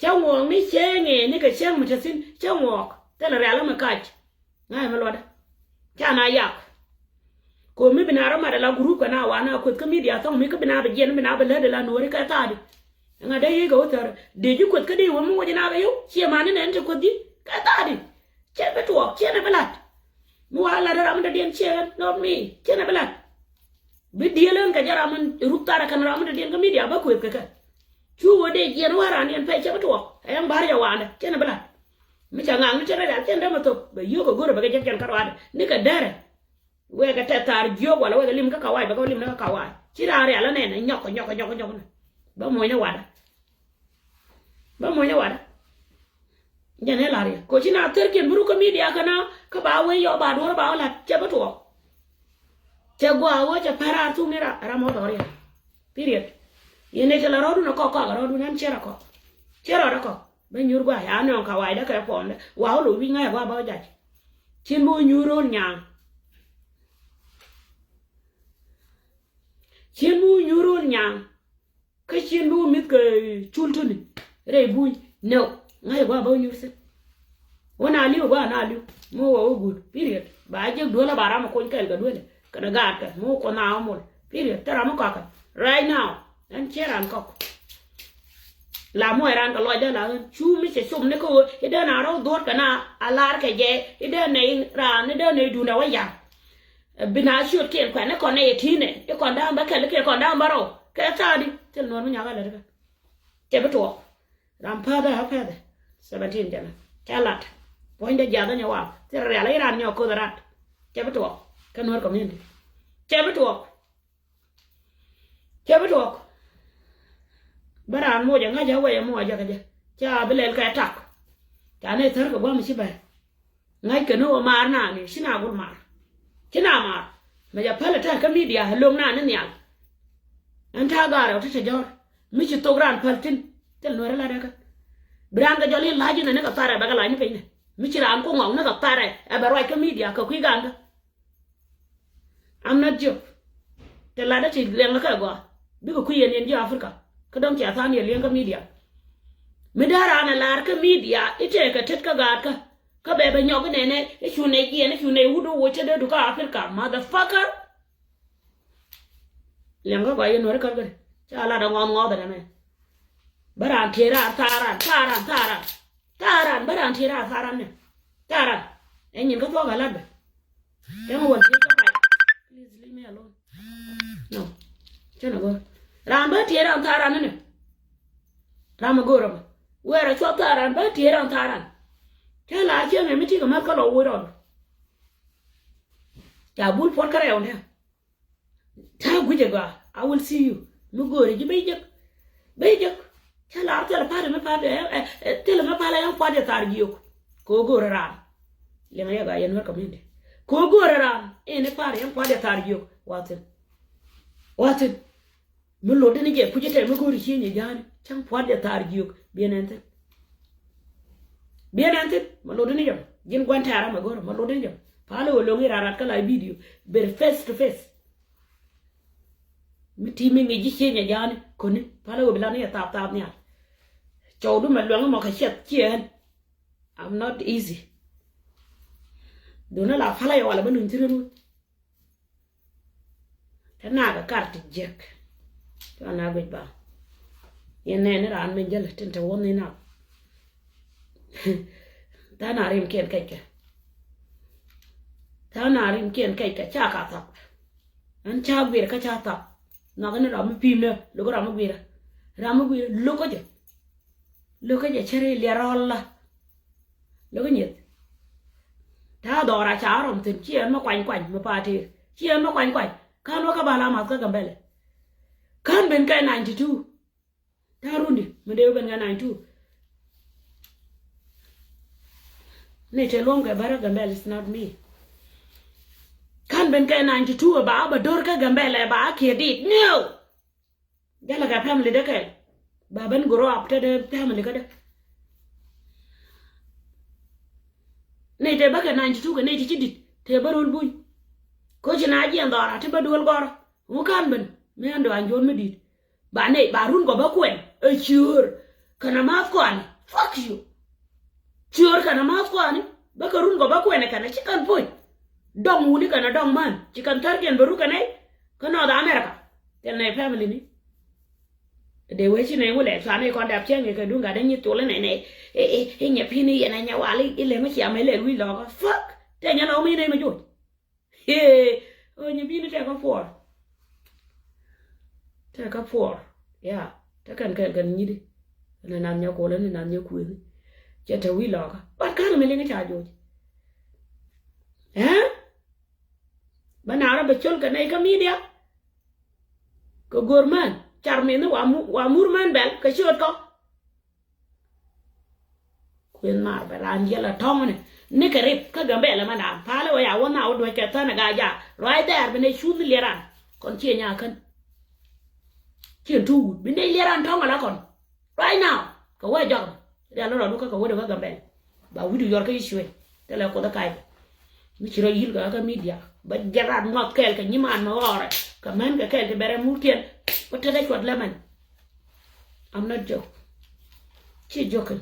Cɛ ŋuɔk ni cɛ ŋee ni kɛ cɛŋ mi te thi̱n cɛ ŋuɔk thilɛ rial mi kac. Ŋa̱c mi luɔtdä ca na yak. Ko̱ mi bi na rɔ mat ala gurup kɛ na wa na kueth kä media thɔŋ mi kä bi na bi jiɛn bi na bi lät ala nuɔ̱ɔ̱ri kɛ thaadi. Ɛŋa dee yiëë kɛ wä thär dee ji̱ kueth kä dee wä mi wä ji̱ na kɛ yio̱w ciɛ mani nɛn ti kueth ji̱ kɛ thaadi. Ciɛ bi tuɔɔk ciɛ ni bi la̱t. Mi wa la̱t ram mi dɔ̱diɛn ciɛ not me ciɛ ni bi la̱t. Bi dieel ɣän kɛ jɛ ram mi ruk thaar kɛn ram mi dɔ̱diɛn kä media bä kueth kɛ kɛ. Cu wä dee jiɛn wä raan yɛn pɛc cɛ bi tuɔɔk ɛ yɛn ba̱r jɛ waandɛ cɛ ni bi la̱t. Mi ca ŋaŋ ni cɛ rɛ rial cɛ ni dämɛ thop bɛ yio̱k kɛ go̱rɛ bɛ kɛ jɛk jɛn kä ruaadɛ ni kɛ dɛrɛ. Wɛɛkɛ tɛth thaar jiök walɛ wɛɛkɛ lim kä kawac bɛ kɛ lim ni kä kawac ci raan rial anɛn nyɔk nyɔk nyɔk nyɔk ni. Bä muɔ̱ny ni wa̱dä. Bä muɔ̱ny ni wa̱dä. Jɛn ɛ la̱r yɛ koci na thärkiɛn bi ruk kä media kä na kä ba wee yɔ ba duɔ̱r ba wä la̱t cɛ bi tuɔɔk. Cɛ gua̱a̱ wä cɛ pär raar thuk ni ram ram wä dhɔr yɛ. Period. Yɛn ɛ cɛ la rɔɔdun ɛ kɔk kɔak ɛ rɔɔdun ɛn cier ɛ kɔk. Cier rɔɔd ɛ kɔk. Bä nyuur gua̱a̱ ya nɔŋ ka wa̱a̱cdä kɛ puɔ̱ndä wa̱a̱ wä lo̱c wi̱c ŋa̱c ɛ gua̱a̱ bä wä jac. Cien bi wä nyuur ro̱o̱l nya̱a̱ŋ. Cien bi wä nyuur ro̱o̱l nya̱a̱ŋ. Kä cien bi wä mi̱th kɛ cul tuni rɛy buny nɛw ŋa̱c ɛ gua̱a̱ bä wä nyuur thi̱n. Wä na li̱w ɛ gua̱a̱ na li̱w mi wä wä guut period ba jiäk duel a ba ram ɛ kony kɛɛl kɛ duel kɛnɛ gaatkɛ mi wä kuɔth na wä mol period thil ram mi kɔakɛ right now. Ɛn ciɛ ran kɔk. La muɔc ran kɛ lɔcdä la ɣän cu mi cɛ com ni kä ɣöö i̱ dee na rɔw dhuɔ̱t kɛ na a lar kɛ jɛ i̱ dee nɛy ran i̱ dee nɛy duundɛ wä ya̱r. Bi na ciöt kiɛn kuɛn i̱ kɔn nɛy ɛ ti̱i̱nɛ i̱ kɔn da̱a̱m bä kɛl i̱ kiɛn kɔn da̱a̱m bä rɔw kɛ tha̱a̱di. Thil nuɔ̱ɔ̱r mi nyakä lät kä cɛ bi tuɔɔk. Ram päthɛ a päthɛ. Seventeen jɛn cɛ lat. Puɔ̱nydɛ jiath ni wal thil rial i̱ ran nyɔk koth rat. Cɛ bi tuɔɔk kä Nuer community. Cɛ bi tuɔɔk. Cɛ bi tuɔɔk. Bä raan moc ɛ ŋa̱c ɛ wɛy ɛ muɔc ɛ kɛ jɛ. Ca bi lɛl kɛ tak. Ca nɛ thär kɛ gua̱a̱m ci bɛr. Ŋa̱c kɛ ni ɣöö maar naan i̱ ci na gul maar. Ci na maar. Mɛ jɛ päl ɛ tɛ̈r kä media ɛ lo̱ŋ naan ni nhial. Ɛn ta̱a̱ gaarɛ ɔ ti te jɔ̱ɔ̱r mi ci thok raan päl thi̱n. Thil Nuɛ̈ri latdɛ kä bi raan kɛ jɔl in la̱c inɛ ni kɛ tharɛ bɛ kɛ la̱c ni piny nɛ. Mi ci raan ku ŋɔk ni kɛ tharɛ ɛ bɛ ruac kä media kɛ kui̱ gaankä. I'm not joke. Te latdä ti liɛŋ kä gɔaa bikɛ kui̱ yɛn yɛn ji̱ Africa. Kä dɔ̱ŋ cia tha̱a̱n yɛ liɛŋ kä media. Mi dee raan ɛ la̱r kä media i̱ tëëkɛ tet kä gaatkä. Kä bɛ bɛ nyɔk inɛnɛ i̱ cu nɛ jiɛn i̱ cu nɛ wut i̱ woc te dee du kä Africa motherfucker. Liɛŋ kä gɔaa yɛn Nuɛ̈ri kärkäri ca lat ɛ ŋɔth ŋɔth ɛnɛ mɛ. Bä raan tiee raan thaar raan thaar raan thaar raan thaar raan bä raan tiee raan thaar raan nɛ. Thaar raan ɛ nyin kä thuɔ̱k ɛ lat bɛ. Tɛŋ wä ti kä pay. Please leave me alone. No. Cä nɛ go̱r. Raan bä tiee raan thaar raan ni nɛ. Ram mi go̱o̱r ɛmɛ wɛɛr a cuɔth thaar raan bä tiee raan thaar raan. Cä laar ciɛ mɛ mi ti kɛ mɛth kä lɔ woc rɔɔd. Ca bul puɔt kä rɛw nɛ. Ta̱a̱ guic ɛ gɔaa. I will see you. Mi go̱o̱ri ji̱ ben jek. Ben jek. Cä lar thilɛ pa̱a̱t ɛmɛ pa̱a̱t ɛ, ɛ, ɛ, thilɛ mɛ pa̱a̱t ɛ ɛn pua̱t jɛ thaar jiök. Kɛ ɣöö go̱o̱rɛ raan. Liɛŋɛ yɛ gɔaa yɛn Nuer community. Kɛ ɣöö go̱o̱rɛ raan. Ɛn i̱ pa̱a̱t ɛ ɛn pua̱t jɛ thaar jiök. Wathin. Wathin. Mi lotdä ni jɛ puc ɛ tɛm mi go̱o̱ri cieŋ ɛ ja̱a̱ni. Cäŋ pua̱t jɛ thaar jiök. Biɛn ɛn thi̱n. Biɛn ɛn thi̱n. Mi lotdä ni jɛ. Ji̱n gua̱n tɛ̈r ram ɛ go̱o̱rɛ. Mi lotdä ni jɛ. Pa̱a̱l ɛ ɣöö lo̱ŋ i̱ raar rat kä la video. Ber face to face. Mi ti mi ŋi̱c ji̱ cieny ɛ ja̱a̱ni. Ko̱ni. Pa̱a̱l ɛ ɣöö bi lan i̱ ɛ thap thap nhial. Cɔwdu mɛ luɛŋ mɔ kɛ ciɛth ciɛ ɣän. I'm not easy. Duundä la pa̱l ɛ yɛ walɛ bä nuny thi̱n ɣän wä. Te nakä kar ti jiäk. Cua na guic ba. Yɛn nɛɛni raan min jäl tin te wuɔ̱n ni nak. Tha̱a̱ŋ na rimkiɛn kɛckɛ. Tha̱a̱ŋ na rimkiɛn kɛckɛ ca ka thap. Ɛn ca guir kä ca thap. Nhɔakɛ ni ram mi pi̱i̱mdä lo̱k ram mi guirä. Ram mi guirä lo̱k kä jɛ. Lo̱k kä jɛ cä ri liɛr rɔl la. Lo̱k kä nyeth. Ta̱a̱ dhɔra ca rɔm thi̱n ci ɛn mi kuany kuany mi pa̱a̱ tëër ci ɛn mi kuany kuany. Ka̱n wä kä bal amath kä Gambɛlɛ. Ka̱n ben kɛ ninety two. Ta̱a̱ rundi mi dee wä ben kɛ ninety two. Ni te luɔ̱m kɛ bärä Gambɛlɛ is not me. Ka̱n ben kɛ ninety two ba ba do̱r kä Gambɛlɛ ba kiɛ dit niw. Jalɛ kɛ family dee kɛɛl. Ba ben grow up te dee family kä dee. Nɛy tëë bä kɛ ninety two kɛ nɛy ti ci di̱t tëë bä röl buny. Koci na jiɛn dhɔra ti bä duel gɔrä. Ŋu ka̱n ben mi ɛn dɔ̱a̱n juɔ̱n mi di̱t. Ba nɛy ba run kɔ bä kuɛn ɛ ciöör. Kɛnɛ ma̱a̱th kɔani. Fuck you. Ciöör kɛnɛ ma̱a̱th kɔani bä kɛ run kɔ bä kuɛn ɛ kɛnɛ ci kɛn puc. Dɔŋ wuni kɛnɛ dɔŋ män ci kɛn thärkiɛn bɛ ruk kɛ nɛy. Kä North America. Thil nɛy family ni. Dee wee ci nɛy wulɛ cuanɛ kɔn dap cäŋ kɛ duŋ gat dee nyi thul inɛ nɛ. Inyɛ pi̱n iɛn anyɛ wal ilɛ mi cia mɛ lɛl wi̱i̱ lɔkä. Fuck. Tɛ nyɛ lɔk mi nɛy mɛ joc. Ee, ɣöö nyɛ bi̱i̱ni tɛkä puɔr. Tɛkä puɔr. Ya. Tɛ kɛn kɛl kɛn nyiti. Ni nath nyɛ kulɛ ni nath nyɛ kuethi. Cɛ te wi̱i̱ lɔkä. But ka̱n mi liŋ ca joc. Ɛɛ? Bä naarä bɛ col kɛ nɛy kä media. Kɛ go̱r män car mini wa mur män bɛl kɛ ciöt kɔ. Kueth maar bɛ raan jiɛl a tɔ̱ŋni ni kɛ rip kä Gambɛlɛ mɛ naan palɛ wä ya wä na wä duɔ̱c kɛ thänɛ gaa ja ruac dhɛɛr bi nɛ cuth liɛran kɔn ciɛ nya kän. Ciɛ tuut bi nɛ liɛran tɔ̱ŋ ala kɔn. Right now kɛ wä jɔk. Rial rɔ luk kä kɛ wä dee wä Gambɛlɛ. Ba wi̱du yɔr kä i̱ cuëny. Thilɛ Kuoth ɛ kac. Mi ci rɔ yil kɛ kä media bä jɛ rat ŋɔth kɛɛl kɛ nyiman mɛ ɣɔrɛ kɛ män kɛ kɛɛl ti bɛrɛ murtiɛn. Bä tetdɛ cuɔt lɛmɛn. I'm not joke. Ci joking.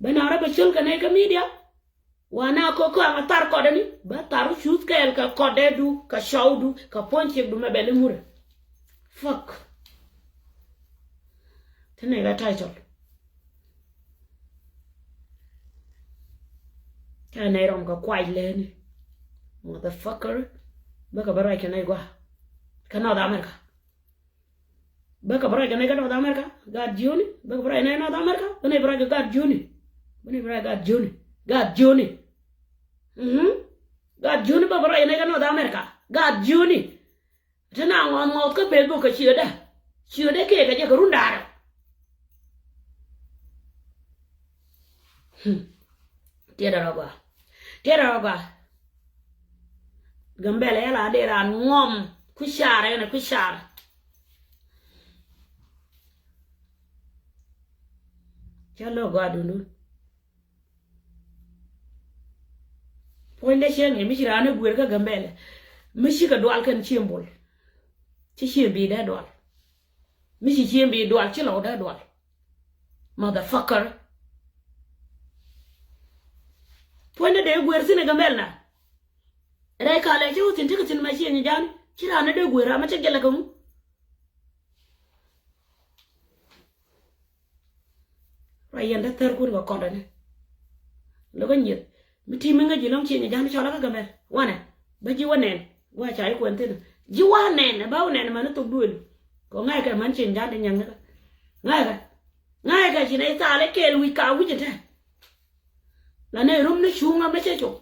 Bä na rɔ bɛ col kɛ nɛy kä media. Wa na kɔ kä aŋa thar kɔdɛ ni bä thar cuth kɛɛl kɛ kɔdɛ du kɛ cɔw du kɛ puɔ̱ny ciek du mɛ bɛ li murɛ. Fuck. Ti nɛy kɛ title. Ca nɛy rɔm kɛ kuac lɛni. Motherfucker. Bä kɛ bä ruac kɛ nɛy gua. Kä North America. Bä kɛ bä ruac kɛ nɛy kä North America. Gat jioni. Bä kɛ bä ruac nɛy North America. Bä nɛy bä ruac kɛ gat jioni. Bä nɛy bä ruac gat jioni. Gat jioni. Mhm. Gaat jiöni bä bä rɔy nɛy kä North America. Gaat jiöni. Ti na ŋɔth ŋɔth kä Facebook kɛ ciötdä. Ciötdä kɛ kɛ jɛ kɛ run da̱a̱rä. Hmm. Tiɛt rɔ gɔaa. Tiɛt rɔ gɔaa. Gambɛl yɛ la dee raan ŋɔm kui̱ car ɛn kui̱ car. Cä lo̱k gɔaa dundun. Puɔ̱nydɛ cieŋ i̱ mi ci raan ɛ guer kä Gambɛlɛ. Mi cikɛ dual kɛn cieŋ bol. Ci cieŋ bi dee dual. Mi ci cieŋ bi dual ci lɔw dee dual. Motherfucker. Puɔ̱nydɛ dee guer thin ɛ Gambɛl na. Rɛy kalɛ ci wä thin tekɛ thin ma cieŋ i̱ ja̱a̱n ci raan ɛ dee guer ram ɛ tek jɛ lɛ kɛ ŋu. Ruac yɛn te thär kun kɛ kɔn rɛni. Lokä nyieth mi ti mi ŋäc ji̱ lɔ̱ŋ cieŋ ja̱a̱n cɔl akä Gambɛl wanɛ bä ji̱ wä nɛn. Wa ca i̱ kuɛn thi̱n ji̱ wa nɛn ɛ ba wä nɛn män i̱ thok duël. Kɔ ŋa̱ckɛ män cieŋ ja̱a̱n ti nyäŋ nikä. Ŋa̱ckɛ ŋa̱ckɛ ci nɛy thal i̱ kɛɛl wi̱c ka wi̱c in te. La nɛy rom ni cuŋä mi cɛ cop.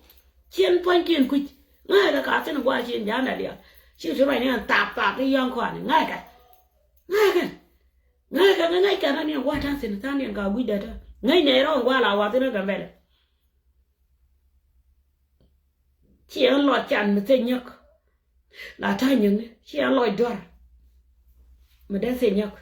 Cien pua̱nykiɛn kui̱c ŋa̱ckɛ ka thi̱n gua̱a̱r cieŋ ja̱a̱n dal diaal. Ci ti ruac ni ɛn thap thap i̱ yɔ̱ŋ kɔaani ŋa̱ckɛ. Ŋa̱ckɛ ŋa̱ckɛ ŋa̱ckɛ ŋa̱ckɛ ran ni ɛn gua̱a̱r ta̱a̱ thi̱n tha̱a̱n ni ɛn ka gui̱c dee tää ŋäc nɛy rɔ̱ ɛn gua̱a̱r la wath in ɛ Gambɛlɛ. Ci ɛn lɔc can mi thil nyäk. La ta̱a̱ nyäkni ci ɛn lɔc duar. Mi dee thil nyäk.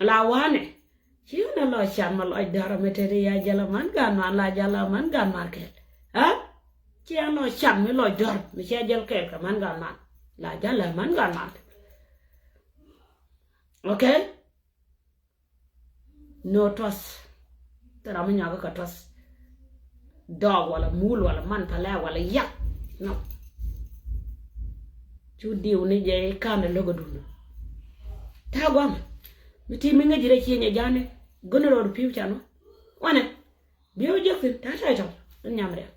La wanɛ ci ɣän a lɔc can mi lɔc duar mi te ti ya jɛl a man gan man la jɛl a man gan man kɛl. Aa ci ɛn lɔc can mi lɔc duar mi cia jɛl kɛl kɛ man gan man la jɛl a man gan man. Okay. No trust. Thil ram mi nyɔak kä trust. Dɔɔk wala muul wala man pälɛ wala yak. No. Cu diw ni jɛ i̱ ka̱n dɛ lo̱k a duundä. Ta̱a̱ gua̱a̱m mi ti mi ŋäc ji̱ rɛy cieŋ ɛ ja̱a̱ni. Go̱n rɔɔd pi̱w can wä wanɛ. Biɛ wä jiäk thi̱n ta̱a̱ ta̱a̱ tɔ̱ in nyam riɛk.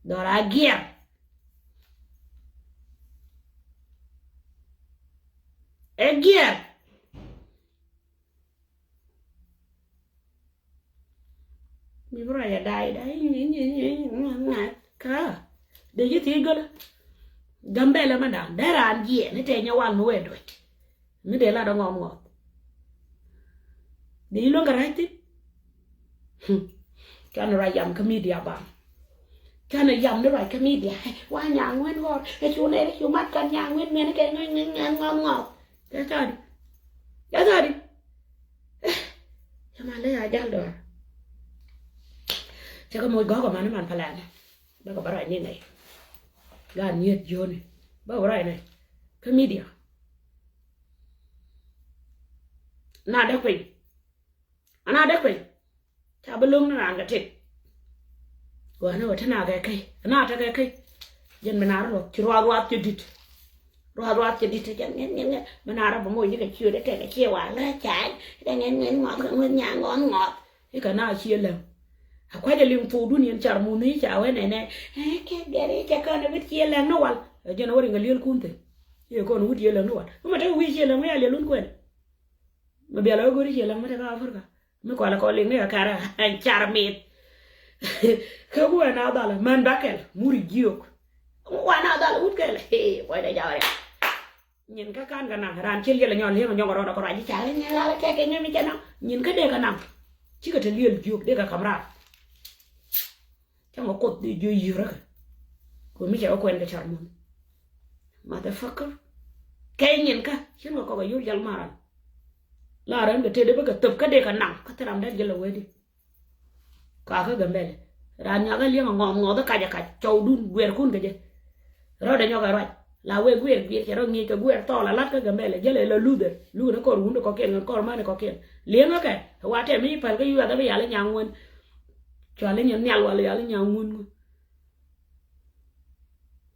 Dhɔra giɛr. Ɛ giɛr. Mi bi ruac a da̱a̱ i̱ da̱a̱ i̱ ŋa̱c ŋa̱c ŋa̱c ŋa̱c kä dee ji̱ thiec gölä. Gambɛlɛ mɛ da̱a̱n dee raan jiɛɛn i̱ tɛɛ nyɛ wal mi wee duec. Mi dee lat ɛ ŋɔm ŋɔth. Dee ji̱ luäŋ kɛ ra̱c thi̱n. Hmm. Canɛ ruac yam kä midia bam. Canɛ yam ni ruac kä midia. Wa nyaŋ wen ɣɔr ɛ cu nɛy ri cu mat kɛn nyaŋ wen miɛn kɛ ŋa̱c ŋa̱c ŋa̱c ŋɔth ŋɔth. Cɛ tha̱a̱di. Cɛ tha̱a̱di. Cɛ man lɛ ya jal dɔɔr. Cɛ kɛ moc gɔ̱k kɛ man i̱ man pälɛɛnɛ. Bä kɛ bä ruac ni nɛy. Gaat nyieth jiöni bä kɛ bä ruac nɛy. Kä midia. Na dee kueny. Ana dee kueny. Ca bi lo̱ŋ ni raan kɛ tëk. Gua̱a̱ni wä te na kɛ kɛy ana te kɛ kɛy. Jɛn mi na rɔ luɔk ci ruath ruath cɛ di̱t. Ruath ruath cɛ di̱t te jɛn ŋiɛn ŋiɛn ŋiɛn mi na rɔ bä moc ni kɛ ciöt te kɛ ciɛ wa lɛ ca. Te ŋiɛn ŋiɛn ŋɔth kɛ ŋueth nyaŋ ŋɔth ŋɔth. I̱ kɛ na ciɛ läŋ. A kua̱c a liŋ thokdun yɛn car mun i̱ ca wee nɛnɛ. Ɛ kɛ gɛr i̱ cɛ kän a bit ciɛ läŋ ni wal. Ɛ jɛn wä riŋ a liɛl kun thi̱n. I̱ kɔn wut ciɛ läŋ ni wal mi ma te wi̱i̱ ciɛ läŋ mi a liɛl wun kuɛn. Mi biɛl ɣä go̱ri ciɛ läŋ mi te kä Africa. Mi kualɛ kɔ liŋ ni kɛ kara ɛn car mith. Kä ku ɛn a dhal män ba kɛl muri jiök. Wa na dhal wut kɛl. Hee, kuɔc dɛ jaw riak. Nyin kä kan kɛ naŋ ran ci liɛl nyɔl liɛm nyɔk rɔɔd kɔ ruac ji̱ car ni ral kɛk kɛ nyɔm mi cɛ naŋ. Nyin kä dee kɛ naŋ. Cikɛ te liɛl jiök dee kɛ kam ral. Cäŋ kɛ Kuoth dee jiö yi̱r kä. Kɛ mi cɛ kɛ kuɛn kɛ car mun. Motherfucker. Kɛ nyin kä cin kɛ kɔk a yul jal maran. La ran kɛ tëë dee bä kɛ thöp kä dee kɛ naŋ kä thil ram dee jɛ lɛ wee di. Ka kä Gambɛlɛ ran nyuak a liɛŋ a ŋɔɔth ŋɔɔth a kac a kac cɔwdun guɛɛrkun kɛ jɛ. Rɔɔdɛ nyɔk ɛ ruac la wee guiɛɛr guiɛɛr cɛ rɔ ŋi̱i̱c kɛ guiɛɛr thɔɔl a la̱t kä Gambɛlɛ jälɛ la luthɛ lukɛ ni kɔr wundɛ kɔkiɛn kɛn kɔr mani kɔkiɛn. Li̱eŋä kɛ wa tɛm mi ci päl kä yuɛth a bi yal i̱ nyaŋ ŋuän. Cual i̱ nyin nhial wal yal i̱ nyaŋ ŋuän ŋuän.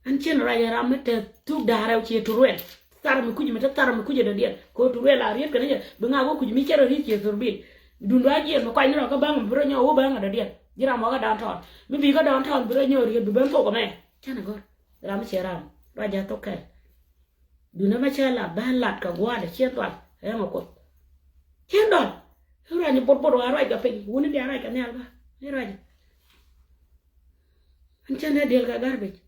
Ɛn cin ruac ɛ ram mi te thuk da̱a̱r rɛw ciɛ Turuɛl. Thar mi kuc mi te thar mi kuc ɛ dɔ̱diɛn kɛ Turuɛl a riet kɛn i̱ jɛ bi ŋaak wä kuc mi cɛ rɔ riet ciɛ Thurbil. Dundɔ a jiɛn mi kuany ni rɔ kä baŋ mi bi rɔ nyɔk wä baŋ ɛ dɔ̱diɛn ji̱ ram wä kä downtown mi bi kä downtown bi rɔ nyɔk riet bi ben thok ɛmɛ. Cɛn ɛ gɔ̱r. Ram mi ciɛ ram ruac a thok kɛl. Duundä ma cä lat bä lat kɛ gua̱a̱dɛ cien dual ɛŋ ɛ Kuoth. Cien dual. I̱ ruac ni bot bot wa ruac kɛ piny wuni bia ruac kɛ nhial bä. I̱ ruac. Ɛn cä nɛ diel kɛ garbage.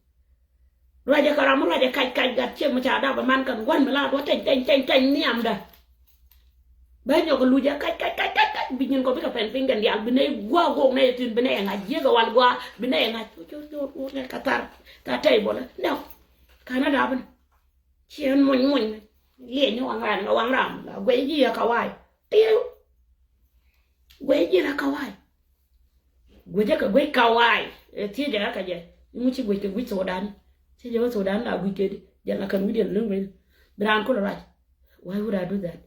Ruacɛ kɛ ram mi ruacɛ kac kac gat ciek mi ca dap ɛ man kɛn gua̱n mi la duɔ tɛny tɛny tɛny tɛny nhiamdä. Bä nyɔk luc ɛ kac kac kac kac kac bi nyin kɔ bikɛ pɛn piny kɛn diaal bi nɛy gua̱a̱ guɔk nɛy thi̱n bi nɛy ɛ ŋa̱c jiäk ɛ wal gua̱a̱ bi nɛy ɛ ŋa̱c. Cor cor cor ŋɛ kɛ thar. Ka tɛy bɔlä nɛ. Kanɛ dapä ni. Ciɛ ɛn muny muny. Liɛny ni waŋ ran kɛ waŋ ram la guɛc ji̱ ɛ kawaay. Tiɛw. Guɛc ji̱ la kawaay. Guecä kɛ guec kawaay. Ɛ thiecɛ kä kɛ jɛ. Iŋu ci guec kɛ guic Sudan. Ci jɛ wä Sudan la guic kɛ di jɛ la kɛn wi̱diɛn lun guec. Bi raan kulɛ ruac. Why would I do that?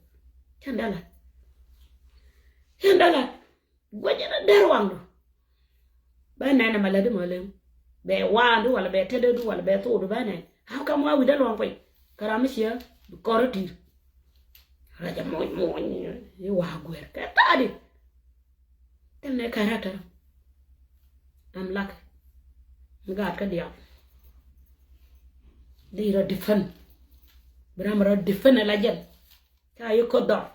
Cɛn dala. Cɛn dala. Guecä na der waŋdu. Bä nɛn ɛmɛ lätdi mɔ leŋ. Bɛ waandu wala bɛ tetdädu wala bɛ thokdu bä nɛn. How come wa wi̱dä luɔ̱ŋ piny? Kä ram mi ciɛ bi kɔr itir. Rɛcɛ muɔny muɔny i̱ wa guer kɛ thaadi. Thil ni character. I'm lucky. Mi gaat kä diaal. Di rɔ defend. Bi ram rɔ defend la jɛn. Ca yi koth dhɔr.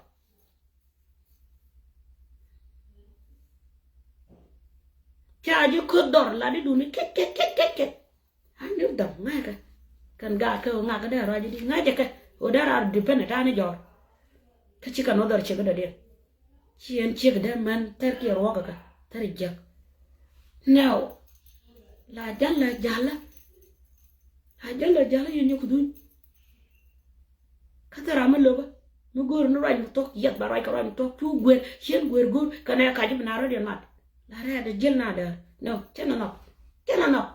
Ca yi koth dhɔr la di duni kek kek kek kek kek. An ni dhɔr ŋa̱cä kɛ. Kɛn gaat kɛ ɣöö ŋa̱kä dee ruac di ŋa̱cä kɛ ɣöö dee raar defend ta̱a̱ ni jɔɔr. Kä cikɛ nɔ dhɔr ciek dɔ̱diɛn. Ci ɛn ciek dee män thɛr kiɛ ruɔk kɛ thɛr jiäk. Now la jal la jal la. La jal la jal la yɛ nyɔk dhuny. Kä thil ram mi lopä mi go̱o̱r ni ruac mi thuɔ̱k yiɛth ba ruac kɛ ruac mi thuɔ̱k cu guer cien guer go̱o̱r kɛ nɛ kac bi na rɔ̱diɛn mat. La rɛɛt jiël na däär nɔ cɛ na nhɔk. Cɛ na nhɔk.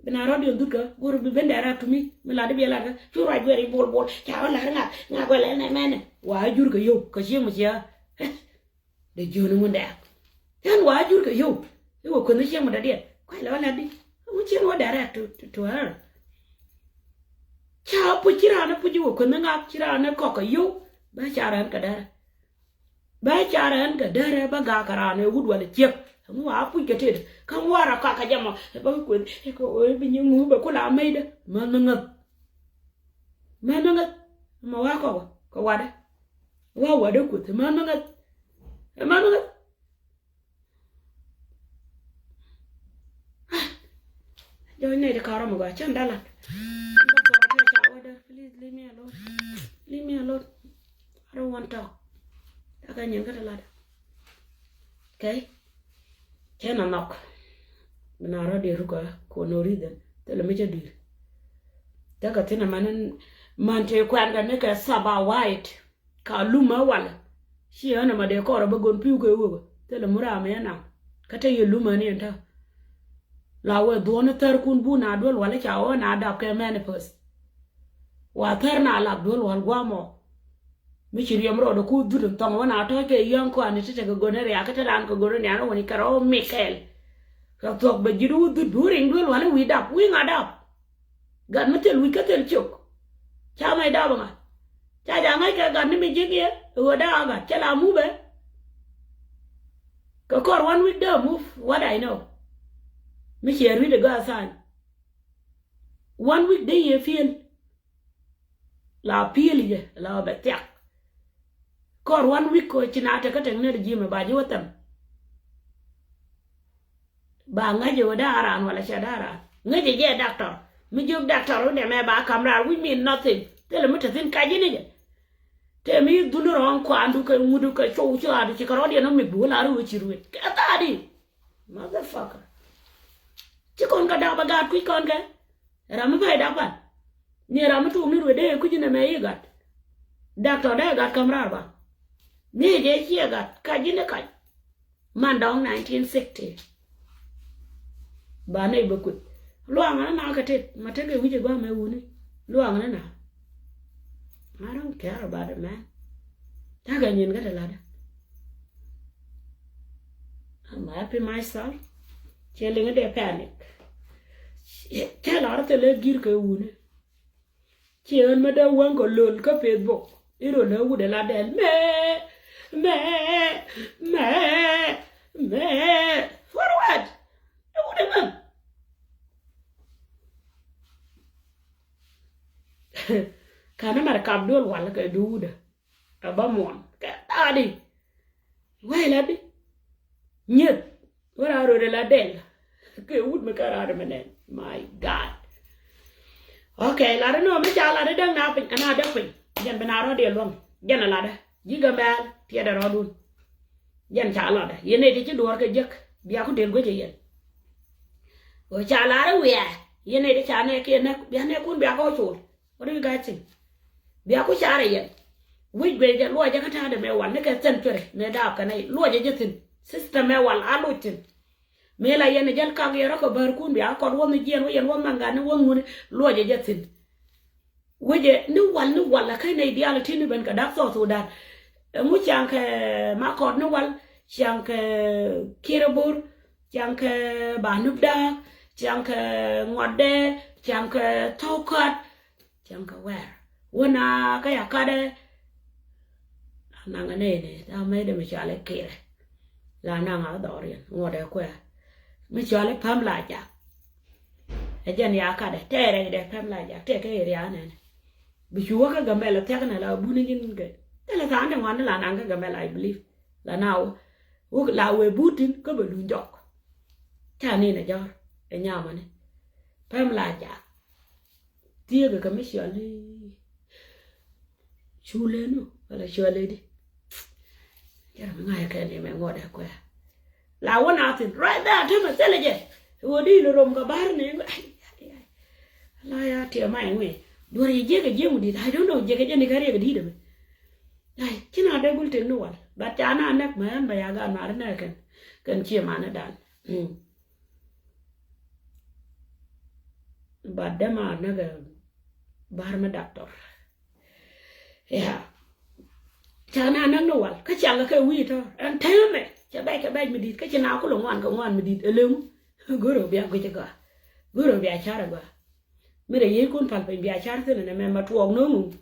Bi na rɔ̱diɛn dhut kä go̱o̱r bi ben dɛɛr a tumi mi lat di biɛ lat kä cu ruac guer i̱ bol bol ca wä lar ŋak ŋak wɛ lɛ nɛ mɛnɛ. Wa jur kɛ yio̱w kɛ cieŋ mi cia. Dee jiöni ŋun dɛɛk. Cän wa jur kɛ yio̱w i̱ wä kuänh ni cieŋ mi dɔ̱diɛn kuac lɛ wä lat di. Ŋu cien wä dɛɛrɛ to to to her. Ca puc ci raan puc i̱ wä kuänh ni ŋak ci raan kɔk kɛ yio̱w. Bä ca raan kɛ dɛɛrɛ. Bä ca raan kɛ dɛɛrɛ bä gak kɛ raan ɛ wut wal ciek. Ŋu wa puc kɛ tet kä ŋuarɛ kak kɛ jɛ mɔ ɛ bä kuänh ɛ kɛ ɣöö ɛ bi nyi ŋu bɛ kula mecdä. Mäth ni ŋäth. Mäth ni ŋäth. Mɛ wa kɔk kɛ wadä. Wa wadä kuth mäth ni ŋäth. Mäth ni ŋäth. Jɔ̱ɔ̱ny nɛy ti ka̱r ɔmɔ gɔaa cän dalat. Please leave me alone. Leave me alone. I don't want talk. Takä nyin kä ti lat. Okay. Cɛ na nhɔk. Bi na rɔ diɛ rukä ko no reason. Thilɛ mi cɛ dui̱r. Thilɛ kɛ thin aman man te kuɛn kɛ ni kɛ saba white. Ka lumä walɛ. Ci ɣän ɛmɛ dee kɔrɛ bä gon pi̱w kɛ wewä. Thilɛ mi ram yɛ naŋ. Kä te yɛ lumä ni ɛn tä. La wee dhuɔ̱ɔ̱ni thärkun bu na duel walɛ ca ɣän a dap kɛ mɛn i̱ päth. Wa thär na lak duel wal gua̱a̱mɔ. Mi ci riɛm rɔɔdɛ ku dhut in thɔŋ wä na tɔ̱ɔ̱c kɛ yäŋ kɔn ni ti tekɛ go̱n ni riakä ti raan kɛ go̱n ni rian wä ni kɛ rɔ mi kɛɛl. Kɛ thuɔ̱k bɛ ji̱ di wä dhut bi wä riŋ duel wal i̱ wi̱i̱ dap wi̱i̱ ŋa dap. Gat mi thil wi̱c kä thil cok. Ca mɛc dap ŋa ca ja̱ ŋäc kɛ gat ni mi ji̱k yɛ ɣöö dap a gat cɛ la mupɛ. Kɛ kɔr one week dee move what I know. Mi ciɛ rui̱dɛ gɔaa tha̱a̱ny. One week dee yɛ pi̱el. La pi̱el yɛ la bɛ thiak. Kɔr one week kɔ ci na tekä tek ner ji̱ mɛ ba ji̱ wä thɛm. Ba ŋäcɛ wä da̱a̱ raan wala cɛ da̱a̱ raan ŋäcɛ jɛ doctor. Mi jiök doctor wä dɛmɛ ba kam raar which mean nothing. Thilɛ mi te thi̱n kac ji̱ ni jɛ. Te mi dhun rɔ̱ɔ̱ŋ kuandu kɛ ŋudu kɛ cow ci ɣaadu ci kɛ rɔ̱diɛn ɔ mi bi wä la ri wä ci ruet kɛ thaadi. Motherfucker. Ci kɔn kɛ da̱a̱ bɛ gaat kui̱ kɔn kɛ. Ram mi pay dak pan ni ram mi tuuk ni ruet dee kuc ni mɛ i̱ gat. Dak tɔ dee gat käm raar ba ni jɛ ciɛ gat kac ji̱n ni kac. Man dɔ̱ŋ nineteen sixty. Ba nɛy bä kueth luaŋä na kɛ tet ma tekɛ wi̱cɛ gua̱a̱ mɛ wuni luaŋä na. I don't care about it, man. Takɛ nyin kä te latdä. I'm happy myself. Cɛ liŋä dee panic. Cɛ lar thilɛ gir kɛ wuni. Ci ɣän mi dee wäŋ kɛ lol kä Facebook i̱ rol ɛ wut ɛ la dɛl mɛ mɛ mɛ mɛ. Forward. Ɛ wut ɛ mɛ. Ka̱n mɛr kap duel wal kɛ duudä. Ɛ bä muɔn kɛ thaadi. Wee la di. Nyeth. Wee la röödɛ la dɛl. Kɛ wut mi kɛ raar mi nɛn. My God. Okay, lat ni ɣöö mi ca lat ni däŋ na piny, ana däk piny. Jɛn bi na rɔ̱diɛn luäŋ. Jɛn a latdä. Ji̱ Gambɛl, tiɛtdɛ rɔ̱dun. Jɛn ca latdä. Yɛn nɛy ti ci duɔ̱ɔ̱r kɛ jek. Bia ku del guecä yɛn. Ɣöö ca lat i̱ wiaa. Yɛn nɛy ti ca nɛɛkiɛn näk. Bia nɛɛkun bia kɛ wä col. What do you guys think? Bia ku carɛ yɛn. Wi̱c guic jɛ luɔcɛ kä ta̱a̱dɛ mëë wal ni kɛ century mëë daap kɛ nɛy luɔcɛ jɛ thi̱n. System mëë wal a luc thi̱n. Mëë la yɛn ɛ jäl kak yɛ rɔ kɛ bäärkun bia kɔt wä ni jiɛn wä yɛn wä mɛŋ gat ni wä ŋuni luɔcɛ jɛ thi̱n. Wecɛ ni wal ni wal a kä nɛy diaal ti ni ben kɛ da̱k South Sudan. Ɛŋu ciaŋ kɛ Makɔt ni wal, ciaŋ kɛ Kiɛrɛ Bor, ciaŋ kɛ Banup Da̱a̱k, ciaŋ kɛ Ŋuɔtdɛ, ciaŋ kɛ Thɔɔkat. Cäŋ kɛ wɛr wä na kä ya katdɛ. La naŋ ɛ nɛy ni tha mɛy dee mi cɔal i̱ Kiɛrɛ. La naŋ a dhɔriɛn ŋuɔ̱tdɛ kuɛ mi cɔal i̱ Päm la jak. Ɛ jɛn ya katdɛ tɛɛrɛ dɛ Päm la jak tɛɛkɛ area nɛnɛ. Bi cu wä kä Gambɛl thiäk nɛ la buni ji̱n kɛ thilɛ tha̱a̱ŋ dee ŋuan ni la naŋ kä Gambɛl, I believe. La na wä wä la wee but thi̱n kä bɛ luny jɔk. Ca ni nɛ jɔr ɛ nyamani. Päm la jak. Thieekä kɛ mi cɔal i̱ Culɛ nu wala cɔal i̱ di. Jɛn mi ŋa̱c kɛ ni mɛ ŋuɔ̱t ɛ kuɛ. La wä na thi̱n right there tämɛ thilɛ jɛ. Wä di lɛ rom kɛ ba̱r ni. La ya tiɛ ma iŋuɛ duɔr yɛ jiɛkɛ jiɛk mi di̱t. I don't know jiɛkɛ jɛ ni kä riɛk di̱t ɛmɛ. Ai ci na dee gul tek ni wal but ca na näk mɛ ɛn bɛ ya gat mar nɛ kɛn kɛn cie mani dan. But dämaar näk ɛ ba̱r mi doctor. Ya ca na näk ni wal kä ciaŋ kɛ kɛ wi̱i̱ tɔ̱ ɛn täämɛ cɛ bɛc kɛ bɛc mi di̱t kä ci na kulɛ ŋuan kɛ ŋuan mi di̱t ɛ leŋ. Go̱rɛ bia guic ɛ gɔaa. Go̱rɛ bia car ɛ gɔaa. Mi rɛ yiëëckun pal piny bia car thi̱n ɛnɛ mɛ ma tuɔɔk no̱o̱ŋ.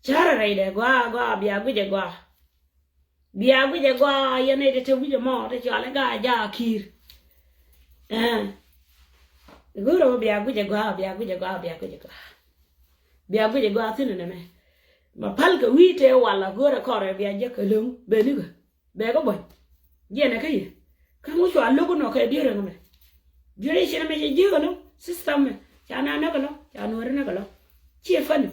Car ɛ rɛydɛ gɔaa gɔaa bia guic ɛ gɔaa. Bia guic ɛ gɔaa yɛn nɛy ti te wi̱c ɛmɔ ti cɔal i̱ Gaa Jaak Kiir. Ɛɛ. Go̱rɛ wä bia guic ɛ gɔaa bia guic ɛ gɔaa bia guic ɛ gɔaa. Bia guic ɛ gɔaa thi̱n ɛnɛ mɛ. Ma pal kɛ wi̱i̱ tëë wal a go̱rɛ kɔrɛ bia jek kɛ lo̱ŋ benikä. Bɛ kɛ buɔ̱ny. Jiɛn ɛ kä yɛ kä ŋu cua lo̱k inɔ kɛ dier ɛŋ mɛ. Dier i̱ cin ɛmɛ cɛ jiek ɛlɔ system mɛ ca na näk ɛlɔ ca nuɔ̱ɔ̱ri näk ɛlɔ. Ciɛ funny.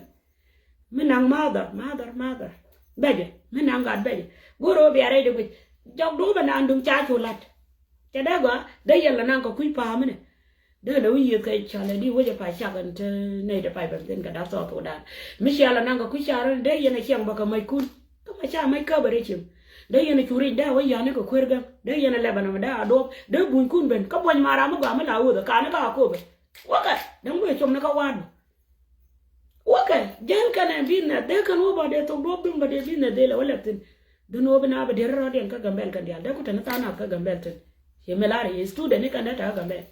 Mi naŋ mother mother mother. Bɛcɛ mi naŋ gat bɛcɛ. Go̱r ɣöö bia rɛy di guic jɔk duɔ̱ɔ̱p ɛnan duŋ ca cu la̱t. Cɛ dee gɔaa dee yɛl ɛnaŋ kɛ kui̱ pa̱a̱m inɛ. Dee lɛ wi̱i̱ yiëth kɛ cɔalɛ di wecɛ pay cak ɛn te nɛy te pay bɛn thin kɛ da̱k South Sudan. Mi cial ɛnaŋ kɛ kui̱ car ɛn dee yɛn ɛ ciɛŋ bä kɛ mäckun. Kä ma ca mäc käp ɛ rɛy cieŋ. Dee yɛn ɛ cu ric dee wä ya̱ni kɛ kuer gäŋ dee yɛn ɛ lɛp ɛn ɛmɛ dee a duɔ̱ɔ̱p dee bunykun ben kä buɔ̱ny maram mi gɔaa mi la wuɔth ɛ ka̱n kä a kopɛ. Wäkɛ däŋ wëë com ni kä wa̱a̱n. Wäkɛ jäl kɛnɛ business dee kɛn wä bä dee thok duɔ̱ɔ̱p duŋ bä dee business dee lɛ wä lɛp thi̱n. Duŋ wä bi na bä dee rɔ̱diɛn kä Gambɛl kɛn diaal dee ku tɛn tha̱a̱ŋ nath kä Gambɛl thi̱n. Ciɛ mi lar yɛ student ni kɛn dee tɛ̈ kä Gambɛl.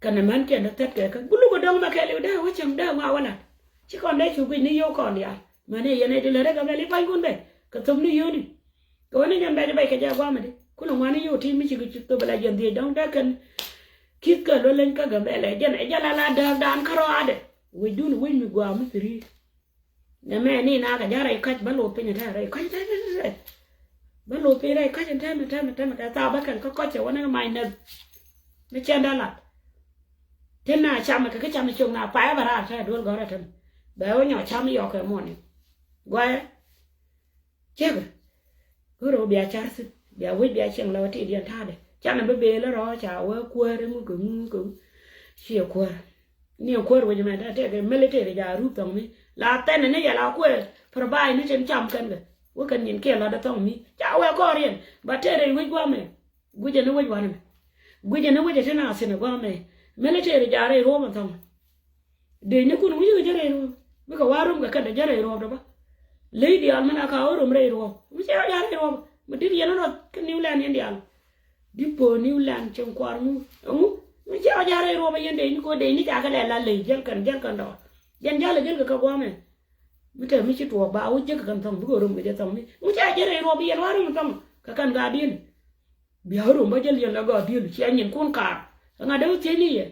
Kɛnɛ män kiɛn dee thɛt kɛ kä guluk ɛ dɔ̱ŋ mɛ kɛɛliw dee wä cäŋ dee ŋɔak wä la̱t. Ci kɔn dee cu guic ni yio̱w kɔn diaal. Mäni yɛn ɛ di lät ɛ Gambɛl i̱ panykun bɛ kɛ thöp ni yio̱w ni. Kɛ ɣöö ni nyɛn bɛc bɛc kɛ jɛ gua̱a̱mɛ di kulɛ ŋuani yio̱w ti mi ci kɛ ci thöp ala jɛn dhiec dɔ̱ŋ dee kɛn. Ki̱th kɛ luɔ̱l leny kä Gambɛl ɛ jɛn ɛ jɛn ala dääkdan kärɔaadɛ. Wecdun wec mi gua̱a̱ mi pi̱ri. Nɛ mɛ ni na kɛ ja̱ rɛy ka̱c bä lo̱o̱ piny ɛ tɛ̈ rɛy ka̱c tɛ̈ tɛ̈ tɛ̈. Bä lo̱o̱ piny rɛy ka̱c ɛn tɛ̈mɛ tɛ̈mɛ tɛ̈mɛ kɛ thaap bä kɛn kä kɔc cɛ wä ni kɛ mac nɛth. Mi cɛn dee lat. Tin na camɛ kɛ kä camɛ cok na payä bä raar tɛ̈ duel gɔ̱rä tɛ̈mɛ. Bɛ wä nyɔ cam yɔk kɛ muɔni. Guayɛ. Cäkɛ. Go̱rɛ wä bia car thi̱n bia wec bia cieŋ lɛ wä ti̱i̱diɛn ta̱a̱dɛ canɛ bi beel rɔ ca wä kuäär iŋuk iŋuk iŋuk. Ciɛ kuäär. Ni kuäär wec mɛ tɛkɛ military ja rup thɔŋ mi la thɛnɛ ni yɛ la kuɛ provide ni tin cam kɛn kɛ wä kɛn nyin kiɛ lat thɔŋ mi ca wɛ kɔɔriɛn. Ba tɛrɛ wec guamɛ. Guicɛ ni wec wanɛ mɛ. Guicɛ ni wec tin a thin guamɛ. Military ja rɛy ruɔmɛ thɔŋ. Dee ni kun wi̱i̱ kɛ jɛ rɛy ruɔ̱ɔ̱p bikɛ wa̱a̱ rom kɛ kɛn dee jɛ rɛy ruɔ̱ɔ̱p dee bä. Ley diaal mɛn a ka wä rom rɛy ruɔ̱ɔ̱p mi cɛ rɔ ja̱ rɛy ruɔ̱ɔ̱p mi dit yɛn rɔ kɛ New Land yɛn diaal. Di po̱o̱ New Land cieŋ kuar ŋu ɛŋu mi cɛ rɔ ja̱ rɛy ruɔ̱ɔ̱p yɛn dee ni ko dee ni ca kɛ lɛ la ley jäl kɛn jäl kɛn dɔɔr. Yɛn ja̱l ɛ jäl kɛ kɛ gua̱a̱mɛ. Mi te mi ci tuɔɔk ba wä jek kɛn thɔŋ bikɛ rom kɛ jɛ thɔŋ mi mi cɛ jɛ rɛy ruɔ̱ɔ̱p yɛn wa̱a̱ rom thɔŋ kɛ kɛn ka dieni. Bia rum bä jäl yɛn la gɔaa diël cia nyin kun kaar. Ŋa dee wä thiec ni yɛ.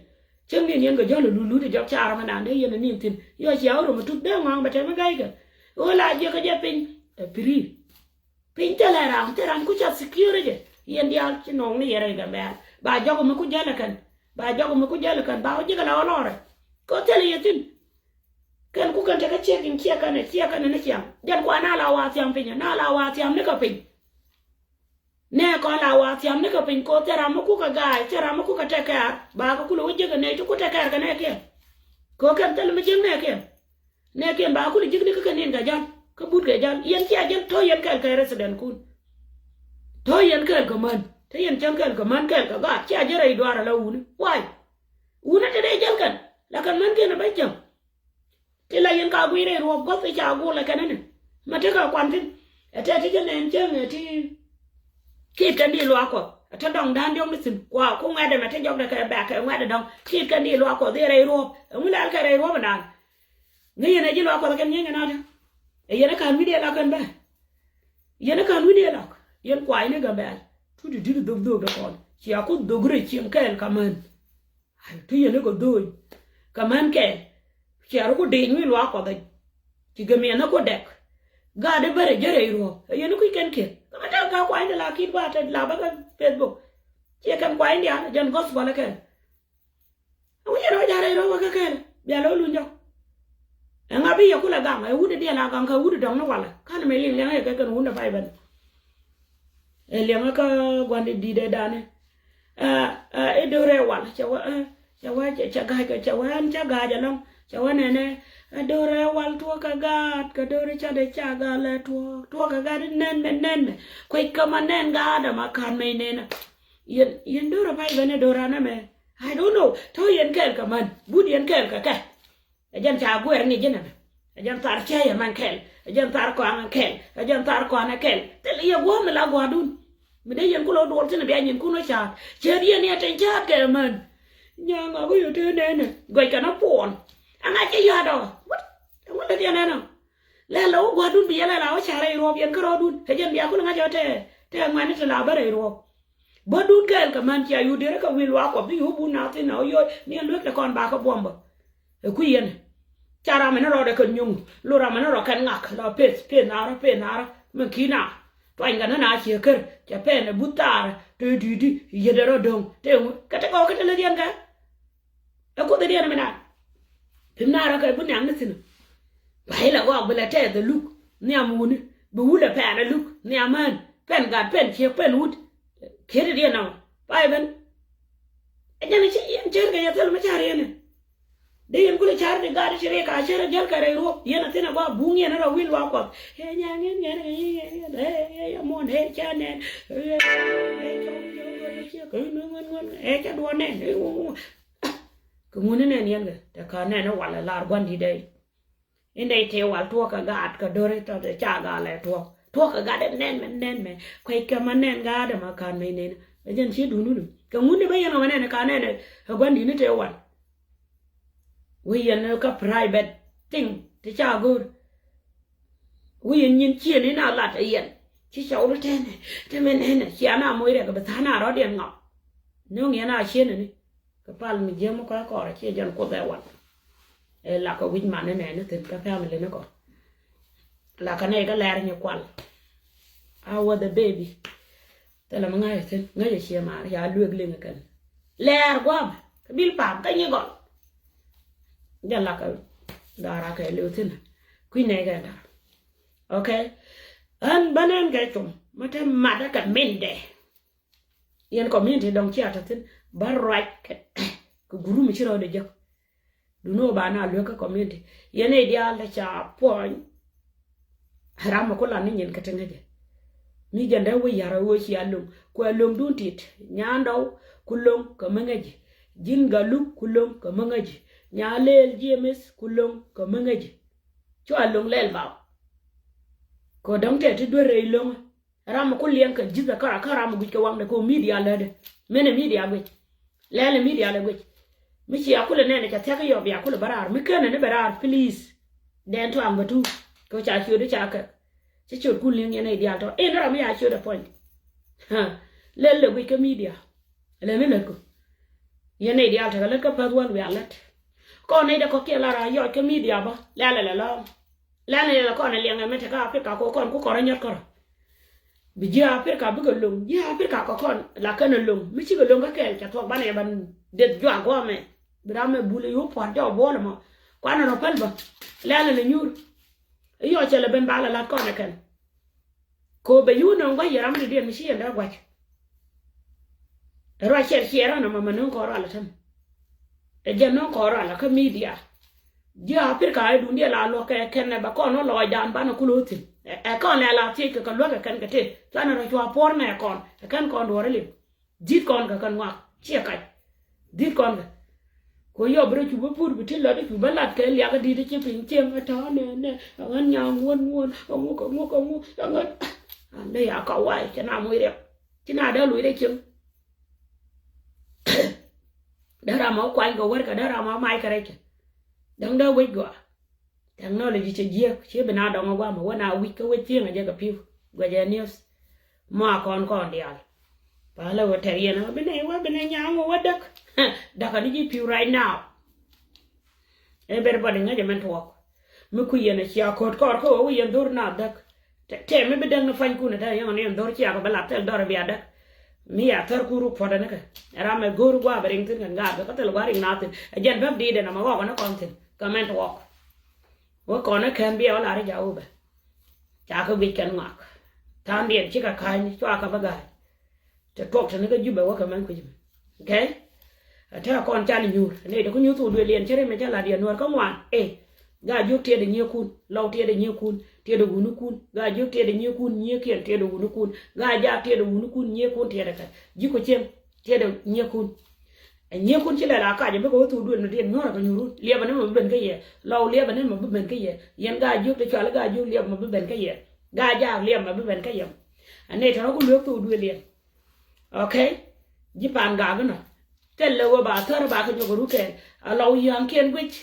Cäŋ ni̱n yɛn kɛ jɔl ɛ lulu ti jɔk caarä mɛ naan dee yɛn ɛ ni̱n thi̱n. Yɔ cia wä röm ɛ tuk dee ŋɔaŋ bɛ tɛmɛ ga̱ykɛ. Ɣöö la jiɛkɛ jɛ piny ɛ pi̱ri̱. Piny thilɛ ram, thil ram ku ca security. Yɛn diaal ci nɔɔŋ ni yɛn rɛy Gambɛl. Ba jɔk mi ku jäl ɛ kɛn. Ba jɔk mi ku jäl ɛ kɛn. Ba wä ji̱ kɛ la wä lɔrɛ. Kɛ thilɛ yɛ thi̱n. Kɛn ku kɛn tekɛ ciek in ciek kɛn ɛ ciek kɛn ɛ ni ciaŋ. Jɛn kua na la wa thiam piny ɛ, na la wa thiam ni kɛ piny. Nɛ kɔn la wa thiam ni kɛ piny koth thil ram mi kukɛ ga̱a̱c, thil ram mi kukɛ tɛkɛɛr. Ba kɛ kulɛ wä jiäk ɛ nɛy ti ku tɛkɛɛr kɛ nɛɛkiɛn. Kɛ kɛn thil mi jiäk nɛɛkiɛn. Nɛɛkiɛn ba kulɛ jiäk ni kä kɛ nin kɛ jal, kä but kɛ jal. Yɛn cia jɛn tɔ̱ yɛn kɛɛl kɛ resident kun. Tɔ̱ yɛn kɛɛl kɛ män. Te yɛn cäŋ kɛɛl kɛ män kɛɛl kɛ gaat. Cia jɛ rɛy duaar ala wuni. Why? Wuni te dee jɛl kɛn. La kɛn män kiɛn ɛ bä cäŋ. Ti la yɛn ka guiy rɛy ruɔp guɔth i̱ ca gul ɛ kɛn ni. Ma ti ka kuan thi̱n. Ɛ tɛ ti jɛ nɛn cäŋ ɛ ti. Kiit kɛn di luaak kuɔth. Ɛ tɛ dɔŋ da̱a̱n diɔ̱k ni thi̱n. Kua ku ŋuɛ̈tdɛ mɛ ti jɔkdɛ kɛ bɛ̈k kɛ ŋuɛ̈tdɛ dɔŋ. Kiit kɛn di luaak kuɔth i̱ rɛy ruɔp. Ɛŋu lɛl kɛ rɛy ruɔp ɛ naan. Ŋäc yɛn ɛ ji̱ luaak kuɔth kɛn nyieny kɛn a tɛ. Ɛ yɛn ɛ ka̱n wi̱n yɛ lak kɛn bɛ. Yɛn ɛ ka̱n wi̱n yɛ lak. Yɛn kuay ni Gambɛl. Tut i̱ di̱t i̱ dhok dhok dee kɔn. Cia ku dhok rɛy cieŋ kɛɛl ka män. Ai, ti yɛn ikɛ dho̱o̱ny. Kɛ män kɛɛl. Ciɛ rɔ ku dec mi luaak kuɔth ɛ. Ci gɛ miɛn ni ku dɛk. Gaat i̱ bärɛ jɛ rɛy ruɔ̱ɔ̱k. Ɛ yɛn i̱ kui̱ kɛn kiɛn. Kɛ mɛ tɛk ka kuany ti la ki̱t ba tɛt la bä kɛ Facebook. Ciɛ kɛn kuany diaal jɛn gospel ɛ kɛn. Ɛ wi̱c yɛn rɔ ja̱ rɛy ruɔ̱ɔ̱k ɛ kɛ kɛɛl. Bia lɛ wä luny jɔk. Ɛŋa bi yɛ kulɛ gaŋ ɛ wut i̱ diɛl a gaŋ kɛ wut i̱ dɔ̱ŋ ni walɛ. Ka̱n mɛ liŋ liɛŋ ɛ kɛ kɛn wun dɛ pay bɛn. Ɛ liɛŋä kä gua̱n di̱t di̱t ɛ da̱a̱ni. Ɛ, ɛ, i̱ do̱rɛ wal, cɛ wä, ɛ, cɛ wä, cɛ, cɛ ga̱a̱c kɛ, cɛ wä ɛn cä ga̱a̱c ɛlɔ̱ŋ, cɛ wä nɛnɛ. Ɛ do̱rɛ wal tuɔ̱ɔ̱k kɛ gaat, kɛ do̱rɛ ca dee ca ga̱a̱c lɛ tuɔ̱ɔ̱k, tuɔ̱ɔ̱k kɛ gaat i̱ nɛn mɛ, nɛn mɛ. Kuec kä ma nɛn gaat ɛmɛ ka̱n mɛ i̱ nɛnɛ. Yɛn, yɛn do̱rɛ pay ben ɛ do̱rɛ anɛ mɛ. I don't know. Tɔ̱ yɛn kɛɛl kɛ män, but yɛn kɛɛl kɛ kɛ. Ɛ jɛn ca guɛɛr ŋi̱c inɛ mɛ. Ɛ jɛn thar cäyɛ mɛn kɛl. Ɛ jɛn thar kɔaŋɛ kɛl. Ɛ jɛn thar kɔaŋɛ kɛl. Thil yɛ guɔ̱ɔ̱m mi la gua̱a̱dun. Mi dee yɛn kulɛ duɔl thin bia nyinkun wä ca̱a̱t. Cäät yɛn yɛ tin cäät kɛ män. Nyaŋ a wä yɛ tëë nɛnɛ. Guɛc kɛn a puɔn. Ɛŋa cɛ yɔ̱a̱t ɔ. What? Ɛŋu lɛ diɛn ɛnɔ. Lɛ la wä gua̱a̱dun bi yɛ lɛ la wä ca̱a̱t rɛy ruɔ̱p yɛn kärɔɔdun. Ɛ jɛn bia kulɛ ŋa̱c ɔ tɛɛ. Tɛɛ ŋuɛ̈ni ti la bä rɛy ruɔ̱p. Bä dun kɛɛl kɛ män cia yut derɛ kɛ wi̱i̱ luaak Kuɔth bi yut bun na thin na wä yoc ni ɛn luek te kɔn ba kä buɔm bä. Ɛ kui̱ yɛn. Ca ram ɛn rɔɔdɛ kɛn nyuŋ lo ram ɛn rɔ kɛn ŋak la peth peth naarä peth naarä. Mɛ ki̱n na tuany kɛ ni na ciɛ ker cɛ pɛn ɛ but thaar te di̱i̱di. Yet ɛ rɔ döŋ te ŋu kɛ te kɔɔk kä te lät yɛn kɛ. Ɛ Kuoth ɛ diɛn ɛmɛ na. Pim na rɔ kɛ bi niam ni thi̱n. Ba ilɛ gɔak bi lɛ tɛth ɛ luk nhiam wuni. Bi wulɛ pɛn ɛ luk nhiam män pɛn gat pɛn ciek pɛn wut. Kiet ɛ diɛn nɔ. Ba ibɛn. Ɛ jɛn ɛ ci yɛn cär kɛ yɛ thil mi car yɛn ɛ. Dee yɛn kulɛ car di gat ci rik a cär ɛ jäl kɛ rɛy ruɔp yɛn ɛ thin ɛ gɔak buŋ yɛn ɛ rɔ wi̱i̱ luaak Kuɔth. Ɛ nyɛ ŋi̱n ŋi̱n ɛ yɛ muɔ̱n ɛ cä nɛn. Ɛ cä duɔ̱n nɛn. Kɛ ŋuni nɛn yɛn kɛ tɛ ka nɛn i̱ walɛ lar gua̱n di̱t dɛy. In dɛy tëë wal tuɔɔk kɛ gaat kɛ do̱ri tɔt ca galɛ tuɔɔk. Tuɔɔk kɛ gat in nɛn mɛ nɛn mɛ kuec kɛ ma nɛn gaat ɛmɛ ka̱n mɛ in nɛn. Ɛ jɛn ci duundun kɛ ŋuni bä yɛn ɔ mɛ nɛn ka nɛn ɛ gua̱n di̱t ni tëë wal. Wi̱i̱ yɛn kä private thing ti ca go̱o̱r. Wi̱i̱ yɛn nyin ciën in a lat ɛ yɛn ci ca wut tɛnɛ te mɛ nɛnɛ cia na moc rɛk bɛ tha̱a̱n a rɔ̱diɛn ŋɔk. Nöŋ yɛn a ciën ni. Kɛ pal mi jiäk mi kɔc kɔr acie jɛn Kuoth ɛ wal. Ɛ lak kɛ wi̱c man inɛ ni thi̱n kä family ni kɔ. Lak kɛ nɛy kä lɛr nyi kual. A wä the baby. Thilɛ mi ŋa̱c thi̱n ŋäc acie maar ya luek liŋ kɛn. Lɛr guam kä bil pam kä nyi gɔl. Jɛn lak kɛ dara kɛ liw thi̱n. Kui̱ nɛy kɛ dara. Okay. Ɣän bä nɛn kɛ cum mi te mat kɛ mindɛ. Yɛn community dɔ̱ŋ cia te thi̱n bä ruac kɛ kɛ gurum ci rɔɔdɛ jek. Duŋni ɣöö ba na luek kä community yɛn nɛy diaal te ca puɔny. Ram mi ku lat ni nyin kä te ŋäcɛ. Mi jɛn dee wä ya̱r ɣöö cia lo̱ŋ kuɛ lo̱ŋdun tit nyandɔw ku lo̱ŋ kɛ mi ŋäci. Ji̱n galuk ku lo̱ŋ kɛ mi ŋäci. Nya leel jiɛmith ku lo̱ŋ kɛ mi ŋäci. Cua lo̱ŋ lɛl baw. Kɛ dɔ̱ŋ tɛ ti duer rɛy lo̱ŋä. Ram mi ku liɛŋ kɛ ji̱th ɛ kärɔa kä ram mi guic kɛ waŋdɛ kɛ ɣöö media lätdɛ. Menɛ media guic. Lɛl ɛ media lɛ guic. Mi cia kulɛ nɛn ɛ ca thia̱k i̱ yɔ bia kulɛ bä raar mi kenɛ ni bɛ raar please. Dɛn tuaŋ bɛ tuuk kɛ ca ciöt i̱ ca kɛ. Ci ciöt kun liŋ yɛn i̱ diaal tɔ in ram i̱ ya ciöt ɛ puɔ̱ny. Lɛl lɛ guic kä media. Lɛ ni lät kɔ. Yɛn nɛy diaal tekɛ lät kä päth wän wiaa lät. Kɔn nɛy dee kɔ̱kiɛn la raan yɔc kä media bä lɛl lɛ lɔ̱ŋ. Lɛl lɛ lɛ kɔn ɛ liɛŋɛ mi te kä Africa kɔ kɔn ku kɔn rɔ nyɔt kärɔ. Bi ji̱ Africa bikɛ lo̱ŋ, ji̱ Africa kɔ kɔn la kɛn ɛ lo̱ŋ mi cikɛ lo̱ŋ kä kɛɛl cɛ thuɔ̱k banɛ yɛ ban det juak guɔmɛ. Bi ram mɛ bul i̱ yu puɔ̱t jɔk buɔl ɛmɔ kuanɛ rɔ päl bä. Lɛl lɛ nyuur. I̱ yɔc cɛ lɛ ben ba lɛ la̱t kɔn ɛ kɛn. Ko bɛ yun nɔŋ gua̱c yɛ ram ni diɛn mi ci yɛn dee gua̱c. Ruac ciɛr ciɛr ran ɛmɔ mɛ no̱o̱ŋ kɔn rual ɛ tɛm. Ɛ jɛn no̱o̱ŋ kɔn rual ɛ kä media. Ji̱ Africa ɛ duŋdiɛn la luɔk kɛ kɛn ɛ bɛ kɔn wä lɔɔcdan banɛ kulɛ wä thi̱n. Ɛ kɔn lɛ la thiec kɛ kɛ luäk kɛ kɛn kɛ tëë cuanɛ rɔ cua puɔr nɛ kɔn ɛ kɛn kɔn duɔ̱ɔ̱r ɛ liw. Di̱t kɔn kɛ kɛn ŋuak ciɛ kac. Di̱t kɔn kɛ. Ku yɔp bi rɔ cu bä pur bi ti lɔt i̱ cu bä lat kɛ liak i̱ di̱t i̱ ci piny cieŋ ɛ tɔ̱ nɛ nɛ ɛ ɣän nyaŋ ŋuɔ̱n ŋuɔ̱n ɛ ŋuk ɛ ŋuk ɛ ŋuk ɛ ɣän. An dee ya kɔwai cɛ na muc riɛk ci na dee luc rɛ cieŋ. Dee ram ɔ kuany kɛ wär kɛ dee ram ɔ mac kɛ rɛc kɛ. Däŋ dee wec gɔaa. Technology cɛ jiääk ci bi na dɔŋ ɛ guamɛ wä na wi̱c kä wec thieŋ ɛ jɛ kɛ pi̱w. Guɛcɛ news. Mɔ a kɔn kɔn diaal. Palä wä tɛr yɛn ɛ wä bi nɛ wä bi nɛ nyaŋ wä wä däk. Däk ani ji̱ pi̱w right now. Everybody ŋäcɛ mɛn tuɔɔk. Mi kui̱ yɛn a cia ko̱t kɔr kä wä wi̱i̱ yɛn dhor na däk. Tɛ mi bi däk ni pua̱nykun ɛ tɛ yɛn ɣän yɛn dhor cia kɛ bä lat thil dɔr bia däk. Mi ya thär kur wä puɔ̱t ɛn kɛ ɛ ram ɛ go̱o̱r gua̱a̱ bɛ riŋ thi̱n kɛn gaat bɛ kä thil gua̱a̱ riŋ na thi̱n ɛ jɛn bäp di̱i̱t ɛn ɔmɔ ɣɔk ɛn kɔn thi̱n. Kɛ mɛn tuɔɔk. Wä kɔn ɛ kɛn bia wä lar i̱ ja wä bɛ. Ca kä guic kɛn ŋɔak. Tha̱a̱ŋdiɛn cikɛ ka̱ny cua kɛ bä ga̱a̱c. Cɛ tuɔk teni kä Jubɛ wä kɛ mɛn kui̱c mɛ. Okay? Ɛ tɛ̈ kɔn can nyuur nɛy ti kä nyuur thok duëël yɛn cä rimɛ cä la̱t yɛn nuäär kä ŋuan. Ɛ gaa jiök tiɛɛdɛ nyiekun, lɔw tiɛɛdɛ nyiekun, tiɛɛdɛ wunikun. Gaa jiök tiɛɛdɛ nyiekun, nyiekiɛn tiɛɛdɛ wunikun. Gaa jaak tiɛɛdɛ wunikun, nyiekun tiɛɛdɛ kɛ ji̱ kɔ cieŋ tiɛɛdɛ nyiekun. Ɛ nyiekun ci lɛl a kac ɛ bikɛ wä thok duëël ni tiɛɛd nyuɔ̱rɛ kɛ nyuurun. Liɛpɛ ni mɛ bi ben kä yɛ. Lɔw liɛpɛ ni mɛ bi ben kä yɛ. Yɛn gaa jiök ti cual gaa jiök liɛpɛ mɛ bi ben kä yɛ. Gaa jaak liɛpɛ mɛ bi ben kä yɛ. Ɛ nɛy tɔ̱rɔ ku lueek thok duëël yɛn. Okay? Ji̱ pa̱a̱n gak inɔ. Thilɛ ɣöö ba thär ba kɛ nyɔk rut kɛɛl. A lɔw yäŋkiɛn guic.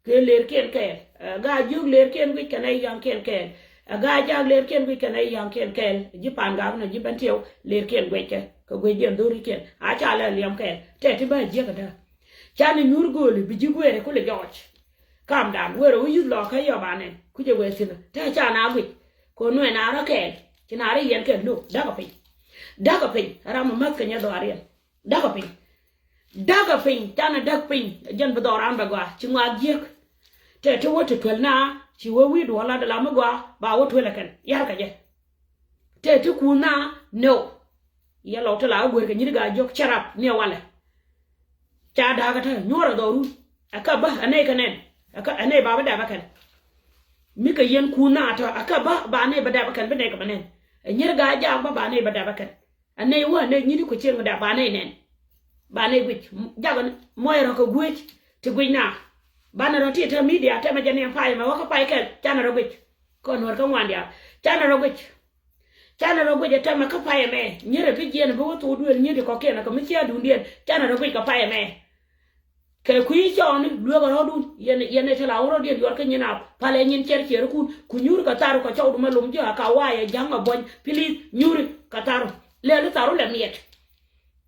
Kɛ lërkiɛn kɛɛl. Ɛ gaa jiök lërkiɛn guic kɛnɛ yäŋkiɛn kɛɛl. Ɛ gaa jaak lërkiɛn guic kɛnɛ yäŋkiɛn kɛɛl. Ji̱ pa̱a̱n gak inɔ ji̱ ben tiɛw lërkiɛn guickɛ. Kɛ guic jiɛn dhorikiɛn. A ca lɛ liɛm kɛɛl. Tɛ ti bä jiäk ɛ däär. Canɛ nyuur gööli bi ji̱ gueeri kulɛ jɔɔc. Calm down. Wërɛ wä yuth lɔɔkä yɔp anɛn. Kucɛ wëë thi̱n. Tɛ ca na guic. Kɛ nuɛ na rɔ kɛɛl. Ci na rɔ yɛn kɛɛl. No. Da̱kä piny. Da̱kä piny. Ram mi mäth kɛ nyɛ dhɔaariɛn. Da̱kä piny. Da̱kä piny. Canɛ da̱k piny. Jɛn bi dhɔran bɛ gɔaa. Ci ŋɔak jiäk. Tɛ ti wä ti tuäl na. Ci wä wi̱i̱ duɔ̱ɔ̱r la dee la mi gɔaa. Ba wä tuäl ɛ kɛn. Yar kɛ jɛ. Tɛ ti kuuth na. No. Yɛ lɔw ti la wä guer kɛ nyit gaa jiök. Shut up. Niɛ walɛ. Ca da̱a̱k ɛ tɛ nyuɔ̱rɛ dhɔrun. Ɛ kä bä ɛ nɛy kɛ nɛn. Ɛ kä ɛ nɛy ba bä dɛp ɛ kɛn. Mi kɛ yɛn kuuth na tɔ ɛ kä bä ba nɛy bä dɛp ɛ kɛn bi nɛy kɛ bä nɛn. Ɛ nyir gaa jaak bä ba nɛy bä dɛp ɛ kɛn. Ɛ nɛy wä ɛ nɛy nyit kɔ cieŋ dɛp ba nɛy nɛn. Ba nɛy guic. Jakä muɔc rɔ kɛ guic. Ti guic na. Banɛ rɔ ti te media tɛmɛ jɛ niɛm pay mɛ wä kä pay kɛl. Canɛ rɔ guic. Kɔn nuɔr kä ŋuan diaal. Canɛ rɔ guic. Canɛ rɔ guic ɛ tɛmɛ kä pay ɛmɛ. Nyirɛ bi jiɛn bi wä thok duëël nyir ti kɔkiɛn ɛ kɛ mi cia duundiɛn. Canɛ rɔ guic kɛ pay ɛmɛ. Kɛ kui̱ cɔɔni lueek ɛ rɔ̱dun. Yɛn, yɛn ɛ te la wä rɔ̱diɛn yuɔr kä nyin a palɛ nyin cɛr ciɛrikun. Ku nyuur kɛ tharu kɛ cɔwdu mɛ lom ji̱ a ka waayɛ ja̱ŋ ɛ buɔ̱ny. Pilis nyuuri kɛ tharu. Lɛli tharu lɛ miɛt.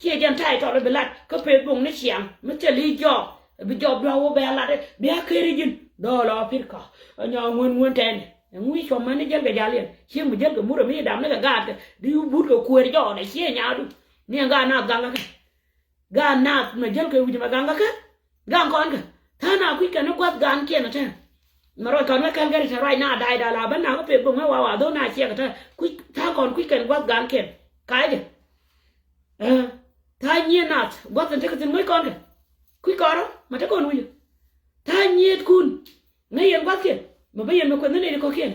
Ciɛ jɛn ta̱a̱ itɔl i̱ bi lat kä peth buŋ ni ciaŋ mi thil i̱ jɔɔk. Bi jɔɔk dua̱a̱ wä bɛ lat i̱ bia keri ji̱n dɔɔl ɔ Africa. Ɛ nyɔɔk ŋuän ŋuän tɛn ɛ ŋui̱ cuɔm män ni jäl kɛ jal yɛn cieŋ mi jäl kɛ murɛ mi dam ni kɛ gaatkɛ di wä but kɛ kueer jɔɔk dɛ ciɛ nyaadu. Ni ɛn gaat naath gaŋ kä kɛn. Gaat naath mɛ jäl kɛ wi̱c mɛ gaŋ kä kɛn. Gaŋ kɔn kɛ tha̱a̱ŋ na kui̱c kɛn ni gua̱th gaankiɛn ɛ tɛn. Mɛ ruac kɔn kä Calgary tɛ ruac na da̱a̱c da̱a̱ la ben na kä peth buŋ ɛ wawa dho̱ na ciɛ kɛ tɛn kui̱c tha̱a̱ŋ kɔn kui̱c kɛn gua̱th gaankiɛn. Ka̱a̱cä. Ɛ, tha̱a̱ŋ nyiet nath gua̱th in tekɛ thi̱n ŋäc kɔn kɛ. Kui̱ kɔn rɔ ma te kɔn wi̱cä. Tha̱a̱ŋ nyiet kun ŋäc yɛn gua̱thkiɛn ma bä yɛn mɛ kueth ni nɛy ti kɔ̱kiɛn.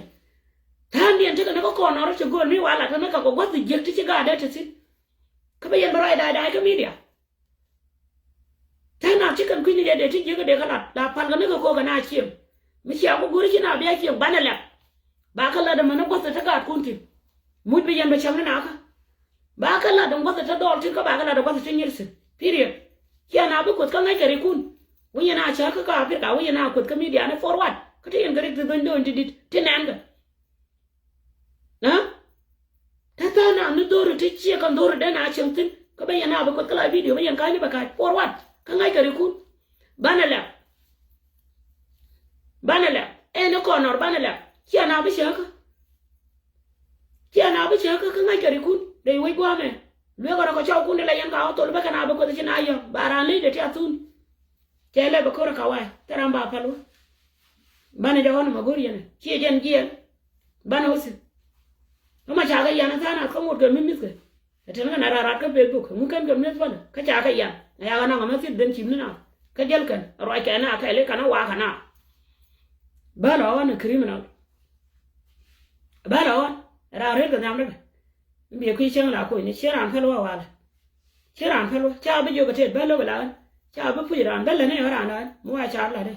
Tha̱a̱ŋdiɛn tekɛ ni kä kɔn nɔrɔ ci gööl mi wa lat kä ni kɛ kɛ gua̱th jiäk ti ci gaat dee te thi̱n. Kä bä yɛn bä ruac da̱a̱c da̱a̱c kä media. Tha̱a̱ŋ nath ci kɛn kui̱ ni jɛ dee ti jiäk kä dee kä lat la pal kɛ ni kɛ ko̱o̱k kɛ na cieŋ. Mi cia ku go̱ri ci na bia cieŋ banɛ lɛp. Ba kä lat ɛmɛ ni gua̱th te gaatkun thi̱n. Muc bi yɛn bɛ cäŋ ni nakä. Ba kä lat in gua̱th ɛ te dɔɔl tin kä ba kä lat in gua̱th ɛ te nyir thi̱n. Period. Ciɛ na bi kuoth kä ŋäc kɛ rikun. Wi̱c yɛn a cäk kä kä Africa, wi̱c yɛn a kuoth kä media ni forward. Kä te yɛn kɛ rik ti dhony dhony ti dit ti nɛn kɛ. Ɛ? Te tha̱a̱ŋ na ni dho̱ri ti ciɛ kɛ dho̱ri den a cieŋ thi̱n. Kä bä yɛn a bä kuoth kä la video bä yɛn ka̱ny ni bä ka̱c puɔr wat kä ŋa̱c kɛ rikun. Banɛ lɛp. Banɛ lɛp ɛn ni kɔn nɔr banɛ lɛp. Ciɛ na bä cäkä. Ciɛ na bä cäkä kä ŋa̱c kɛ rikun rɛy wec guamɛ. Luekɛ rɔ kɛ cɔwkun di la yɛn ka wä thol bä kɛ na bä kuoth ci na yɔ̱k ba raan ley dee ti a thun. Cɛ lɛ bɛ ko̱r ɛ ka wa̱a̱ thil ram ba päl wä. Banɛ jɛ ɣɔn mɛ go̱r yɛn ɛ ciɛ jɛn jiɛɛl. Banɛ wä thil. Kä ma ca kɛ yan tha̱a̱n a kä ŋot kɛ mi mi̱th kɛ. Ɛ tɛn kɛ na rat rat kä Facebook ŋu kɛn kɛ mi̱th banɛ kä ca kɛ yan. Ɛ yakɛ naŋ ɛmɛ thil ben cim ni na. Kä jɛl kɛn ruac kɛ na kɛɛli kɛn a wa̱a̱ kɛ na. Bä lɔ ɣɔn ɛ criminal. Bä lɔ ɣɔn ɛ raa ret kɛ nhiam rɛkɛ. Bi kui̱ cäŋ la kuɔ̱nyni ci raan päl wä walɛ. Ci raan päl wä ca bi jiök ɛ tëët bä lo̱k ɛ la ɣän. Ca bi puc raan bä lät ni ɣän raan ɣän mi wa car lat ɛ.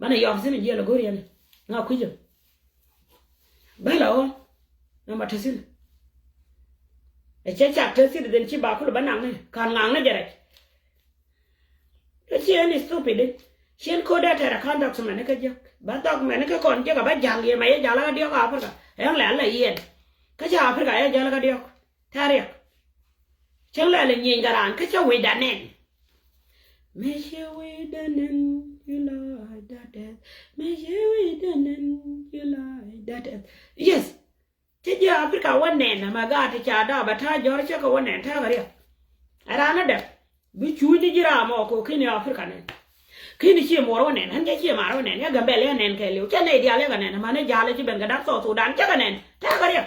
Banɛ yɔk thi̱n jiɛl ɛ go̱r yɛn ɛ ŋa kui̱c ɛ. Bä la ɣän. Namba te thi̱n. Ɛ cɛ cak te thi̱n dhin ci ba kul bä naŋ ni ka̱n ŋaŋ ni jɛ rɛc. Kä ci ɛn stupid i̱ cien ko̱dɛ tɛrɛ ka̱n document ni kä jiäk bä document ni kä kɔn jiäk a bä ja̱l yɛ mɛ yɛ ja̱l kä diɔ̱k Africa. Ɛn lɛl lɛ yɛn kä cä Africa yɛ ja̱l kä diɔ̱k. Tariɛk. Cäŋ lɛl i̱ nyieny kɛ raan kä cä wi̱cda nɛn. Mëë ciɛ wi̱cda nɛn you like that death. Mëë ciɛ wi̱cda nɛn you like that death. Yes. Cä ji̱ Africa wä nɛn ɛmɛ gaat ti ca daap ɛ ta̱a̱ jɔ̱ɔ̱r cä kɛ wä nɛn ta̱a̱ kɛ riɛk. Ɛ raan ɛ dɛp bi cuuc ni ji̱ raam ɔ kɛ ki̱ni Africa nɛn. Ki̱ni cië muɔr wä nɛn ɣän cä cië maar wä nɛn ya Gambɛl ya nɛn kɛɛliw cä nɛy diaal ya kɛ nɛn ɛmɛ ni ja̱a̱l ɛ ci ben kɛ da̱k South Sudan cä kɛ nɛn ta̱a̱ kɛ riɛk.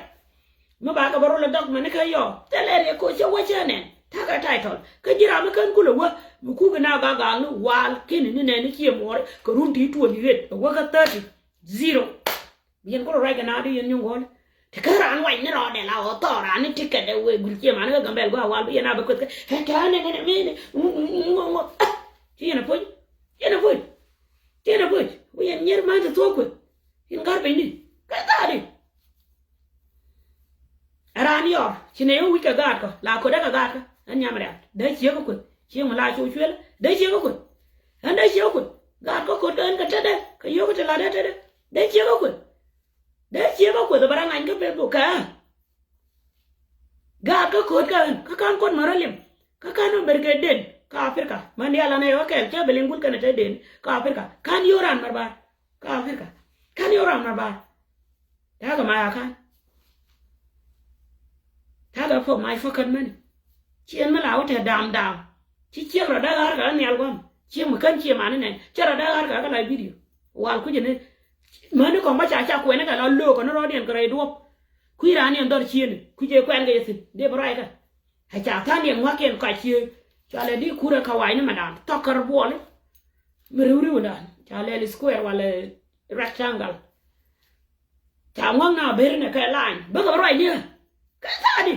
Mi ba kɛ bä rol ɛ dhɔk mɛn ni kɛ yɔɔ thilɛ riɛk koc cä wä cä nɛn ta̱a̱ kɛ title kä ji̱ raam mi kän kulɛ wä mi kuk kɛ na gak gak ni waal ki̱ni ni nɛn ni cië muɔr kɛ run ti tuɔl i̱ ɣet ɛ wä kä thirty zero. Bi yɛn kulɛ ruac kɛ na di yɛn nyuŋ gɔl. Ti kä raan wac ni rɔɔdɛ la ɣɔɔ thɔɔr raan ni ticket ɛ wee gul cie man kä Gambɛl gua wal bi yɛn a bɛ kueth kä. Ɛ tɛ̈ɛ̈n ɛ ŋän ɛ mini ŋu ŋu ŋu ŋu. Ci yɛn a puc. Ci yɛn a puc. Ci yɛn a puc. Wi yɛn nyier man ti thuɔ̱k kueth. Yɛn gar piny ni. Kä thaadi. Ɛ raan yɔr ci nɛ yɛ wi̱c kɛ gaat kɔ la ko̱dɛ kɛ gaat kɔ. Ɛn nyam rial dee ciek kɛ kueth ciek mi la cu cuel dee ciek kɛ kueth. Ɛn dee ciek kɛ kueth gaat kɔ ko̱dɛ ɛn kɛ tetdɛ kɛ yio̱k kɛ ti latdɛ tetdɛ. Dee ciek kä kueth. Dee ciek kä kueth bä rɔ ŋany kä Facebook kɛ. Gaat kä ko̱o̱t kä ɣän kä ka̱n kuɔt mär rɔ liŋ. Kä ka̱n mɛ ber kɛ den kä Africa män diaal anɛ ɣä kɛl cä bɛ liŋ gul kɛnɛ te den kä Africa ka̱n yo̱o̱ ran mär bar. Kä Africa ka̱n yo̱o̱ ran mär bar. Ta̱a̱ kɛ ma ya ka̱n. Ta̱a̱ kɛ for my pocket money. Ciɛ mi la wä te dam dam. Ci ciek rɔ däk ɣa̱r kɛ ɣä nhial gua̱m ciek mi kän ciɛ mani nɛn cä rɔ däk ɣa̱r kɛ ɣä kɛ la video. Wal kui̱cä ni mäni kɔŋ bä ca ca kuɛni kɛ la lo̱o̱k kɛ ni rɔɔdiɛn kɛ rɛy duɔ̱p. Kui̱ raan yɛn dhɔr ciëni kui̱cä kuɛn kɛ yɛ thi̱n dee bä ruac kɛ. A ca tha̱a̱n yɛn ŋua̱kiɛn kac cië. Ca lɛ di kurɛ kɛ wa̱i̱ni mɛ daan thɔk kär buɔli. Mi riw riw daan ca lɛl square walɛ rectangle. Ca ŋuäk na ber ni kɛ lany bä kɛ bä ruac ni. Kɛ tha̱a̱di.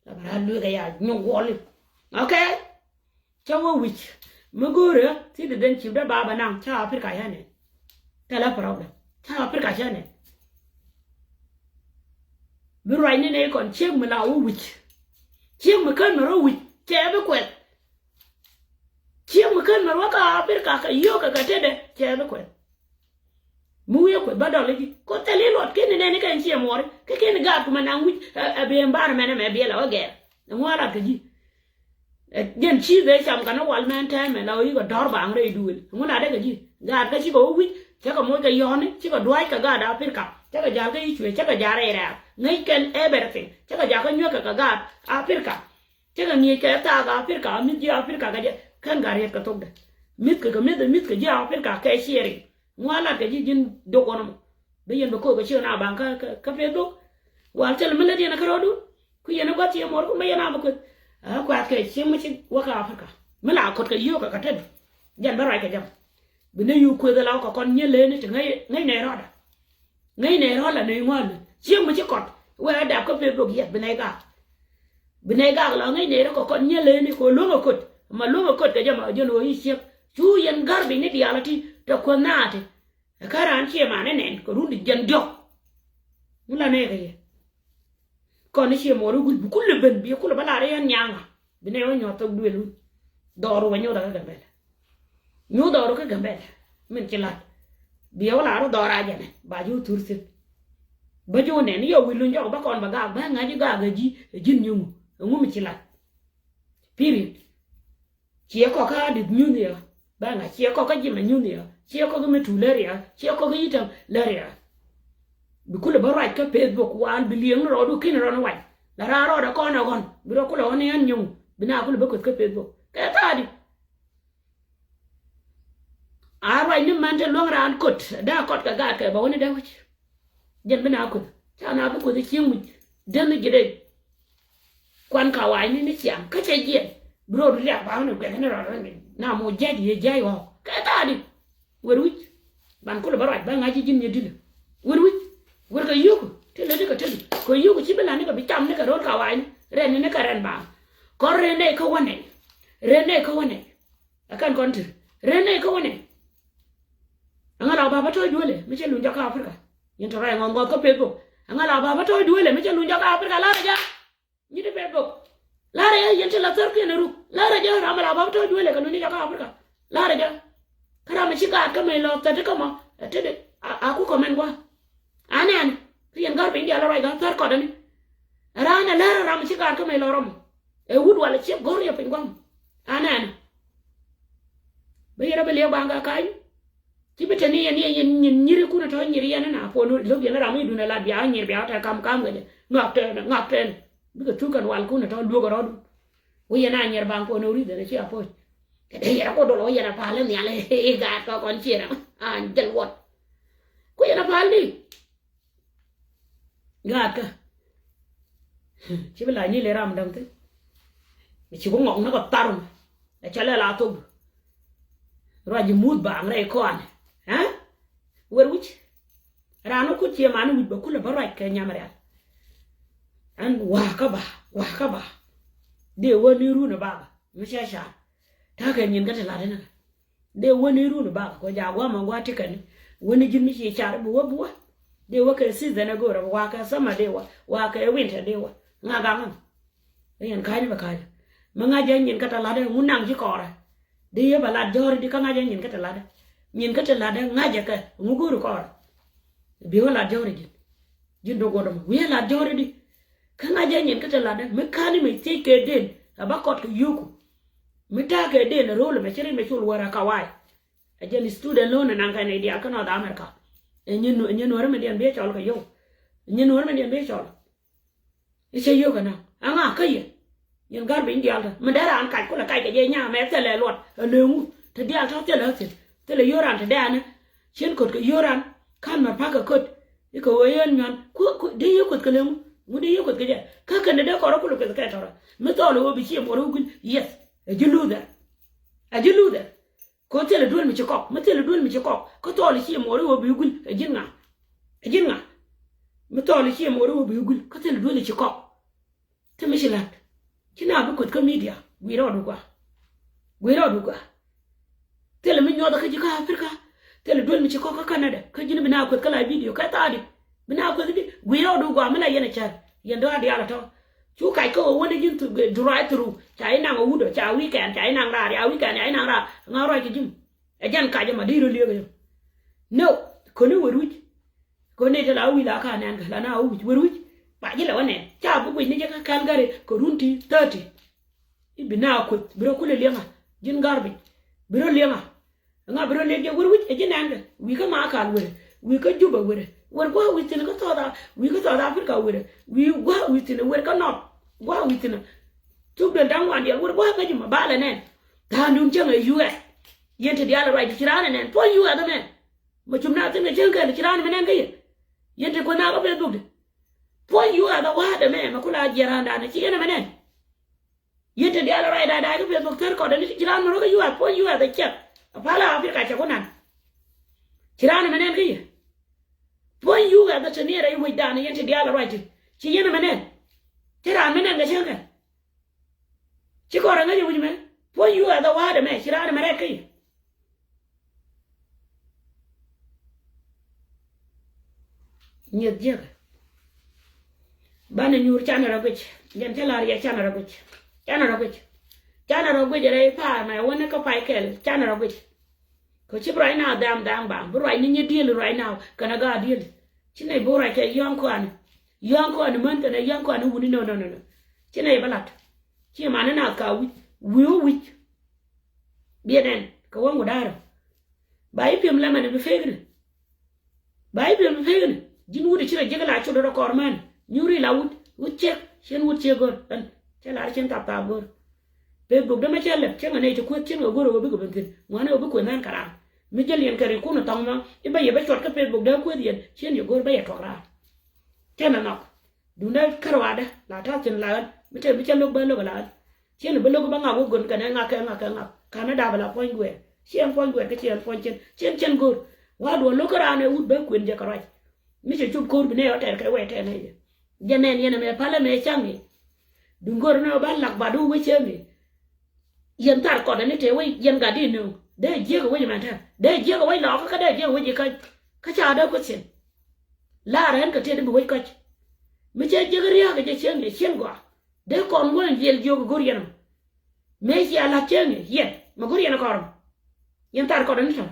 La bä ra̱a̱ lueek ɛ ya nyuŋ guɔli. Okay. Cä wä wi̱c mi go̱o̱rä ti di den cip dä ba bä naŋ cä Africa cä nɛn. Thilɛ problem cä Africa cä nɛn. Bi ruac ni nɛy kɔn ciek mi la wä wi̱c. Ciek mi kän mi rɔ wi̱c cɛ bi kuɛth. Ciek mi kän mi rɔ wä kä Africa kɛ yio̱o̱k kɛ kɛ tetdɛ cɛ bi kuɛth. Mi wi̱i̱ kueth bä dɔl i̱ ji̱ koth thil i̱ luɔt ki̱n i̱ nɛn i̱ kɛn ciɛ muɔri kä ki̱n i̱ gaat kumɛ naŋ wi̱c. Ɛ bi environment ɛmɛ biɛl ɛ wä gɛɛr. Ɛŋu a lat kɛ ji̱. Ɛ jɛn ci dhee cam kɛn i̱ wal mɛn tɛmɛ la ɣöö i̱ kɛ dɔ̱r baŋ rɛy duëël ɛŋu lat dee kɛ ji̱. Gaat kä cikɛ wä wi̱c cä kɛ moc kɛ yɔ̱ɔ̱ni cikɛ dua̱c kɛ gaat Africa cä kɛ ja̱l kä i̱ cuëë cä kɛ ja̱l rɛy rɛ̈ɛ̈r ŋäc kɛn everything cä kɛ ja̱l kä nyuäk kɛ kɛ gaat Africa. Cä kɛ ŋi̱i̱c kɛ thaak Africa mi̱th ji̱ Africa kɛ jɛ kɛn gat riet kɛ thokdɛ. Mi̱th kɛ kɛ mi̱th mi̱th kɛ ji̱ Africa kɛ ciɛ ric. Ŋuan lat kɛ ji̱ ji̱n dok ɣɔn mɔ. Bi yɛn bɛ ko̱o̱k kɛ ciek na baŋ kä kä kä Facebook. Wal thil mi lät yɛn kä rɔɔdun. Ku yɛn ɛ gua̱th ciɛ muɔr ku mi yɛn a bä kueth. Ɛ kuath kɛ ciek mi ci wä kä Africa mi la ko̱t kɛ yio̱o̱k kɛ kɛ tetdu. Jɛn bä ruac kɛ jam. Bi ni yuk kueth ɛ la wä kɛ kɔn nyɛ leni ti ŋäc ŋäc nɛ rɔɔdä. Ŋäcnɛ rɔ̱ la nɛy ŋuan. Cieŋ mi ci kɔt wee a dap kä Facebook yɛth bi nɛy gak. Bi nɛy gak la ŋäcnɛ rɔ̱ kɛ kɔt nyɛ leni kɛ luäŋ a köt. Ma luäŋ a köt kɛ jɛ ma jɛn ɣöö i̱ ciek cu yɛn garbage ni diaal a ti tɛ kuäth naati. Ɛ kä raan ciɛ man ni nɛn kɛ run di jɛn diɔ̱k. Ŋu la nɛy kɛ yɛ. Kɔn i̱ ciɛ muɔr i̱ gul bi kul i̱ ben bi kul i̱ bä lar i̱ ɛn nyaŋa. Bi nɛy wä nyuɔth thok duël wun. Dhɔru wä nyuɔth a kä Gambɛl. Nyuth dhɔru kä Gambɛl min ci lat. Biɛ wä lar wä dhɔra jɛnɛ ba ji̱ wä thur thi̱n. Bä ji̱ wä nɛn i̱ yɔ wi̱i̱ luny jɔk bä kɔn bä gaak bä ŋa̱c i̱ gaak ɛ ji̱ ɛ ji̱n nyuŋ. Ɛŋu mi ci lat. Period. Ciɛ kɔk kä Adith nyuth yɛ. Bɛ ŋa ciɛ kɔk kä Jimɛ nyuth yɛ. Ciɛ kɔk kä Metu lär yɛ. Ciɛ kɔk kä Yitam lär yɛ. Bi kulɛ bä ruac kä Facebook wan bi liɛŋ ni rɔɔdu kin rɔn wac. La raa rɔɔdɛ kɔn ɛ ɣɔn. Bi rɔ kulɛ ɣɔn ni ɣän nyuŋ. Bi na kulɛ bä kueth kä Facebook. Kɛ thaadi. A ruac ni män te luäŋ raan kot, da kɔt kɛ gaat kɛ bä wä ni dee wec. Jɛn bi na kueth. Ca na bi kueth cieŋ wic. Den ni ji̱ dee. Kuan ka wa̱a̱ ni ni ciaŋ. Kä cɛ jiɛn. Bi ro̱o̱du liak ba wä ni guɛth ni rɔɔdɛ ni. Na mo jiac yɛ jiac ɣɔɔ. Kɛ thaadi. Wer wi̱c. Ban kulɛ bä ruac ba ŋa̱c ji̱ ji̱n nyɛ dilɛ. Wer wi̱c. Wer kɛ yio̱o̱k. Ti lɛ di kɛ te di. Kɛ yio̱o̱k ci bi la ni kɛ bi cam ni kɛ ro̱o̱l ka wa̱a̱ ni. Rɛn ni ni kɛ rɛn ba. Kɔn rɛn nɛy kä wä nɛy. Rɛn nɛy kä wä nɛy. Ɛ kɛn kɔn ti. Rɛn nɛy kä wä nɛy. Ɛŋa la baba tɔ̱ duëlɛ mi cɛ luny jɔk kä Africa. Yɛn tɔ̱ rɛy ŋɔth ŋɔth kä Facebook. Ɛŋa la baba tɔ̱ duëlɛ mi cɛ luny jɔk kä Africa, la̱rä jɛ. Nyi ti Facebook. La̱rä jɛ, yɛn ti la thär kiɛn ruk. La̱rä jɛ, ram la baba tɔ̱ duëlɛ kɛ luny jɔk kä Africa. La̱rä jɛ. Kä ram mi ci gaat kä mɛ lɔ thäti kä mɔ. Ɛ ti di. A, a ku comment gua̱. A nɛn. Kä yɛn gɔ̱r piny diaal ruac kä thär kɔtdäni. Ɛ raan ɛ lär ram mi ci gaat kä mɛ lɔ rɔm. Ɛ wut walɛ ciek go̱r yɛ piny gua̱m. A nɛn. Bi yɛn rɔ bi liɛk baŋ kä ka̱ny. Ci bi te ni yɛn, yɛn, yɛn, yɛn nyiri kun tɔ̱ nyiri yɛn na puɔ̱n lo̱k yɛn ram mi dun ɛ lat bia nyir bia tɛ kam kam kɛ jɛ. Ŋak tɛn, ŋak tɛn. Bikɛ thuk kɛn wal kun tɔ̱ luök rɔɔdu. Wä yɛn a nyir baŋ puɔ̱n ori dɛn ci a puɔ̱ny. Kɛ dee yɛn a ko dol wä yɛn a pal ni nhial i̱ gaat kɔ kɔn cier a jɛl wuɔt. Ku yɛn a pal ni. Gaatkä. Ci bi la nyi le ram däŋ thi̱n. Mi ci ku ŋɔk ni kɔ tharun. Ɛ cɔl ɛ la thok. Ruac ji̱ muth baaŋ rɛy kɔanɛ. Ɛ? Wer wi̱c. Raan wä kut cie mani wi̱c bä kulɛ bä ruac kɛ nyam rial. Ɛn wa̱a̱ kä ba, wa̱a̱ kä ba. Dee wä ni run ɛ baba. Mi cɛ car. Ta̱a̱ kɛ nyin kä ti lat inɛ kɛ. Dee wä ni run bak kɔ ja guama gua tikɛni. Wä ni ji̱n mi ci car bi wä bi wä. Dee wä kɛ season a go̱o̱rä bi wa kɛ summer dee wä. Wa kɛ winter dee wä. Ŋa gaŋä. Yɛn ka̱ny bɛ ka̱ny. Mi ŋa̱c jɛ nyin kä tɛ latdä ŋu naŋ ci kɔrɛ. Dee yɛ bɛ lat jɔ̱ɔ̱ri di kä ŋa̱c jɛ nyin kä tɛ latdä. Nyin kä tɛ latdä ŋa̱c jɛ kɛ ŋu go̱o̱ri kɔrɛ. Bi wä lat jɔ̱ɔ̱ri ji̱n. Ji̱n dok wä dɔmɔ wi̱i̱ lat jɔ̱ɔ̱ri di. Kä ŋa̱c jɛ nyin kä tɛ latdä mi ka̱n imɛ thiec kɛ den. A ba kɔt kɛ yio̱o̱ku. Mi ta̱a̱ kɛ den a ro̱o̱l ɛmɛ ci ri mɛ cul wär a kawai. Ɛ jɛn student loan ɛ naŋ kɛn i̱ diaal kä North America. Ɛ nyin, ɛ nyin nuɔ̱ɔ̱ri mi diɛn bi ɛ cɔl kɛ yio̱w. Ɛ nyin nuɔ̱ɔ̱ri mi diɛn bi ɛ cɔl. I̱ cä yio̱w kɛ naŋ. Ɛŋa kä yɛ. Yɛn ga̱r bi in diaal kä. Mi dee raan kac kulɛ kac kɛ jɛ nyaamɛ thilɛ luɔt. Ɛ leŋu. Te diaal tɔ̱ thilɛ ɣä thi̱n. Thilɛ yio̱w raan te dee anɛ. Cien ko̱t kɛ yio̱w raan. Ka̱n mɛ pa̱k kɛ ko̱t. I̱ kɛ ɣöö yɛn nyuan. Ku, ku, dee yio̱w ko̱t kɛ leŋu. Ŋu dee yio̱w ko̱t kɛ jɛ. Kä kɛn dee dee kɔrɔ kulɛ ko̱t kɛ tɔrɔ. Mi thɔɔl ɛ ɣöö bi ciɛ muɔr i̱ wä gui̱l. Yes. Ɛ ji̱ luthɛ. Ɛ ji̱ luthɛ. Kä thilɛ duel mi ci kɔk, mi thilɛ duel mi ci kɔk. Kä thɔɔl i̱ ciɛ muɔri wä bi gui̱l, ɛ ji̱n ŋa? Ɛ ji̱n ŋa? Mi thɔɔl i̱ ciɛ muɔri wä bi gui̱l, kä thilɛ duel i̱ ci kɔk. Ti mi ci la̱t. Ci na bi kueth kä media, gui̱r rɔɔdu gua. Gui̱r rɔɔdu gua. Thilɛ mi nyuɔth kä ji̱ kä Africa. Thilɛ duel mi ci kɔk kä Canada. Kä ji̱n bi na kueth kä la video, kä thaadi. Bi na kueth di, gui̱r rɔɔdu gua mi la yɛn a cär. Yɛn dɔ̱a̱r diaal a tɔ̱. Cu kac kä wä wä ni ji̱n thu-, drive through. Ca inaŋ a wut ɔ, ca weekend, ca inaŋ raar, ca weekend, ca inaŋ raar. Ŋa ruac kɛ ji̱n. Ɛ jɛn kac ɛmɔ di rɔ liek ɛ jɛ. No, kɔni wä ruc. Kɔni te la wä wi̱c la ka nɛn kɛ, la na wä wi̱c, wä ruc. Ba ji̱ lɛ wä nɛn. Ca bi guic ni jɛ kä Calgary, kɛ run ti thirty. I̱ bi na kueth, bi rɔ kulɛ liɛŋa. Ji̱n garbage. Bi rɔ liɛŋa. Ŋa bi rɔ lek jɛ wer wi̱c ɛ ji̱ nɛnkɛ. Wi̱i̱ kä Makal werɛ. Wi̱i̱ kä Juba werɛ. Wer gua̱a̱ wi̱i̱ thi̱n kä South A-, wi̱i̱ kä South Africa werɛ. Wi̱i̱ gua̱a̱ wi̱i̱ thi̱n wer kä North. Gua̱a̱ wi̱i̱ thi̱n. Thuk duel da̱ŋ wan diaal wer gua̱a̱ ŋäc ma balɛ nɛn. Tha̱a̱ŋdun cäŋ ɛ U S. Yɛn te diaal ɛ ruacdi ci raan ɛ nɛn. Puɔ̱ny U S ɛ mɛn. Ma cum na thi̱n kɛ cäŋ kɛn ci raan ɛ mɛ nɛn kä yɛ. Yɛn te kuäär na kä Facebook di. Puɔ̱ny U S ɛ wa̱a̱dɛ mɛ ma kula jiɛn raandan ɛ ci yɛn ɛ mɛ nɛn. Yɛn te diaal ruac da̱a̱ da̱a̱ kä Facebook thär kɔt ani ci raan mi rɔ kä U S, puɔ̱ny U S ɛ ciɛk. Ɛ pal Africa cɛ ku nan. Ci raan mi nɛn kä yɛ. Puɔ̱ny U S ɛ te ni rɛy wecdan yɛn te diaal ruac ti. Ci yɛn mi nɛn. Ci raan mi nɛn kɛ cäŋ kɛ. Ci kɔn rɛ ŋäc ɛ wi̱c mɛ. Puɔ̱ny U S ɛ wa̱a̱dɛ mɛ ci raan mi rɛt kä yɛ. Nyieth jiäk. Banɛ nyuur canɛ rɔ guic. Jɛn cä la̱r yɛ canɛ rɔ guic. Canɛ rɔ guic. Canɛ rɔ guic rɛy pa̱a̱r mɛ wäni kä pay kɛl canɛ rɔ guic. Kɛ ci bi ruac na dham dham ba. Bi ruac ni nyi diëël ruac na kɛnɛ gaat diëël. Ci nɛy bi ruac kɛ yɔ̱ŋ kɔani. Yɔ̱ŋ kɔani män kɛnɛ yɔ̱ŋ kɔani wuni nɔ nɔ nɔ nɔ. Ci nɛy bi lat. Ci mani naath ka wi̱c. Wi̱i̱ wä wi̱c. Biɛ nɛn kɛ wäŋ wä da̱rä. Ba i̱ piɛm lɛmɛn bi fekni. Ba i̱ piɛm bi fekni. Ji̱n wut i̱ ci rɔ jiäk la cot rɔ kɔr män. Nyuri la wut wut ciek cien wut ciek go̱r ɛn. Cɛ lar cien thap thap go̱r. Pek bok dämɛ cɛ lɛp cɛ ŋɛ nɛy ti kueth cien ŋɛ go̱r ɛ wä bikɛ ben thi̱n ŋuanɛ wä bi kueth nän kɛ raar. Mi jäl yɛn kɛ ri kun ɛ thɔŋ ma i̱ bä yɛ bä cuɔt kä pek bok dämɛ kueth yɛn cien yɛ go̱r bä yɛ tuɔk raar. Cɛ nɛ nhɔk. Duundɛ kärɔadä la ta̱a̱ thi̱n la ɣän mi te mi cä lo̱k bä lo̱k la ɣän. Cieni bä lo̱k bä ŋak wä gön kɛnɛ ŋak kɛ ŋak kɛ ŋak. Ka̱n ni da̱a̱ bɛ la puɔ̱ny guɛɛr. Ciɛn puɔ̱ny guɛɛr kä ciɛn puɔ̱ny cien. Ciɛn ciɛn go̱o̱r. Wa̱a̱ duɔ̱ɔ̱r lo̱k kä raan ɛ wut bä kuën jɛ kɛ ruac. Mi cɛ cop ko̱o̱r bi nɛ ɣä tɛr kɛ wɛy tɛn nɛ yɛ. Jɛ nɛn yɛn ɛmɛ palä mɛ ca̱ŋ i̱. Duŋ go̱o̱r ni ɣä ba lak ba duŋ wec cäŋ i̱. Yɛn thar kɔt ɛn i̱ te wec yɛn gat di nööŋ dee jiäk ɛ wec ɛmɛn tɛr dee jiäk ɛ wec lɔɔkä kä dee jiäk ɛ wec i̱ käc. Kä ca dee kueth cin. Laar ɛn kɛ tëë di bi wec käc. Mi cɛ jiäk riääk ɛ jɛ cieŋ yɛ cieŋ gɔaa. Dee kɔn wä ɛn jiɛl jiök ɛ go̱r yɛn ɛmɔ. Mëë cia la̱t cieŋ yɛ yɛn mɛ go̱r yɛn ɛ kɔr ɛmɔ. Yɛn thar kɔt ɛn i̱ tɔ̱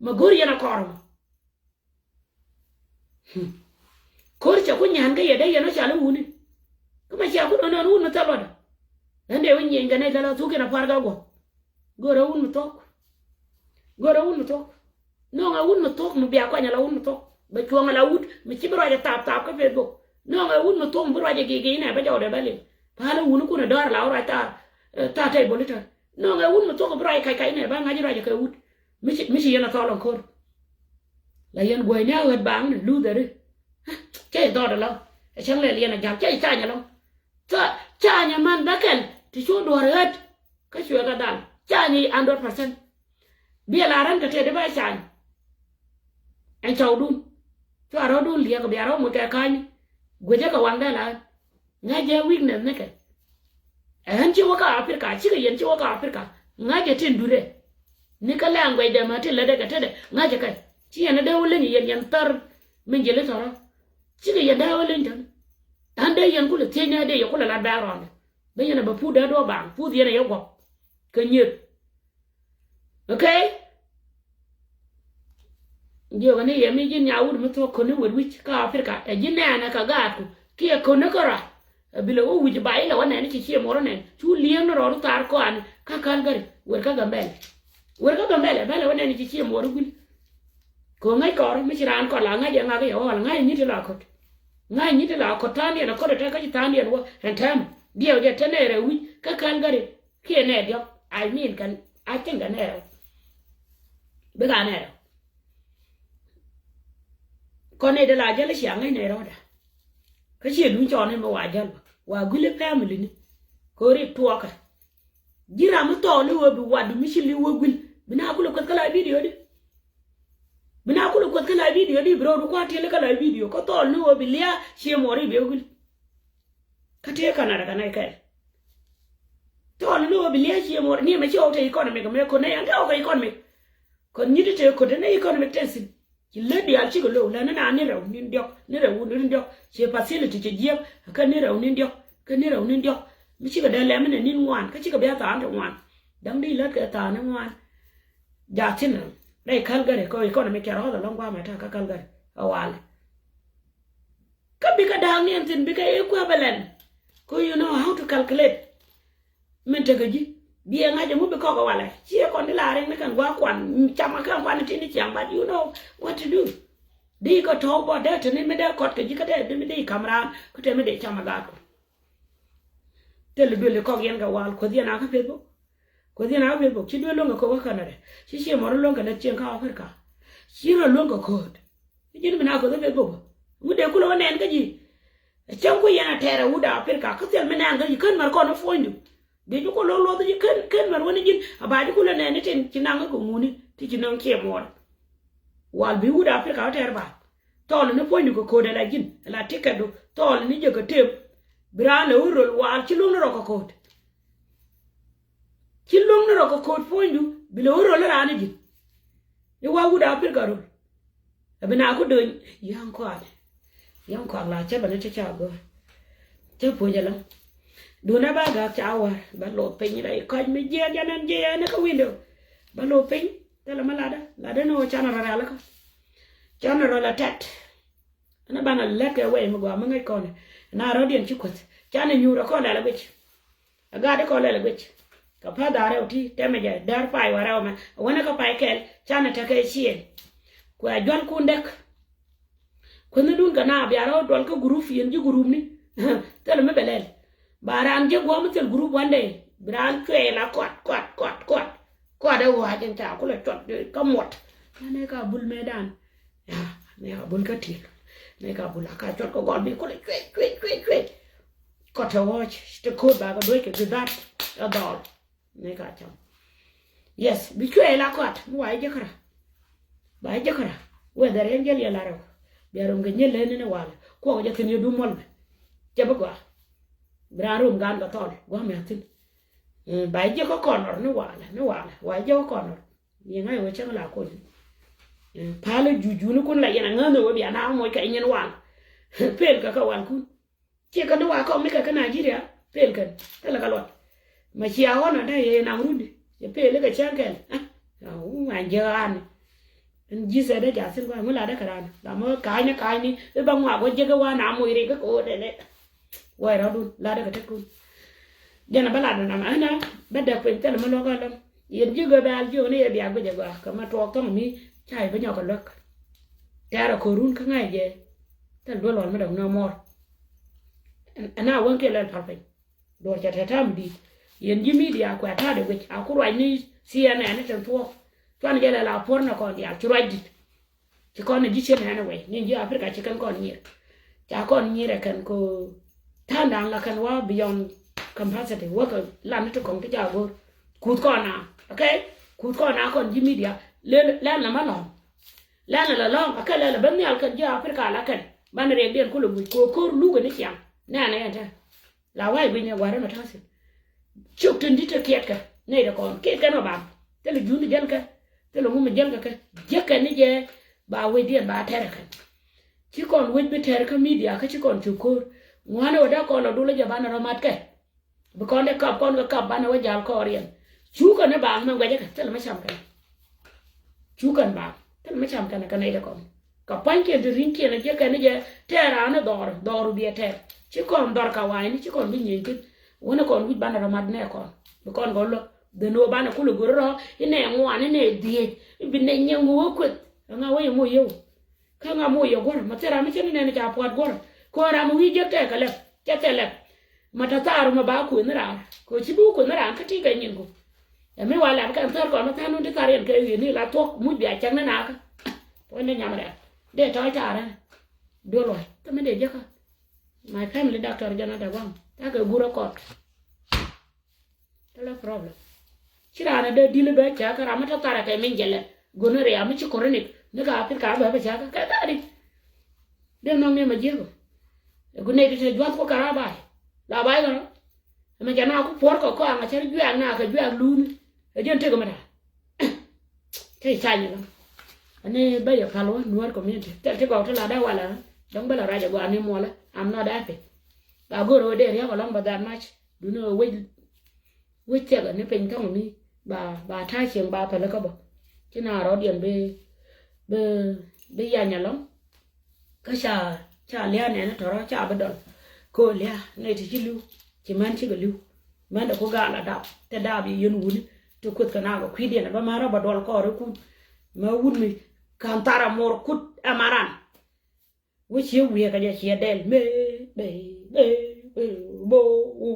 mɛ go̱r yɛn ɛ kɔr ɛmɔ. Ko̱r cɛ ku nyan kä yɛ dee yɛn ɔ cal i̱ wuni. Kä mɛ cia ku nɔn nɔn wun mi thil luɔtdä. Ɣän dee wä nyieny kɛ nɛy thil a thuk yɛn a puar kä guɔ̱k. Go̱rɛ wun mi thuɔ̱k. Go̱rɛ wun mi thuɔ̱k. Nɔŋɛ wun mi thuɔ̱k mi bia kuany ala wun mi thuɔ̱k. Bɛ cuɔ̱ŋ ala wut mi ci bi ruac a thap thap kä Facebook. Nɔŋɛ wun mi thuɔ̱k mi bi ruac a gigi inɛ bä jɔwdɛ bä liŋ. Pal i̱ wuni kun a dɔ̱r ala wä ruac tha tha tɛy bolitan. Nɔŋɛ wun mi thuɔ̱k mi bi ruac a kac kac inɛ bä ŋa̱c ruac a kɛ wut. Mi ci mi ci yɛn a thɔl ɔŋ ko̱r. La yɛn guɔ̱cni a ɣöt baŋni luthɛri. Cɛ i̱ dhɔt ɛlɔ ɛ cäŋ lɛl yɛn a ja̱l cɛ i̱ cany ɛlɔ. Cä cany ɛmän bäkɛl ti cu duɔ̱r ɣät. Kä cuɛ kɛ dhal cany i̱ hundred percent. Biɛ la rän kɛ tëë di bä cany. Ɛn cɔwdun cua rɔ̱dun liɛk bia rɔ̱ mut kɛ ka̱ny. Guecä kɛ waŋdɛ la ɣän. Ŋäcɛ weakness nikɛ. Ɛn ci wä kä Africa cikɛ yɛn ci wä kä Africa. Ŋäcɛ tin durɛ. Ni kä language dɛ ma tin lätdɛ kɛ tetdɛ ŋäcɛ kɛ ci yɛn dee wä leny yɛn yɛn thär. Min jeli thɔrɔ cikɛ yɛn dee wä leny tän. Ɛn dee yɛn kulɛ thiec nɛ dee yɛ kulɛ lat background. Bä yɛn a bä puth dee duɔ baŋ puth yɛn a yɛ guɔp. Kɛ nyieth. Okay. Jiök ni yɛ mi ji̱n nya wut mi thuɔ̱k köni wet wi̱c kä Africa ɛ ji̱ nɛɛnɛ kɛ gaatku kiɛ köni kärɔa. Ɛ bi lɛ wä wi̱c ba ilɛ wä nɛn ci ciɛ muɔrä nɛn cu li̱eŋ ni rɔɔdu thaar kɔani kä Calgary wet kä Gambɛl. Wet kä Gambɛl ɛ bälɛ wä nɛn ci ciɛ muɔrä gui̱l. Kɛ ŋäc kɔr mi ci raan kɔr la ŋäc ɛ ŋak yɛ wä wal ŋa̱c nyi̱t ti la köt. Ŋa̱c nyi̱t ti la köt tha̱a̱ŋdiɛn ɛ köt ɛ tɛk kä ci tha̱a̱ŋdiɛn wä ɛn täämɛ diɛw jɛ te nɛɛrɛ wi̱c kä Calgary. Kiɛ nɛɛ diɔ̱k I mean kɛn a cieŋ kɛ nɛɛrɛ. Bikɛ a nɛɛrɛ. Kɔn nɛy dee la jäl i̱ cia ŋäc nɛy rɔɔdɛ. Kä ciɛ duŋ cɔɔni mi wa jäl bä wa guili family ni. Kɛ ɣöö rik tuɔɔkɛ. Ji̱ ram mi thɔɔl ni ɣöö bi watdu mi ci li̱w wä guil bi na kulɛ kueth kä la video di. Bi na kulɛ kueth kä la video di bi rɔɔdu kua̱r tiɛli kä la video kä thɔɔl ni ɣöö bi lia̱a̱ ciɛ muɔɔr i̱ bi wä guil. Kä tëë Canada kɛ nɛy kɛl. Thɔɔl ni ɣöö bi lia̱a̱ ciɛ muɔɔr ni mɛ ci ɣɔw te economic mɛ kɔn nɛy ɛn te ɣɔw kɛ economic. Kɔn nyi̱t te kɔn te nɛy economic te thi̱n. Ci lät diaal cikɛ lo̱w lät ni na ni rɛw ni̱n diɔ̱k ni rɛw ni̱n diɔ̱k. Ci facility ci jiɛk kä ni rɛw ni̱n diɔ̱k kä ni rɛw ni̱n diɔ̱k. Mi cikɛ dee lɛm ni ni̱n ŋuan kä cikɛ bia tha̱a̱n ti ŋuan. Da̱ŋ di lät kɛ tha̱a̱n ni ŋuan. Jathin rɛy Calgary kɛ economy kɛ rɔ̱th ɛlɔ̱ŋ guamɛ ta̱a̱ kä Calgary ɛ walɛ. Kä bikɛ da̱a̱k ni ɛn thi̱n bikɛ equivalent. Kä you know how to calculate. Min tekɛ ji̱ biɛ ŋa̱c ɛŋu bi kɔk ɛ walɛ ciɛ kɔn di la riŋ ni kɛn gua̱a̱k kuan. Cam ɛ kɛn kuan tin di ciaŋ but you know what to do. Di kɛ tɔ̱w bɔ dee te ni mi dee kɔt kɛ ji̱ kä dee di mi dee kam raan kä te mi dee cam ɛ gaat kɔ. Thil duël kɔk yɛn kɛ wal kueth yɛn a kä Facebook. Kueth yɛn a kä Facebook ci duël luäŋ kɛ kok kä Canada ci ciɛ mɔr luäŋ kɛ lät cieŋ kä Africa. Ci rɔ luäŋ kɛ ko̱o̱t. Ci ji̱n mi na kueth kä Facebook. Ŋut dee kulɛ wä nɛn kä ji̱. Cäŋ ku yɛn a tɛɛr a wut a Africa kä thil mi nɛn kä ji̱ kän mär kɔn ɛ puɔ̱nydu. Dee ji̱ ku lo̱k luɔth ji̱ ken ken män wäni ji̱n a ba ji̱ ku lä nɛɛni tin ci naŋ kä ŋuni ti ci nöŋ ciɛ muɔɔr. Wal bi wut Africa wä tɛɛr ba thɔɔl ni puɔ̱nydu kɛ ko̱o̱t ala ji̱n ala tikɛtdu thɔɔl ni jɛ kɛ tëëp. Bi raan lɛ wä röl wal ci luŋni rɔ kɛ ko̱o̱t. Ci luŋni rɔ kɛ ko̱o̱t puɔ̱nydu bi lɛ wä röl raan ni ji̱n. Ni wa wut Africa röl. Ɛ bi na ku döny yäŋ kɔaani. Yäŋ kɔak la cä bä ni ti ca gör. Cä puɔ̱ny ɛlɔ̱ŋ. Duundɛ ba gak ca war bä loth piny rɛy kɔc mi jiɛɛk jɛ nɛn jiɛɛk ni kä window. Bä loth piny thilɛ mi latdä latdä ni ɣöö canɛ rɔ rɛl kä. Canɛ rɔ la tɛt. Ɛn ɛ banɛ lät kɛ wɛy mi gɔaa mi ŋäc kɔn ɛ na rɔ̱diɛn ci kuäth canɛ nyuur ɛ kɔn lɛl ɛ guic. Ɛ gat ɛ kɔn lɛl ɛ guic. Kɛ pa̱th da̱ŋ rɛw ti tɛmɛ jɛ däär pay wa rɛw mɛ. Wänɛ kä pay kɛl canɛ tekɛ ciëŋ. Kuɛ jua̱lkun däk. Kuändhädun kɛ na bia rɔ duɔl kä gurup, yɛn ji̱ gurupni. Thilɛ mi bɛ lɛl. Ba raan jiäk gua̱a̱th mi thil gurup one day, bi raan cuɛ la kɔat, kɔat, kɔat, kɔat. Kɔat ɛ ɣɔaa jɛn ca kulɛ cuɔt kä muɔt. Nɛ ka bul mëëdan. Ya, nɛ ka bul kä tiek. Nɛ ka bul a ka cuɔt kä gɔl bi kulɛ cuɛ, cuɛ, cuɛ, cuɛ. Kɔt ɛ ɣɔc ti ko̱o̱t ba kɛ duec kɛ bi dhat ɛ dhɔl. Ni ka cam. Yes, bi cuɛ ila kɔat mi wa i̱ jɛ kära. Ba i̱ jɛ kära. Whether yɛn jɛl yɛ la rɛw. Bia rom kɛ nyɛ leni ni walɛ. Kuɔk jɛ thin yɛ dum mɔl mɛ. Cɛ bi gɔaa. Bi raan rom gaan kɛ thɔl gua̱a̱ mɛ thin. Mm, ba i̱ jɛ kä kɔnɔr ni walɛ, ni walɛ. Wa i̱ jɛ kä kɔnɔr. Yɛ ŋa̱c wä cäŋ la kony. Mm, palä juju ni kun la yɛn a ŋäth ni wä bia na moc kɛ nyin wal. Pel kɛ kɛ wal kun. Ciɛ kɛn ti wa kɔm ni kɛ kä Nigeria, pel kɛn thilɛ kɛ luɔt. Mɛ cia ɣɔn a dee yɛ nam rundi. Yɛ pel kɛ cäŋ kɛn. Ah, ŋuan jiɛ ɣaani. Ɛn ji̱ sɛ dee ja̱thin kɔn ŋu la dee kɛ raan. La mɔ ka̱a̱cni ka̱a̱cni i̱ bä ŋuak wä jiɛ kɛ wa nam moc rik kɛ ko̱o̱t ɛn ɛ. Wä rɔ̱dun la dee kɛ tek kun. Jɛn a bä lat nam ɛn a bä dɛk piny thilɛ mɛ luɔk ɣä lɔm. Yɛn ji̱ gɛ bɛ al jiök ni yɛ bia guic ɛ gɔaa kɛ mɛ tuɔɔk thɔŋ mi ca yɛ bä nyɔk kɛ luäk. Tɛ̈rɛ ko̱run kä ŋa̱c jɛ. Thil duel wal mi dɔ̱ŋ nɔ mɔr. Ɛn a wäŋ kiɛ lɛl pal piny. Duɔl cɛ tɛ̈t ta̱a̱ mi di̱i̱t. Yɛn ji̱ media kuɛ ta̱a̱ de guic a ku ruac ni C N N ni tin thuɔɔk. Cuan jɛ lɛl a puɔ̱r nɛ kɔn diaal ci ruac di̱t. Ci kɔn ni ji̱ cien anyway ni ji̱ Africa ci kɛn kɔn nyier. Ca kɔn nyier ɛ kɛn ko ta̱a̱ da̱a̱n la kɛn wa beyond capacity wäkɛ lan ni ti kɔŋ ti ca go̱o̱r. Kuth kɔn a, okay? Kuth kɔn a kɔn ji̱ media lɛl lɛl na ma lɔ̱ŋ. Lɛn a la lɔ̱ŋ a kɛ lɛl a ben nhial kɛn ji̱ Africa la kɛn banɛ riɛkdiɛn kulɛ guic kɛ ko̱r lukɛ ni ciaŋ. Nɛnɛ yɛn tɛ la wa̱i̱ guic ni gua̱rä mɛ ta̱si̱n. Ciök tin di̱t te kiɛtkɛ nɛy dɛ kɔn kiɛtkɛ nɔ bam. Thilɛ juun jäl kɛ thilɛ ŋum jäl kɛ kɛ jiäkɛ ni jɛ. Ba wecdiɛn ba tɛrɛ kɛn ci kɔn wec bi tɛr kä media kä ci kɔn cuk ko̱r. Ŋuanɛ wä dee kɔn lɔ dulä jɛ banɛ rɔ mat kɛ. Bi kɔn dee kap kɔn kɛ kap banɛ wä jal kɔɔriɛn. Cukɛ ni baaŋ mɛ guɛcä kɛ thilɛ mɛ cam kɛn. Cukɛn baaŋ thilɛ mɛ cam kɛn kɛ nɛy dee kɔn. Kɛ pua̱nykiɛn ti ri̱ŋkiɛn a jiɛ kɛn ni jɛ tɛɛr raan ni dhɔr dhɔr biɛ tɛɛr. Ci kɔn dhɔr ka wa̱a̱ni ci kɔn bi nyieny thi̱n. Wänɛ kɔn wi̱c banɛ rɔ mat nɛ kɔn bi kɔn kɔn lɔ. Dhɛ ni wä banɛ kulɛ go̱r rɔ inɛ ŋuan inɛ dhiec ibi nɛ nyɛ ŋuä kueth. Ɛŋa wä yɛ moc yɛ wä. Kä ŋa moc yɛ guɔ̱rä ma thil ram mi cä ni nɛn ca pua̱t guɔ̱rä. Kɔn ram mi wi̱i̱ jiäk tɛk kɛ lɛp cɛ thil lɛp. Ma te thaar ma ba kuëth ni raar kɛ ci bi wä kuëth ni raar kä ti kɛ nyin ku. Ɛ mi wa lɛp kɛn thär kɔn ni tha̱a̱n wun ti thar yɛn kɛ wi̱i̱ ni la thuɔ̱k muc bia cäk ni nakä. Puɔ̱ny ni nyam rɛl dee tɔ̱ɔ̱c taar ɛn. Duɔl wa̱c kä mi dee jiäkä. My family doctor jɛn a dee gua̱ŋ cakɛ gurä kɔt. Tɛlɛ problem. Ci raan a dee dil bɛ cɛ kä ram mi tɔ tharɛ kɛ min jɛlɛ. Gonorrhea mi ci chronic ni ka pil ka bɛ bɛ cɛ kä kɛ dhari. Dee nhɔk ni ma jieko. Ɛ gu nɛy ti te juath ku kara bai. La bai kara. Ɛmɛ jɛ na ku puɔr kɔ kɔ aŋa cɛ juɛɛk na kɛ juɛɛk luuni. Ɛ jɛn tek ɛmɛ ta. Te cany ɛlɔŋ. Ani bä yɛ pal wä nuɔr community. Thil ti gɔw ti la dee walɛ. Dɔŋ bä la ruac ɛ gɔaa ni muɔlä. I'm not happy. Ba go̱r ɣöö dee riäk ɛlɔŋ bä that much. Duni ɣöö wec wec thiɛk ni piny thɔŋ mi ba ba ta̱a̱ cieŋ ba päl kä bä. Ci na rɔɔdiɛn bi bi bi yany ɛlɔŋ. Kä ca ca lia̱a̱ nɛn tɔ̱rɔ ca bi dɔl. Kɛ ɣöö lia̱a̱ nɛy ti ci li̱w ci män cikɛ li̱w. Män dɛ ku gaal a dap te dap yɛ yɛn wuni ti kueth kɛ na kɛ kui̱diɛn ɛ bä män rɔ bä duɔl kɔɔr ikun. Mɛ wut mi ka̱n thar a mor kut ɛ maran. Wä ciɛ wiee kɛ jɛ ciɛ dɛl mëë bee bee bee bo wo.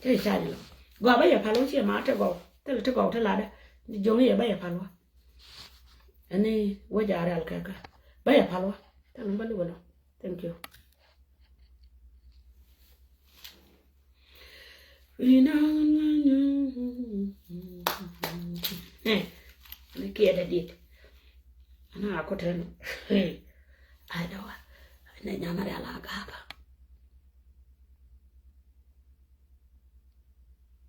Cɛ cany lɔ gɔaa bä yɛ pal wä ciɛ ma te gɔw thil te gɔw te ladɛ. Ni jo̱ŋ yɛ bä yɛ pal wä. Ɛni wä ja̱ rɛl kɛ kä bä yɛ pal wä thil bä liwä lɔ. Thank you. Ni kiɛ dɛ dit. Ana akutɛn. Ai dɔwa. Ne nyama de ala gaka.